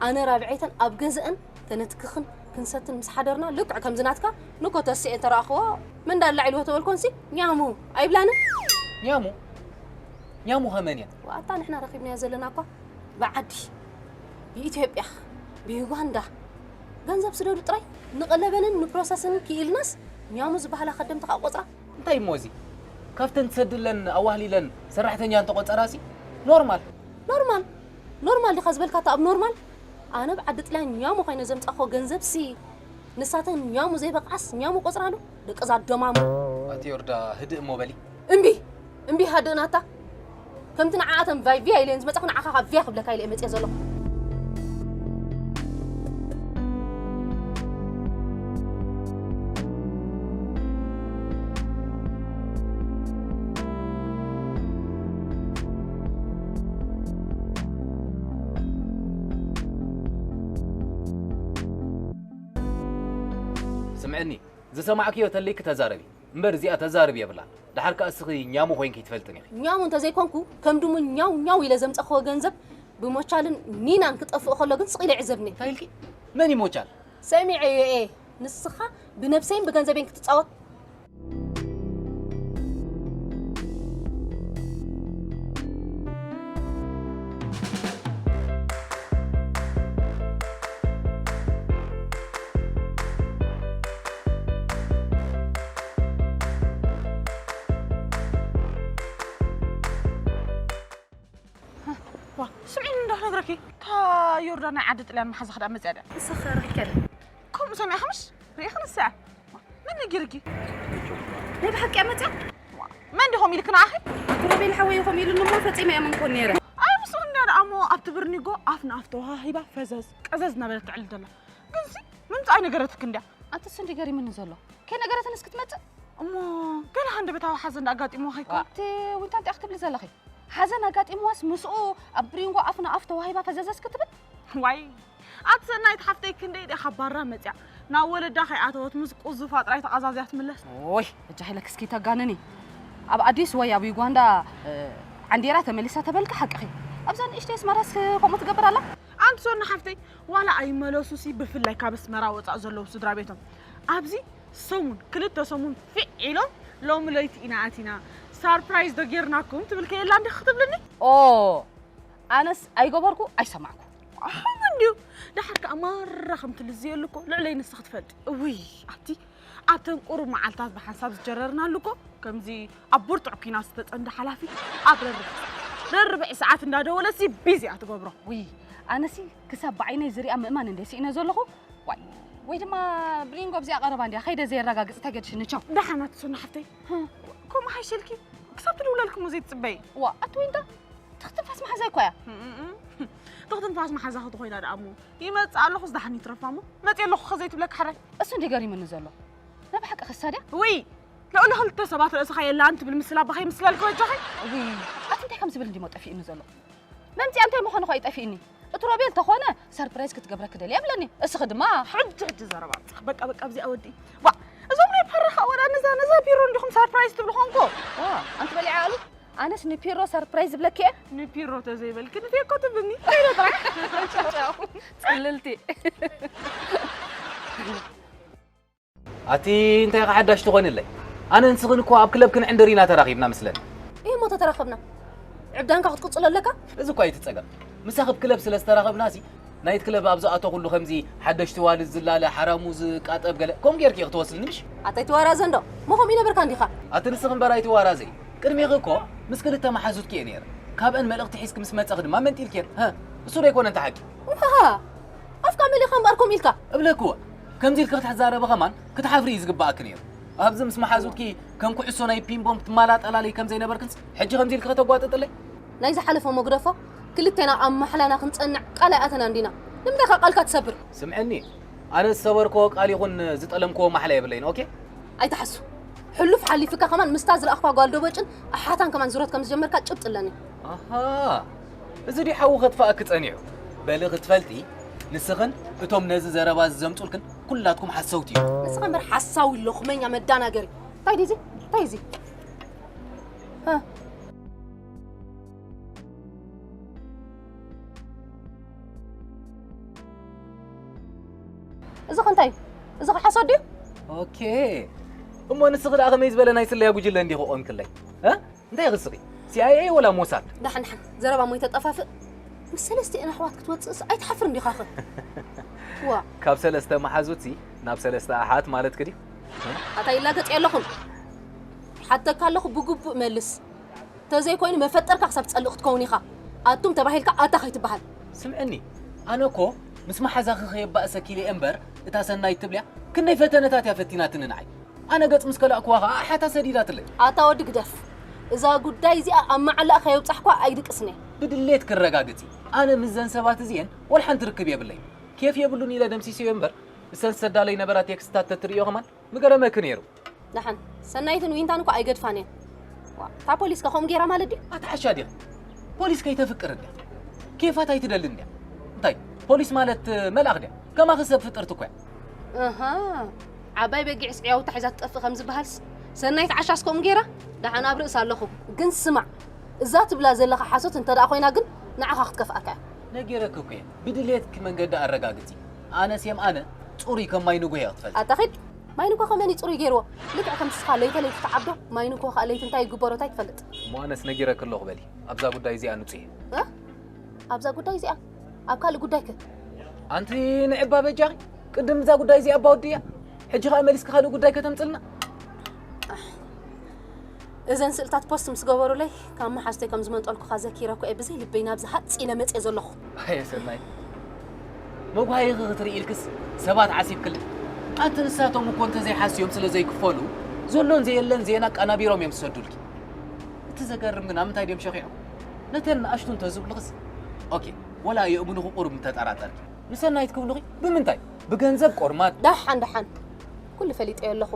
ኣነ ራብዐይተን ኣብ ገዝአን ከነትክኽን ክንሰትን ምስ ሓደርና ልክዕ ከምዚ ናትካ ንኮ ተሲኤ እንተረኣኽዎ ምን እንዳላዒልዎ ተበልኮንሲ ኛሙ ኣይብላንን። ኛሙ? ኛሙ ኸመን እያ? ዋታ ንሕና ረኺብናዮ ዘለና እኳ ብዓዲ ብኢትዮጵያ ብዩጋንዳ ገንዘብ ስደዱ ጥራይ ንቐለበንን ንፕሮሰስን ክኢልናስ ኛሙ ዝበሃላ ከደምቲ ከዓ ቆፅራ እንታይ እሞ እዚ ካብተን ትሰድለን ኣዋህሊለን ሰራሕተኛ እንተቆፀራሲ ኖርማል። ኖርማል ኖርማል ዲኻ ዝበልካ እታ ኣብ ኖርማል ኣነ ብዓዲ ጥልያን ኛሙ ኮይነ ዘምፃእኮ ገንዘብ ሲ ንሳተን ኛሙ ዘይበቕዓስ ኛሙ ቆፅራሉ ደቂ ዛደማሙ። ኣቲ ዮርዳ ህድእ እሞ በሊ። እምቢ እምቢ ሃድእ ናታ ከምቲ ንዓኣተን ቫይ ቪያ ኢለን ዝመፃኹ ንዓኻ ካብ ቪያ ክብለካ ኢለ እየ መፅየ ዘለኹ። ስምዕኒ ዝሰማዕክዮ ተልይኪ ተዛረቢ እምበር እዚኣ ተዛርብ የብላን። ደሓር ከኣ እስኺ ኛሙ ኮይንኪ ትፈልጥን ኢኺ። ኛሙ እንተዘይኮንኩ ከም ድሙ ኛው ኛው ኢለ ዘምፀኽዎ ገንዘብ ብሞቻልን ኒናን ክጠፍእ ከሎ ግን ስቕ ኢለ ይዕዘብኒ። እንታይ ኢልኪ? መን እዩ ሞቻል? ሰሚዐዮ እየ። ንስኻ ብነብሰይን ብገንዘበይን ክትጻወት ዋ ስምዒኒ እንዶ ክነግረኪ እታ ዮርዳን ናይ ዓዲ ጥልያን መሓዛኺ ደኣ መፅያ ድያ? ንስኺ ረኺብኪያ ዶ? ከምኡ ሰሚዕኺ ምሽ? ርኢኺ ንስኣ? መን ነጊርኪ? ናይ ብሓቂ እያ መፅያ? መን ዲኹም ኢልኪ ንዓኺ? ኣቶ ሮቤል ሓወይ እዩ ከምኡ ኢሉኒ እሞ ፈፂመ እየ መንኮን ነይረ። ኣይ ምስኡ እንድያ ደኣ እሞ ኣብቲ ብርኒጎ ኣፍ ንኣፍ ተወሃሂባ ፈዘዝ ቀዘዝ እናበለት ትዕልል ዘላ። ግንሲ ምምፃእ ኣይነገረትክን ድያ? ኣንተ ስንዲ ገሪምኒ ዘሎ ከይነገረትንስ ክትመፅእ? እሞ ገለ ሃንደበታዊ ሓዘን ዳ ኣጋጢምዋ ከይኮን? እቲ ዊንታ እንታይ ክትብሊ ዘለኺ? ሓዘን ኣጋጢምዋስ ምስኡ ኣብ ብሪንጎ ኣፍ ንኣፍ ተዋሂባ ፈዘዘስ ክትብል? ዋይ ኣቲ ሰናይት ሓፍተይ ክንደይ ዲኻ ባራ መፅያ ናብ ወለዳ ከይኣተወት ምስ ቁዙፋ ጥራይ ተቐዛዝያ ትምለስ። ኦይ በጃኺ ለክስኪ ተጋንኒ። ኣብ ኣዲስ ወይ ኣብ ዩጋንዳ እ፣ ዓንዴራ ተመሊሳ ተበልኪ ሓቅኺ። ኣብዛ ንእሽተይ ኣስመራስ ከምኡ ትገብር ኣላ? ኣንቲ ሶና ሓፍተይ ዋላ ኣይመለሱሲ ብፍላይ ካብ ኣስመራ ወፃእ ዘለዉ ስድራ ቤቶም ኣብዚ ሰሙን ክልተ ሰሙን ፊዕ ኢሎም ሎሚ ለይቲ ኢና ኣቲና ሳርፕራይዝ ዶ ጌርናኩም ትብል ከየላ እንዲኺ ክትብልኒ? ኦ ኣነስ ኣይገበርኩ ኣይሰማዕኩ። ኣሕም እንድዩ ደሓር ከኣ ማራ ከም ትልዝየሉ እኮ ልዕለይ ንስኺ ትፈልጢ። እውይ ኣቲ ኣብተን ቁሩብ መዓልታት ብሓንሳብ ዝጀረርናሉ እኮ ከምዚ ኣብ ብርቱዕ ኲናት ዝተጸምደ ሓላፊ ኣብ ረርብዒ ሰዓት ረርብዒ ሰዓት እንዳደወለሲ ቢዚ እያ ትገብሮ። ውይ ኣነሲ ክሳብ ብዓይነይ ዝሪኣ ምእማን እንደ ስኢነ ዘለኹ። ዋይ ወይ ድማ ብሊንጎ ኣብዚኣ ቀረባ እንድያ ከይደ ዘየረጋግጽ እንታይ ገድሽኒ ቻው። ደሓን ኣቲ ሶና ሓፍተይ ከምኡ ሓይሸልኪ ክሳብ ትድውለልኪ እሞ ዘይትጽበዪ። ዋ ኣቲ ወይንታ ትኽትንፋስ መሓዛ እኮ እያ። ትኽትንፋስ መሓዛ ክትኾይና ደኣ እሞ ይመጽእ ኣለኹስ ደሓን ይትረፋ እሞ መጽእ ኣለኹ ከዘይትብለካ ሕራይ። እሱ እንዲ ገሪምኒ ዘሎ ናይ ብሓቂ ክሳ ድያ? ውይ፣ ልዕሊ ክልተ ሰባት ርእስኻ የላን ትብል ምስላ ኣባኻ ይምስለልካ ወጃኺ። ውይ፣ ኣቲ እንታይ ከም ዝብል እንዲሞ ጠፊእኒ ዘሎ። መምፅኣ እንታይ ምዃኑ ኸ ይጠፊእኒ። እቲ ሮቤል ተኾነ ሰርፕራይዝ ክትገብረኪ ደልየ ብለኒ። እስኺ ድማ ሕጂ ሕጂ ዘረባ ኣምፅእኺ። በቃ በቃ ኣብዚኣ ወዲ። ዋ፣ እዞም ናይ ፓራኻ ወላ ነዛ ነዛ ቢሮ እንዲኹም ሰርፕራይዝ ትብሉ ኾንኩ። ዋ፣ ኣንቲ በሊዓ ኣሉ። ኣነስ ንፒሮ ሰርፕራይዝ ዝብለኪ እየ። ንፒሮ ተዘይበልኪ ንፌኮ ትብልኒ። ከይደ ጥራሕ። ጨጨው። ጽልልቲ። ኣቲ እንታይ ኢኻ ሓዳሽ ትኾንለይ? ኣነ ንስኽን እኮ ኣብ ክለብ ክንዕንድር ኢና ተራኺብና ምስለን። እሞ ተተራኸብና ዕብዳንካ ክትቅጽሎ ኣለካ? እዚ እኳ እዩ እቲ ጸገም። ምሳኺ ኣብ ክለብ ስለ ዝተራኸብና ሲ ናይት ክለብ ኣብ ዝኣተኹሉ ከምዚ ሓደሽቲ ዋልድ ዝላለ ሓራሙ ዝቃጠብ ገለ ከምኡ ጌርኪ ኢኺ ትወስድኒ ምሽ? ኣታ ኣይትዋራዘ እንዶ። እሞ ከምኡ ይነበርካ እንዲኻ? ኣቲ ንስኺ እምበር ኣይትዋራዘይ። ቅድሚኺ እኮ ምስ ክልተ መሓዙትኪ እየ ነይረ። ካብአን መልእኽቲ ሒዝኪ ምስ መጸኺ ድማ መንጢልክየን። ሀ፣ እሱ ዶ ኣይኮነን እቲ ሓቂ? ውሃ! ኣፍካ መሊኻ እምበኣር ከምኡ ኢልካ። እብለክዎ፣ ከምዚ ኢልኪ ክትዛረቢ ከማን ክትሓፍሪ እዩ ዝግባኣኪ ነይሩ። ኣብዚ ምስ መሓዙትኪ ከም ኩዕሶ ናይ ፒንቦም ትማላጠላለይ ከም ዘይነበርክንስ፣ ሕጂ ከምዚ ኢልኪ ከተጓጥጥለይ? ናይ ዝሓለፈ መጉደፎ፣ ክልቴና ኣብ ማሕላና ክንጸንዕ ቃል ኣይኣተናን ዲና። ንምንታይ ከ ቃልካ ትሰብር? ስምዕኒ፣ ኣነ ዝሰበርክዎ ቃል ይኹን ዝጠለምክዎ ማሕላ የብለይን፣ ኦኬ? ኣይትሓሱ። ሕሉፍ ሓሊፍካ ከማን ምስታ ዝረኣኽኳ ጓል ደቦጭን ኣሓታን ከማን ዝሮት ከም ዝጀመርካ ጭብጢ ኣለኒ። ኣሃ፣ እዚ ድዩ ሓዊ ከጥፍኣኪ ጸኒሑ? በሊ ክትፈልጢ፣ ንስኽን እቶም ነዚ ዘረባ እዚ ዘምጹልክን ኩላትኩም ሓሰውቲ እዩ። ንስኻ እምበር ሓሳዊ ሎኽመኛ መዳናገሪ። እንታይ ድዩ እዚ? እንታይ እዚ? ሃ? እዚ ኸ እንታይ እዩ? እዚ ኸ ሓሶት ድዩ? ኦኬ። እሞ ንስኺ ደኣ ከመይ ዝበለ ናይ ስለያ ጉጅለ እንዲኺ ቆምክለይ? እ? እንታይ ኢኺ ንስኺ? ሲ ኣይ ኤ ወላ ሞሳድ? ዳሕን ዳሕን ዘረባ እሞ ይተጠፋፍእ። ምስ ሰለስቲኤን ኣሕዋት ክትወጽእስ ኣይትሓፍርን ዲኻኸ? ዋ። ካብ ሰለስተ መሓዙትሲ ናብ ሰለስተ ኣሓት ማለትኪ ድዩ? ኣታ ይላገጽ የለኹን። ሓተካ ኣለኹ ብግቡእ መልስ። ተዘይኮይኑ መፈጠርካ ክሳብ ትጸልእ ክትከውን ኢኻ። ኣቱም ተባሂልካ ኣታ ከይትበሃል። ስምዕኒ፣ ኣነ እኮ ምስ መሓዛኺ ከየባእሰኪ ኢለ እየ እምበር፣ እታ ሰናይት ትብልያ ክንደይ ፈተነታት እያ ፈቲናትኒ ንዓይ። ኣነ ገጽ ምስ ከላእክዋ ኸኣ ኣሓታ ሰዲዳትለይ። ኣታ ወዲ ግደፍ። እዛ ጉዳይ እዚኣ ኣብ መዓላኣ ከየብጻሕኳ ኣይድቅስን እየ። ብድሌት ክረጋግጽ እየ። ኣነ ምስዘን ሰባት እዚኤን ወላ ሓንቲ ርክብ የብለይን። ኬፍ የብሉን ኢለ ደምሲሰዮ እምበር፣ እሰን ዝሰዳለይ ነበራ ቴክስትታት ተትርእዮ ከማን ምገረመኪ ነይሩ። ደሓን ሰናይትን ዊንታን እኮ ኣይገድፋን እየን። ዋ፣ እታ ፖሊስ ከ ከምኡ ገይራ ማለት ድዩ? ኣትሓሻ ዲኻ? ፖሊስ ከይተፍቅር እንድያ። ኬፋት ኣይትደልን እንድያ። እንታይ? ፖሊስ ማለት መልኣኽ ድያ? ከማኺ ሰብ ፍጥርቲ እኮ እያ። እሃ፣ ዓባይ በጊዕስ ዕያውታ ሒዛ ትጠፍእ ከም ዝበሃልስ፣ ሰናይት ዓሻስ ከምኡ ገይራ? ደሓን ኣብ ርእሲ ኣለኹ። ግን ስማዕ፣ እዛ ትብላ ዘለኻ ሓሶት እንተ ደኣ ኮይና ግን ንዓኻ ክትከፍኣካ እያ። ነጊረኪ እኮ እየ። ብድሌትኪ መንገዲ ኣረጋግጺ። ኣነስ የም ኣነ ጽሩይ ከም ማይ ንጉህ እየ ክትፈልጢ። ኣታ ኺድ፣ ማይ ንጉህ ከመን እዩ ጽሩይ ገይርዎ? ልክዕ ከም ንስኻ ለይተ ለይቲ ትዓብዶ፣ ማይ ንጉህ ከኣ ለይቲ እንታይ ይግበሮ እንታይ ትፈልጥ። እሞ ኣነስ ነጊረኪ ኣለኹ በሊ። ኣብዛ ጉዳይ እዚኣ ንጹህ እየ። እ? ኣብዛ ጉዳይ እዚኣ? ኣብ ካልእ ጉዳይከ? ኣንቲ ንዕባ በጃኺ፣ ቅድም እዛ ጉዳይ እዚኣ ኣባ ወድያ። ሕጂ ኸኣ መሊስኪ ካልእ ጉዳይ ከተምጽልና? እዘን ስእልታት ፖስት ምስ ገበሩለይ፣ ካብ መሓዝተይ ከም ዝመንጠልኩኻ ዘኪረ እኮ እየ ብዘይ ልበይ ናብዚ ሃጽ ኢለ መጽየ ዘለኹ። ኣየ ሰናይ፣ መጓየኺ ክትርኢ ኢልክስ ሰባት ዓሲብክለን። ኣንቲ ንሳቶም እኮ እንተዘይሓስዮም ስለ ዘይክፈሉ፣ ዘሎን ዘየለን ዜና ኣቀናቢሮም እዮም ዝሰዱልኪ። እቲ ዘገርም ግን ኣብ ምንታይ ድዮም ሸኺዖም? ነተን ንኣሽቱ እንተዝብሉኽስ? ኦኬ፣ ወላ የእምኑኺ ቁሩብ ምተጠራጠርኪ። ንሰናይት ክብሉኺ? ብምንታይ? ብገንዘብ ቆርማድ? ደሓን ደሓን። ኩሉ ፈሊጠዮ ኣለኹ።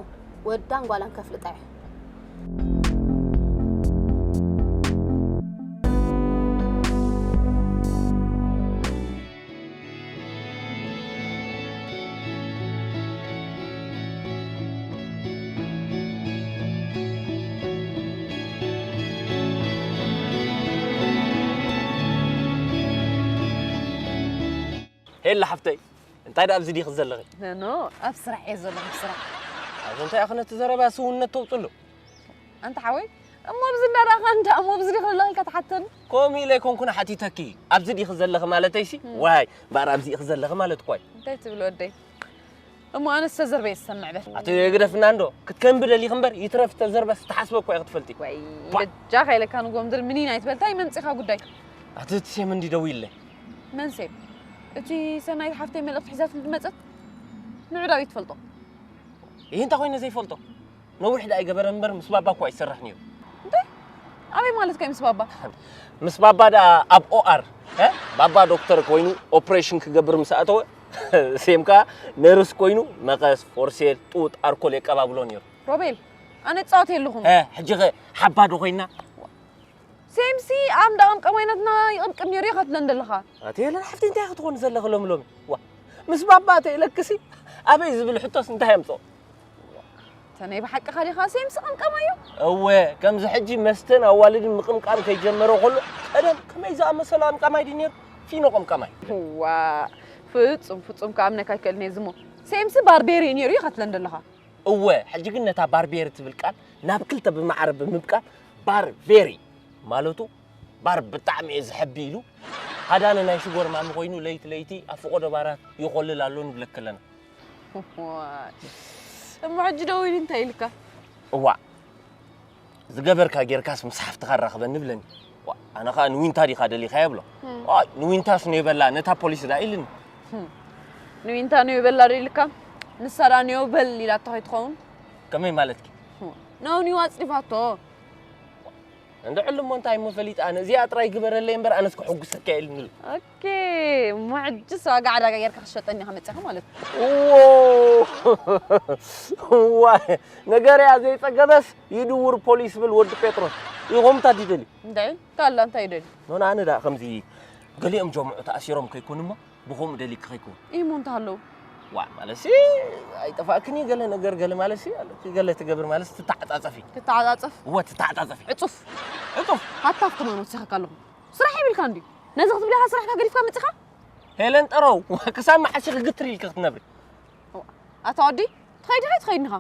ወዳን ጓላን ከፍልጣ እየ። ሄላ ሓፍተይ፣ እንታይ ደኣ ኣብዚ ዲኺ ዘለኺ? ኖ፣ ኣብ ስራሕ እየ ዘለኹ፣ ኣብ ስራሕ። ኣብ እንታይ ኢኺ ነቲ ዘረባ ስውነት ተውጽሉ? ኣንታ ሓወይ፣ እሞ ኣብዚ እንዳረኣኻ እንዳ እሞ ኣብዚ ዲኺ ዘለኺ ኢልካ ትሓተኒ? ከምኡ ኢለ ኣይኮንኩን ሓቲተኪ። ኣብዚ ዲኺ ዘለኺ ማለተይሲ? እም። ዋይ፣ እምበኣር ኣብዚ ኢኺ ዘለኺ ማለት እኮ እዩ። እንታይ ትብል ወደይ? እሞ ኣነስ ተዘርበየ ዝሰምዕ በል። ኣቲ ግደፍና እንዶ፣ ክትከንቢ ደሊኺ እምበር፣ ይትረፍ ተዘርበስ ትሓስበ እኮ ኢኺ ትፈልጢ። ወይ፣ ቧ! በጃኻ ኢለካ ንጎምድር ምኒን ኣይትበል፣ እንታይ መምጺኻ ጉዳይ? ኣቲ እቲ ሴም እንዲ ደዊለ። መን ሴም? እቲ ሰናይት ሓፍተይ መልእኽቲ ሒዛትሉ ዝመጸት? ንዑ ዳዊት ትፈልጦ? ይህ እንታይ ኮይነ ዘይፈልጦ? ነዊሕ ደኣ ይገበረ እምበር ምስ ባባ እኮ ኣይሰርሕ ነይሩ። እንታይ? ኣበይ ማለት ከ ምስ ባባ? ምስ ባባ ደኣ ኣብ ኦ ኣር፣ እ? ባባ ዶክተር ኮይኑ ኦፕሬሽን ክገብር ምስ ኣተወ ሴምካ ነርስ ኮይኑ መቐስ፣ ፎርሴል፣ ጡጥ፣ ኣርኮል የቀባብሎ ነይሩ። ሮቤል፣ ኣነ ጻወት የለኹም። እ፣ ሕጂ ኸ ሓባዶ ኮይና? ሴምሲ ኣም ዳቕም ቀማይነትና ይቕምቅም ነይሩ ይኸትለን ዘለኻ። ኣቲ ሄለን ሓፍቲ እንታይ ክትኾን ዘለኺ ሎሚ ሎሚ? ዋ፣ ምስ ባባ ተይለክሲ ኣበይ ዝብል ሕቶስ እንታይ የምጾ? ተናይ ብሓቅኻ ዲኻ ሴምሲ ቀምቀማዮ? እወ፣ ከምዚ ሕጂ መስተን ኣዋልድን ምቕምቃም ከይጀመረ ከሎ ቀደም ከመይ ዝኣመሰለ ቀምቃማይ ድዩ ነይሩ? ፊኖ ቀምቃማይ። ዋ፣ ፍጹም ፍጹም ክኣምነካ ኣይክእልን እየ ዝሞ። ሴምሲ ባርቤሪ እዩ ነይሩ ይኸትለን ዘለኻ። እወ፣ ሕጂ ግን ነታ ባርቤሪ ትብል ቃል ናብ ክልተ ብማዕረ ብምብቃል ባርቤሪ ማለቱ ባር ብጣዕሚ እየ ዝሐቢ ኢሉ ሃዳነ ናይ ሽጎር ማሚ ኮይኑ ለይቲ ለይቲ ኣብ ፍቆዶ ባራት ይኾልል ኣሎ ንብለኪ ኣለና። ዋይ። እሞ ሕጂ ደዊሉ እንታይ ኢልካ? እዋ ዝገበርካ ጌርካስ ምስ ሓፍትኻ ራኽበኒ ብለኒ። ዋ፣ ኣነ ኸኣ ንዊንታ ዲኻ ደሊኻያ ብሎ። እም። ዋይ ንዊንታስ ኔበላ ነታ ፖሊስ ዳ ኢልኒ። እም። ንዊንታ ኔበላ ዶ ኢልካ? ንሳ ዳ ኔው በል ኢላቶ ከይትኸውን? ከመይ ማለትኪ? እም። ነው ኒው ኣጽዲፋቶ። እንደ ዕልሞ እንታይ እሞ ፈሊጣ ኣነ እዚኣ ጥራይ ግበረለይ እምበር ኣነስ ክሕጉሰካ እየ ኢልኒ። ኦኬ፣ እሞ ሕጅስ ዋጋ ዕዳጋ ጌርካ ክሸጠኒ ኢኻ መጺኻ ማለት እዩ። እዎ። እዋ፣ ነገርያ ዘይጸገበስ ይድውር ፖሊስ ብል ወዲ ጴጥሮስ። ኢኹም እንታይ ይደልዩ? እንታይ? ካላ እንታይ ይደልዩ? ኖን ኣነ ዳ ከምዚ ገሊኦም ጀምዑ ተኣሲሮም ከይኮኑ እሞ ብኸምኡ ደሊክ ከይኮኑ። ኢሞ እንተሃለዉ? ዋ፣ ማለሲ ኣይጠፋእክን እዩ ገለ ነገር ገለ ማለሲ ኣለኪ ገለ ትገብር ማለስ ትተዓጻጸፊ። ትተዓጻጸፍ? እወ፣ ትተዓጻጸፊ። ዕጹፍ። ዕጹፍ? ሃታፍ ከማን ወሲኸካ ኣለኹ። ስራሕ የብልካ እንድዩ። ነዚ ክትብል ኢኻ ስራሕካ ገዲፍካ መጺኻ? ሄለን ጠረው፣ ክሳብ መዓስ ኢኺ ግትር ኢልኪ ክትነብሪ? ዋ፣ ኣታ ወዲ፣ ትኸይድ ኢኻ ትኸይድ ኢኻ?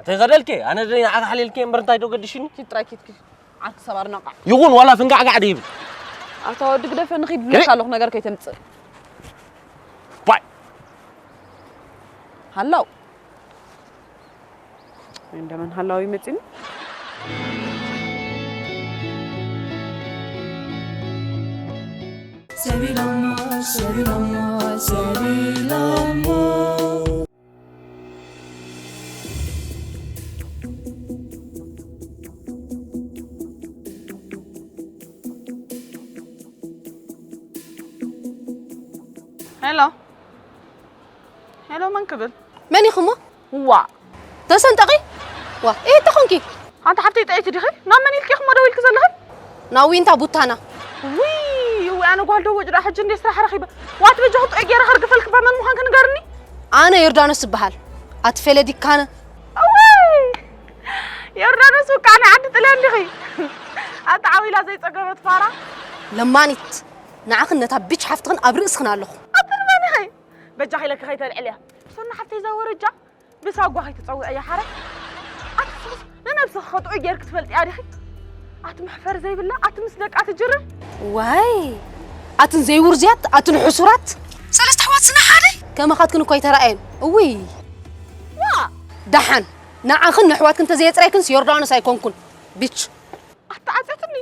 ተይኸደልኪ፣ ኣነ ደይ ንዓኻ ሓልየልኪ እምበር እንታይ ዶ ገድሽኒ? ኪድ ጥራይ ኪድ ኪድ። ዓርኪ ሰባር ነቓዕ። ይኹን ዋላ ፍንጋዕጋዕ ደይብል። ኣታ ወዲ ግደፈ ንኺድ ብለካ ኣለኹ ነገር ከይተምጽእ። ባይ። ሃላው። ወይ እንደመን ሃላው ይመጽኒ? ሰቢሎሞ፣ ሰቢሎሞ፣ ሰቢሎሞ። ሄሎ። ሄሎ፣ መን ክብል? መን ኢኹሞ? ዋ። ተሰንጠቒ? ዋ፣ እየ ተኾንኪ? ኣንቲ ሓፍተይ ጥዕይቲ ዲኺ? ናብ መን ኢልኪ ኢኹሞ ደዊልኪ ዘለኺ? ናብ ዊንታ ቡታና። ውይ፣ ውይ፣ ኣነ ጓል ደወጭ ደኣ ሕጂ እንዴ ስራሕ ረኺበ? ዋት በጃኹ ጥዑይ ገይረ ከርግፈልኪ እባ መን ምዃንኪ ንገርኒ? ኣነ ዮርዳኖስ እበሃል። ኣቲ ፌለዲካነ። እውይ! ዮርዳኖስ ውቃዕ ናይ ዓዲ ጥልያን ዲኺ? ኣታ ዓዊላ ዘይጸገበት ፋራ። ለማኒት፣ ንዓኽን ነታ ቢች ሓፍትኽን ኣብ ርእስኽን ኣለኹ። ኣቲ ንመን ኢኺ? በጃኺ ኢለኪ ከይተልዕልያ። ሶና ሓፍተይ እዛ ወረጃ ብሳጓ ከይትጸውዕያ ሓራይ። ኣቲ ሱስ ንነብስኺ ከጥዑ ጌርኪ ትፈልጥያ ዲኺ? ኣቲ መሕፈር ዘይብላ፣ ኣቲ ምስ ደቃ ትጅርር። ዋይ! ኣትን ዘይውርዝያት፣ ኣትን ሕሱራት። ሰለስተ ኣሕዋት ስና ሓደ? ከማኻትክን እኮ ኣይተራእየን። እውይ! ዋ! ደሓን፣ ንዓኽን ንኣሕዋትክን ተዘየጽረይክንስ ዮርዳኖስ ኣይኮንኩን። ቢች። ኣቲ ዓጽትኒ።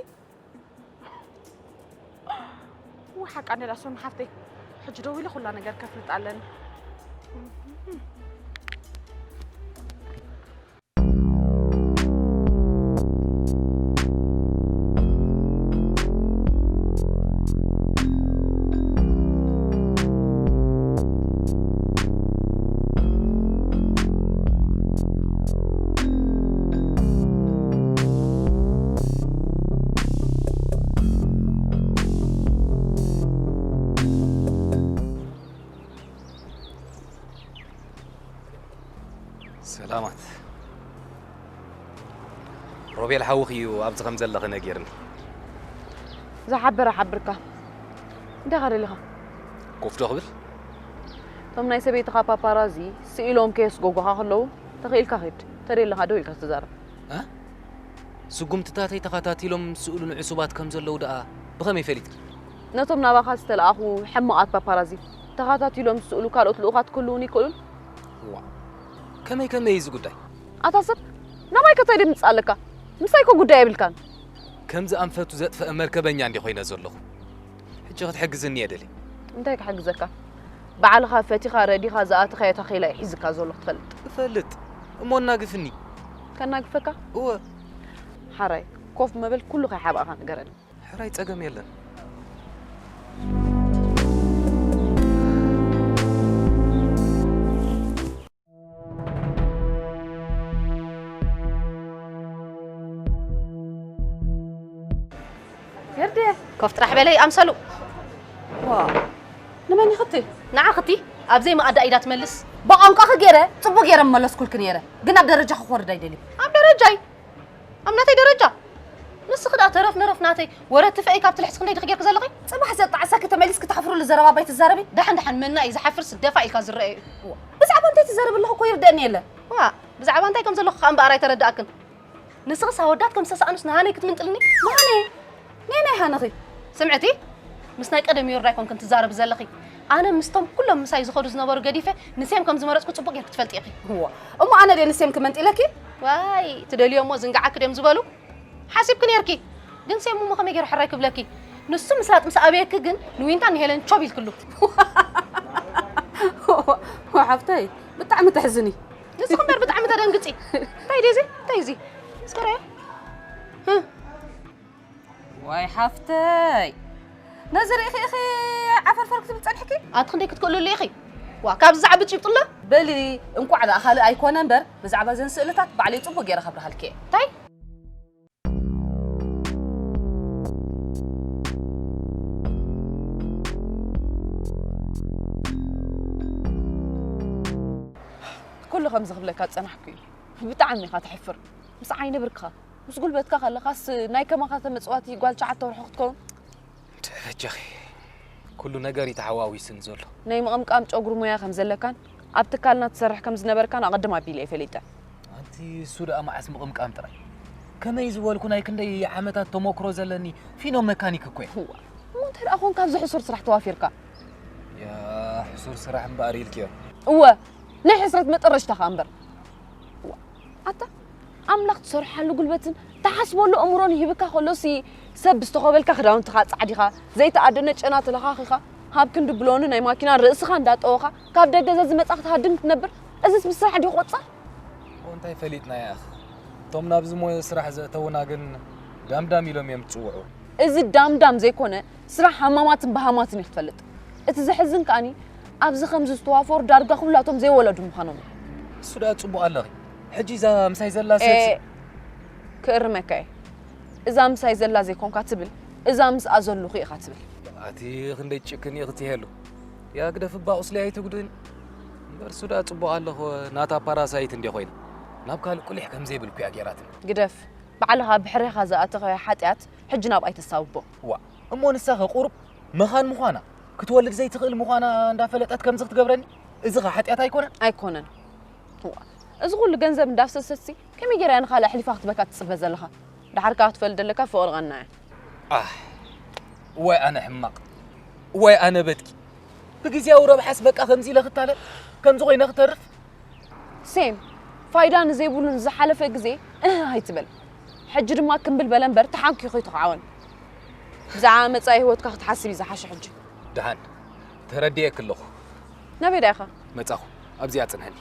ውይ፣ ሓቃ እንድያ ሶን ሓፍተይ፣ ሕጂ ደው ኢለ ኩላ ነገር ከፍልጥ ኣለኒ። ሰላማት። ሮቤል ሓውኺ እዩ ኣብዚ ከም ዘለኺ ነጊርኒ። ዝሓብር ሓብርካ። እንታይ ኻ ደሊኻ? ኮፍ ዶ ክብል? እቶም ናይ ሰበይትኻ ፓፓራዚ ስኢሎም ከየስጎጉኻ ከለዉ፣ ተኽኢልካ ኺድ። ተደለኻ ደው ኢልካ ተዛረብ። እ? ስጉምትታተይ ተኸታቲሎም ዝስእሉኒ ዕሱባት ከም ዘለዉ ደኣ ብኸመይ ፈሊጥኪ? ነቶም ናባኻ ዝተለኣኹ ሕማቓት ፓፓራዚ ተኸታቲሎም ዝስእሉ ካልኦት ልኡኻት ክህልዉኒ ይኽእሉን? ዋእ! ከመይ ከመይ እዩ እዚ ጉዳይ? ኣታ ሰብ፣ ናባይ ከ እንታይ ድምጺ ኣለካ? ምሳይ እኮ ጉዳይ የብልካን። ከምዚ ኣንፈቱ ዘጥፈአ መርከበኛ እንዲ ኮይነ ዘለኹ። ሕጂ ክትሕግዝኒ እየ ደልየ። እንታይ ክሕግዘካ? ባዕልኻ ፈቲኻ ረዲኻ ዝኣተኻዮ ታኼላ እዩ ሒዝካ ዘሎ ክትፈልጥ። እፈልጥ። እሞ ኣናግፍኒ። ከናግፈካ? እወ። ሓራይ፣ ኮፍ ምበል ኩሉ ከይሓባእኻ ንገረኒ። ሕራይ ጸገም የለን። የርደ። ኮፍ ጥራሕ በለይ ኣምሰሉ። ዋ፣ ንመን ይኽቲ? ንዓኽቲ። ኣብዘይ መኣዳ ኢዳ ትመልስ። ብቋንቋኺ ገይረ፣ ጽቡቕ ገይረ ምመለስኩልኪ ነይረ። ግን ኣብ ደረጃኺ ክወርድ ኣይደልዩ። ኣብ ደረጃይ? ኣብ ናተይ ደረጃ? ንስኺ ደኣ ተረፍ መረፍ ናተይ። ወረ ትፍእይ ካብ ትልሕቲ ክንደይ ድኺ ገይርኪ ዘለኺ? ጽባሕ ዘጣዕሰኪ ተመሊስኪ ተሕፍሩሉ ዘረባ ባይ ትዛረቢ? ደሓን ደሓን መና እዩ ዝሓፍርስ ደፋ ኢልካ ዝረአ እዩ። ብዛዕባ እንታይ ትዛረቢ ኣለኹ እኮ ይርደእኒ የለ። ዋ፣ ብዛዕባ እንታይ ከም ዘለኹ ከኣ እምበኣር ኣይተረድኣክን። ንስኽስ ኣወዳት ከም ዝተሰኣኑስ ንሃነይ ክትምንጥልኒ? ማነ? ናይ ናይ ሃነኺ? ስምዕቲ፣ ምስ ናይ ቀደም ዮርዳ ኣይኮንክን ትዛረቢ ዘለኺ። ኣነ ምስቶም ኩሎም ምሳይ ዝኸዱ ዝነበሩ ገዲፈ ንሴም ከም ዝመረጽኩ ጽቡቕ ጌርኪ ትፈልጢ ኢኺ። እዋ፣ እሞ ኣነ ድየ ንሴም ክመንጢለኪ? ዋይ፣ ትደልዮ እሞ ዝንግዓኪ ድዮም ዝበሉ? ሓሲብኪ ኔርኪ። ግን ሴም እሞ ከመይ ገይሩ ሕራይ ክብለኪ? ንሱ ምስ ላጥ ምስ ኣበየኪ ግን ንዊንታ ንሄለን ቾብ ኢልክሉ። ሓፍተይ፣ ብጣዕሚ ተሕዝኒ። ንስኺ እምበር ብጣዕሚ ተደንግጺ። እንታይ ድዩ እዚ? እንታይ እዚ? እስከ ርኣዮ። ዋይ ሓፍተይ፣ ነዚ ርኢኺ ኢኺ ዓፈርፈር ክትብል ጸኒሕኪ? ኣቲ ክንደይ ክትክእልሉ ኢኺ? ዋ፣ ካብዚ ዝዓቢ ጭብጢ ኣሎ? በሊ፣ እንቋዕ ደኣ ካልእ ኣይኮነ እምበር፣ ብዛዕባ እዘን ስእልታት ባዕለይ ጽቡቕ ገይረ ከብርሃልኪ እየ። እንታይ? ኩሉ ከምዚ ክብለካ ዝጸናሕኩ እዩ። ብጣዕሚ ኢኻ ተሕፍር። ምስ ዓይኒ ብርክኻ፣ ምስ ጉልበትካ ከለኻስ ናይ ከማኻ ተመጽዋቲ ጓል ትሽዓተ ወርሒ ክትከውን? እንተ በጃኺ፣ ኩሉ ነገር እዩ ተሓዋዊስን ዘሎ። ናይ ምቕምቃም ጨጉሪ ሞያ ከም ዘለካን ኣብ ትካልና ትሰርሕ ከም ዝነበርካን ኣቐድም ኣቢለ እየ ፈሊጠ። ኣንቲ እሱ ደኣ መዓስ ምቕምቃም ጥራይ። ከመይ ዝበልኩ ናይ ክንደይ ዓመታት ተሞክሮ ዘለኒ ፊኖ መካኒክ እኮ እየ። እዋ፣ እሞ እንታይ ደኣ ኾንካ ኣብዚ ሕሱር ስራሕ ተዋፊርካ? ያ፣ ሕሱር ስራሕ እምበኣር ኢልክዮ። እወ፣ ናይ ሕስረት መጠረሽታኻ እምበር። እዋ፣ ኣታ ኣምላኽ ትሰርሓሉ ጉልበትን ትሓስበሉ እምሮን ይህብካ ከሎሲ፣ ሰብ ብዝተኾበልካ ክዳውንትኻ ኣጻዕዲኻ፣ ዘይተኣደነ ጨና ተለኻኺኻ፣ ሃብ ክንዲ ብሎኒ ናይ ማኪና ርእስኻ እንዳጠወኻ፣ ካብ ደገ ዘዝመጻ ክትሃድም ክትነብር፣ እዝስ ብስራሕ ድዩ ክቑጸር? እሞ እንታይ ፈሊጥና ይኣኽ? እቶም ናብዚ ሞያ ስራሕ ዘእተውና ግን ዳምዳም ኢሎም እዮም ዝጽውዑ። እዚ ዳምዳም ዘይኮነ፣ ስራሕ ሃማማትን በሃማትን እዩ ክትፈልጥ። እቲ ዘሕዝን ከኣኒ፣ ኣብዚ ከምዚ ዝተዋፈሩ ዳርጋ ኩላቶም ዘይወለዱ ምዃኖም እዩ። እሱ ደኣ ጽቡቕ ኣለኺ። ሕጂ እዛ ምሳይ ዘላ ሴት ኤ፣ ክእርመካ እየ። እዛ ምሳይ ዘላ ዘይኮንካ ትብል፣ እዛ ምስኣ ዘለኹ ኢኻ ትብል። ኣቲ ክንደይ ትጭክን ኢኺ ትሄሉ። ያ ግደፍ እባ ቁስሊ ኣይትጉድእን። እምበር እሱ ደኣ ጽቡቕ ኣለኹ፣ ናታ ፓራሳይት እንድየ ኮይና። ናብ ካልእ ቁሊሕ ከም ዘይብልኩ እያ ገይራትኒ። ግደፍ፣ ባዕልኻ ብሕሬኻ ዝኣተኸዮ ሓጢኣት ሕጂ ናብኣ ኣይተሳብቦ። ዋ፣ እሞ ንሳኸ ቁሩብ መኻን ምዃና፣ ክትወልድ ዘይትኽእል ምዃና እንዳፈለጠት ከምዚ ክትገብረኒ፣ እዚኸ ሓጢኣት ኣይኮነን? ኣይኮነን። እዋ፣ እዚ ኩሉ ገንዘብ እንዳፍሰሰትሲ፣ ከመይ ገይራ እያ ንኻልእ ኣሕሊፋ ክትበካ ትጽበ ዘለኻ? ደሓር ከኣ ክትፈልጥ ዘለካ ፍቕሪ ቐና እያ። ኣህ፣ ወይ ኣነ ሕማቕ፣ ወይ ኣነ በትኪ። ብግዜያዊ ረብሓስ በቃ ከምዚ ኢለ ክታለል፣ ከምዚ ኮይነ ክተርፍ? ሴም፣ ፋይዳ ንዘይብሉን ዝሓለፈ ግዜ እህ ኣይትበል። ሕጂ ድማ ክምብል በለ እምበር ተሓንኪኹ ኣይትኹዓወን። ብዛዕባ መጻኢ ህይወትካ ክትሓስብ እዩ ዝሓሸ ሕጂ። ደሓን፣ ተረዲኤኪ ኣለኹ። ናበይ ደኣ ኢኻ? መጻኹ፣ ኣብዚኣ ጽንሐኒ።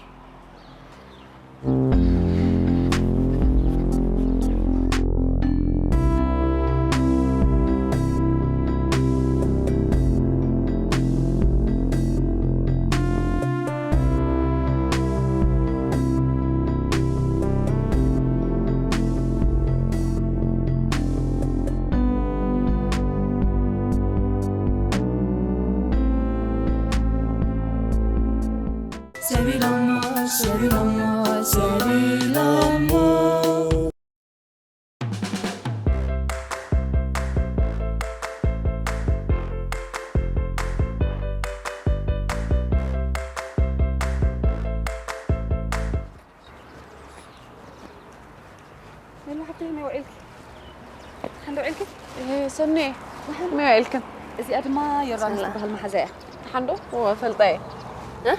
ሰቢሎሞ፣ ሰቢሎሞ፣ ሰቢሎሞ። የላ ሓብተይ፣ ከመይ ውዒልኪ? ደሓን ዶ ውዒልኪ? እ፣ ሰኔ፣ ደሓን። ከመይ ውዒልክን? እዚኣ ድማ ዮርዳኖስ ሰላም። ትበሃል መሓዛ እያ። ደሓን ዶ? እወ፣ ፈልጣ እየ። እ?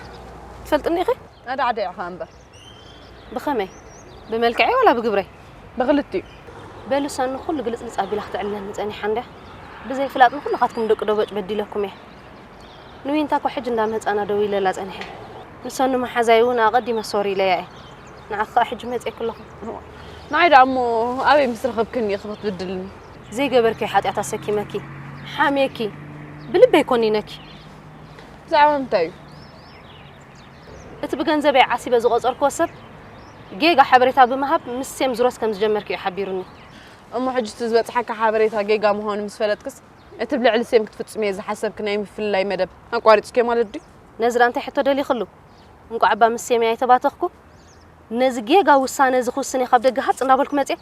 ትፈልጥኒ ኢኺ? ኣዳዕደ ኢኻ እምበር። ብኸመይ? ብመልክዐይ ዋላ ብግብረይ? ብኽልቲኡ። በሉ ሰኒ፣ ኩሉ ግልጽልጽ ኣቢላ ክትዕልለኒ ጸኒሓ እንድያ። ብዘይ ፍላጥ ንኹልኻትኩም ደቂ ዶቦጭ በዲለኩም እየ። ንዊንታ እኮ ሕጂ እንዳ መህጻና ደዊለላ ጸኒሐ። ንሰኑ መሓዛይ እውን ኣቐዲመ ሶሪ ኢለያ እየ። ንዓኺ ከኣ ሕጂ መጺኤኪ ኣለኹ። ንዓይ ደኣ እሞ ኣበይ ምስ ረኸብክኒ ኢኺ ክትብድልኒ? ዘይገበርክዮ ሓጢኣት ኣሰኪመኪ፣ ሓምየኪ፣ ብልበይ ኮኒነኪ። ብዛዕባ ምንታይ እዩ? እቲ ብገንዘበይ ዓሲበ ዝቖጸርክዎ ሰብ ጌጋ ሓበሬታ ብምሃብ ምስ ሴም ዝሮስ ከም ዝጀመርኪ እዩ ሓቢሩኒ። እሞ ሕጂ እቲ ዝበጽሓካ ሓበሬታ ጌጋ ምዃኑ ምስ ፈለጥክስ፣ እቲ ብልዕሊ ሴም ክትፍጽምዮ ዝሓሰብክ ናይ ምፍልላይ መደብ ኣቋሪጽክዮ ማለት ድዩ? ነዚ ደኣ እንታይ ሕቶ ደሊኽሉ? እንቋዕ እባ ምስ ሴም ኣይተባተኽኩ። ነዚ ጌጋ ውሳነ እዚ ክውስን እየ ካብ ደገ ሃጽ እንዳበልኩ መጽየ።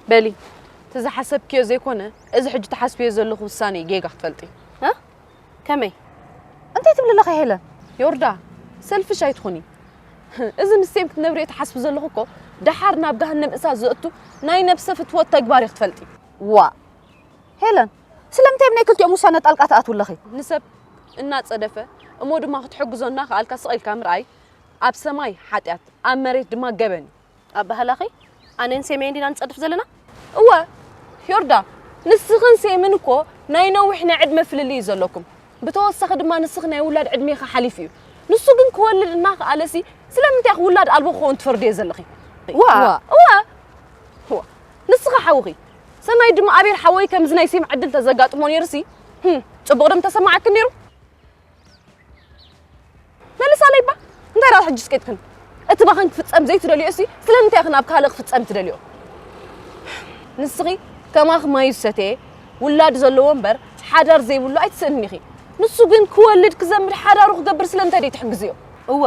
በሊ፣ እቲ ዝሓሰብክዮ ዘይኮነ፣ እዚ ሕጂ ትሓስብዮ ዘለኹ ውሳነ እዩ ጌጋ ክትፈልጢ። እ? ከመይ? እንታይ ትብሊ ኣለኺ ሄለን? ዮርዳ፣ ሰልፍሽ ኣይትኹኒ። እዚ ምስ ሴም ክትነብርዮ ትሓስቢ ዘለኹ እኮ፣ ደሓር ናብ ገሃነም እሳት ዘእቱ ናይ ነብሰ ፍትወት ተግባር እዩ ክትፈልጢ። ዋእ! ሄለን፣ ስለምንታይ ኣብ ናይ ክልቲኦም ውሳነ ጣልቃ ትኣትዊ ኣለኺ? ንሰብ እናጸደፈ፣ እሞ ድማ ክትሕግዞ እናኸኣልካ ስቕ ኢልካ ምርኣይ፣ ኣብ ሰማይ ሓጢኣት፣ ኣብ መሬት ድማ ገበን እዩ። ኣባህላኺ፣ ኣነን ሴሜን ዲና ንጸድፍ ዘለና? እወ፣ ዮርዳ፣ ንስኽን ሴምን እኮ ናይ ነዊሕ ናይ ዕድመ ፍልልይ እዩ ዘለኩም። ብተወሳኺ ድማ ንስኺ ናይ ውላድ ዕድሜኺ ሓሊፉ እዩ። ንሱ ግን ክወልድ እናኸኣለሲ ስለምንታይ ኢኺ ውላድ ኣልቦ ክኸውን ትፈርድዮ ዘለኺ? ዋ! እወ! እወ! ንስኺ ሓውኺ። ሰናይ ድማ ኣቤል ሓወይ ከምዚ ናይ ሴም ዕድል ተዘጋጥሞ ነይሩሲ፣ ህም፣ ጽቡቕ ዶ ምተሰማዓክን ነይሩ? መልሳለይ እባ። እንታይ ደኣ ሕጂ ስቄትክን? እቲ ባኽን ክፍጸም ዘይትደልዮ እሲ ስለምንታይ ኢኽን ኣብ ካልእ ክፍጸም ትደልዮ? ንስኺ ከማኺ ማዩ ዝሰተየ ውላድ ዘለዎ እምበር ሓዳር ዘይብሉ ኣይትስእንን ኢኺ። ንሱ ግን ክወልድ ክዘምድ ሓዳሩ ክገብር ስለምንታይ ደይትሕግዝዮ? እወ፣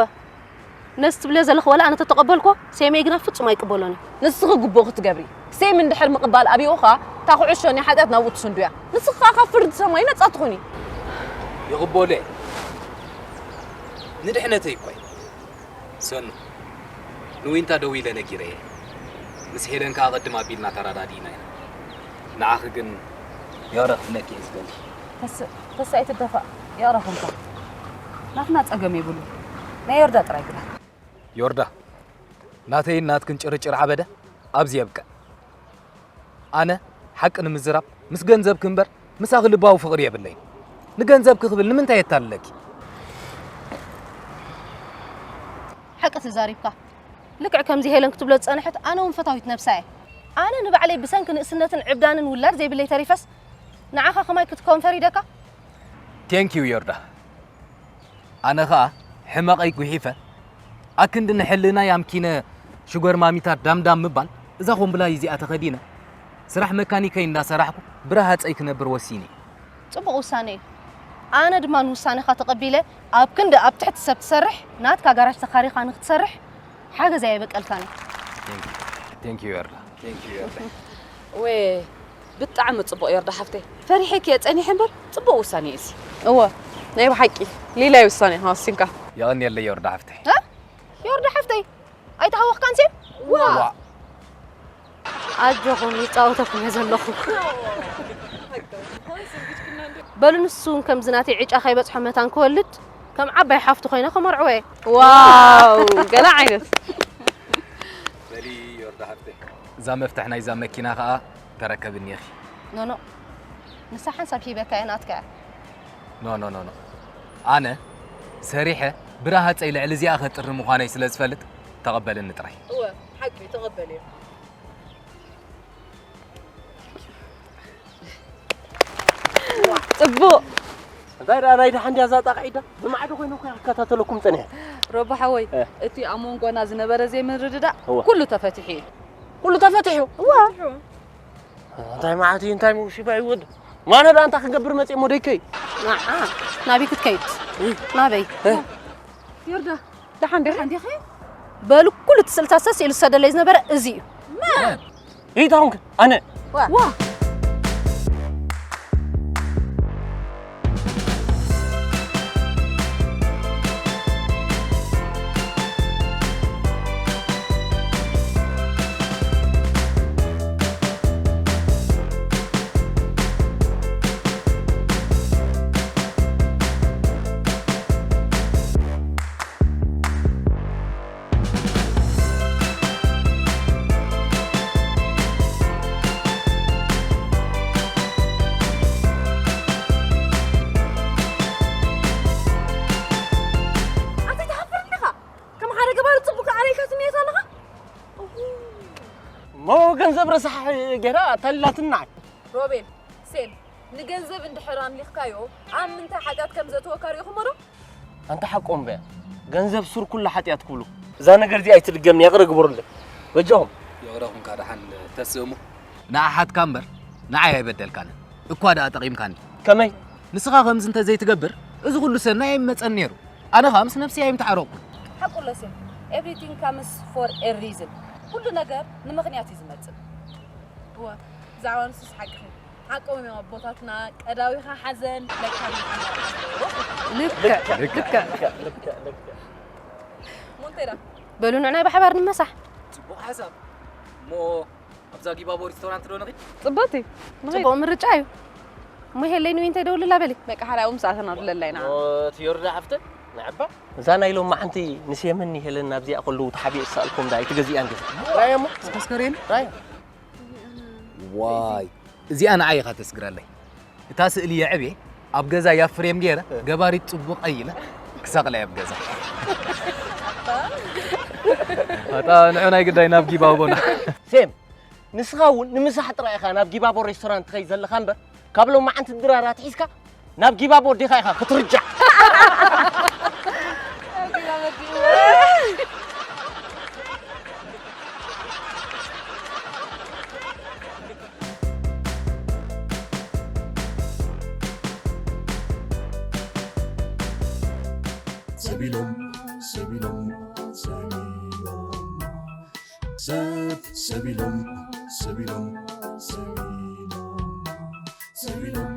ነዚ ትብልዮ ዘለኺ ወላ ኣነ ተተቐበልኩዎ፣ ሴመይ ግና ፍጹም ኣይቅበሎን እዩ። ንስኺ ግቡእ ክትገብሪ፣ ሴም እንድሕር ምቕባል ኣብይኡ ኸኣ፣ እታ ኩዕሾ ናይ ሓጢኣት ናብኡ ትስንዱ እያ። ንስኺ ኸኣ ካብ ፍርዲ ሰማይ ነጻ ትኹኒ። ይቕበሎ እየ። ንድሕነተይ እኮ እዩ። ሰኑ፣ ንዊንታ ደዊለ ነጊረየ። ምስ ሄለን ከኣ ቅድም ኣቢልና ተረዳዲእና ኢና። ንዓኺ ግን ይቕረ ክብለኪ እየ ዝደሊ። ተስ-፣ ተስፋ ኣይትደፋእ፣ ይቕረ ኮንካ። ናትና ጸገም የብሉን። ናይ ዮርዳ ጥራይ ግበር። ዮርዳ፣ ናተይን ናትክን ጭርጭር ዓበደ ኣብዚ የብቅዕ። ኣነ ሓቂ ንምዝራብ ምስ ገንዘብኪ እምበር ምሳኺ ልባዊ ፍቕሪ የብለይን። ንገንዘብኪ ክብል ንምንታይ የታልለኪ? ሓቂ ተዛሪብካ። ልክዕ ከምዚ ሄለን ክትብሎ ዝጸንሐት ኣነ እውን ፈታዊት ነብሳ እየ። ኣነ ንባዕለይ ብሰንኪ ንእስነትን ዕብዳንን ውላድ ዘይብለይ ተሪፈስ ንዓኻ ከማይ ክትከውን ፈሪደካ? ቴንኪዩ ዮርዳ። ኣነ ኸኣ ሕመቐይ ጉሒፈ፣ ኣክንዲ ንሕልናይ ኣምኪነ ሽጎር ማሚታት ዳምዳም ምባል፣ እዛ ኮምብላይ እዚኣ ተኸዲነ፣ ስራሕ መካኒከይ እንዳሰራሕኩ ብረሃጸይ ክነብር ወሲነ። ጽቡቕ ውሳነ እዩ። ኣነ ድማ ንውሳነኻ ተቐቢለ፣ ኣብ ክንዲ ኣብ ትሕቲ ሰብ ትሰርሕ፣ ናትካ ጋራጅ ተኻሪኻ ንክትሰርሕ ሓገዝ ኣየበቀልካን እዩ። ቴንክ ዩ ዮርዳ። ቴንክ ዩ ዮርዳ። ወይ ብጣዕሚ ጽቡቕ ዮርዳ ሓፍተይ። ፈሪሐኪ እየ ጸኒሐ እምበር ጽቡቕ ውሳኔ እዩ እዚ። እወ፣ ናይ ብሓቂ ሊላይ ውሳኔ ኢኻ ወሲንካ። የቐንየለይ ዮርዳ ሓፍተይ። እ? ዮርዳ ሓፍተይ፣ ኣይተሃወኽካን ሴም? ዋ! ዋ! ኣጆኹም፣ ይጻወተኩም እየ ዘለኹ። በሉ፣ ንሱ እውን ከምዚ ናተይ ዕጫ ከይበጽሖ መታን ክወልድ፣ ከም ዓባይ ሓፍቱ ኮይነ ከመርዕዎ እየ። ዋው፣ ገለ ዓይነት። በሊ ዮርዳ ሓፍተይ፣ እዛ መፍትሕ ናይዛ መኪና ከኣ ተረከብኒ ኢኺ። ኖ፣ ኖ። ንሳ ሓንሳብ ሂበካ እየ፣ ናትካ እያ። ኖ፣ ኖ፣ ኖ፣ ኖ። ኣነ ሰሪሐ ብረሃጸይ ልዕሊ እዚኣ ከጥሪ ምዃነይ ስለ ዝፈልጥ ተቐበልኒ ጥራይ። እወ፣ ሓቂ እዩ፣ ተቐበልዮ። ጽቡቕ። እንታይ ደኣ ናይ ደሓን ድያ እዛ ጣቕዒት ደኣ? ብማዕዶ ኮይነ እኮ እየ ክከታተለኩም ጸኒሐ። ሮባ ሓወይ፣ እ። እቲ ኣብ መንጎና ዝነበረ ዘይምርድዳእ እወ። ኩሉ ተፈቲሑ እዩ። ኩሉ ተፈቲሑ? እወ። እንታይ መዓት እዩ፣ እንታይ መውሲባ እዩ ወድ? ማነ ደኣ እንታይ ክንገብር መጺእ እሞ ደይከይ? ንዓ፣ ናበይ ክትከይድ? እ። ናበይ? እ። ዮርዳ፣ ደሓን ዲኺ? ደሓን ዲኺ? በሉ፣ ኩሉ እቲ ስእልታት ሰስ ኢሉ ዝሰደለይ ዝነበረ እዚ እዩ። መን? ይታሁንክ ኣነ። ዋ። ዋ። ኣንታ ትሓፍር እንዲኻ? ከም ሓደ ገባሪ ጽቡቕ ኣረይካ ትንየት ኣለኻ? እሞ ገንዘብ ረሳሕ ጌራ ተላትና። ሮቤል፣ ሴም፣ ንገንዘብ እንድሕር ኣምሊኽካዮ፣ ኣብ ምንታይ ሓጢኣት ከም ዘእተወካ ርኢኹሞ ዶ? ኣንታ ሓቆም በያ፣ ገንዘብ ሱር ኩሉ ሓጢኣት ክብሉ። እዛ ነገር እዚኣ ኣይትድገምኒ፣ ይቕረ ግበሩለይ። በጃኹም። ይቕረ ኩንካ ደሓን ተስእሙ። ንኣሓትካ እምበር ንዓይ ኣይበደልካንን። እኳ ደኣ ጠቒምካኒ። ከመይ? ንስኻ ከምዚ እንተዘይትገብር እዚ ኩሉ ሰናይ ኣይመጸን ነይሩ። ኣነ ኸኣ ምስ ነብሰይ ኣይምተዓረቕኩን። ሓቁ ለሴ፣ everything comes for a reason። ኩሉ ነገር ንምኽንያት እዩ ዝመጽእ። እወ፣ ብዛዕባ ንሱስ ሓቅኺ። ሓቆም እዮም ኣቦታትና፣ ቀዳዊኻ ሓዘን፣ ለካ ልክዕ ልክዕ ሞንቴራ። በሉ ንዕናይ ብሓባር ንመሳሕ። ጽቡቕ ሓሳብ። እሞ ኣብዛ ጊባቦ ሬስቶራንት ዶ ንኺድ? ጽቡቕቲ። ንኺድ። ጽቡቕ ምርጫ እዩ። እሞ ሄለይ ንዊንተይ ደውልላ በሊ። በቃ ሓራይ እውን ሰዓትና ኣለላ ኢና። ቲዮርዳ ሓፍተ ንዕባ እዛ ናይ ሎማዓንቲ ንሴምን ንሄለን ናብዚኣ ከለዉ ተሓቢኤ ዝሰኣልኩም ዳ ኣይትገዚኣን ዲኹም? ራእዮሞ ተስከሬን ራእዮ ዋይ፣ እዚኣ ንዓይ ኢኻ ተስግራለይ። እታ ስእሊ የዕብየ ኣብ ገዛ ያ ፍሬም ገይረ ገባሪት ጽቡቕ ቀይለ ክሰቕለያ ኣብ ገዛ። ኣታ ንዑ ናይ ግዳይ ናብ ጊባቦና። ሴም ንስኻ እውን ንምሳሕ ጥራይ ኢኻ ናብ ጊባቦ ሬስቶራንት ትኸይድ ዘለኻ እምበር ካብ ሎማዓንቲ ድራር ኣትሒዝካ ናብ ጊባቦ ኣዴኻ ኢኻ ክትርጃዕ። ሰቢሎም ሰቢሎም ሰቢሎም ሰብ ሰቢሎም ሰቢሎም ሰቢሎም ሰቢሎም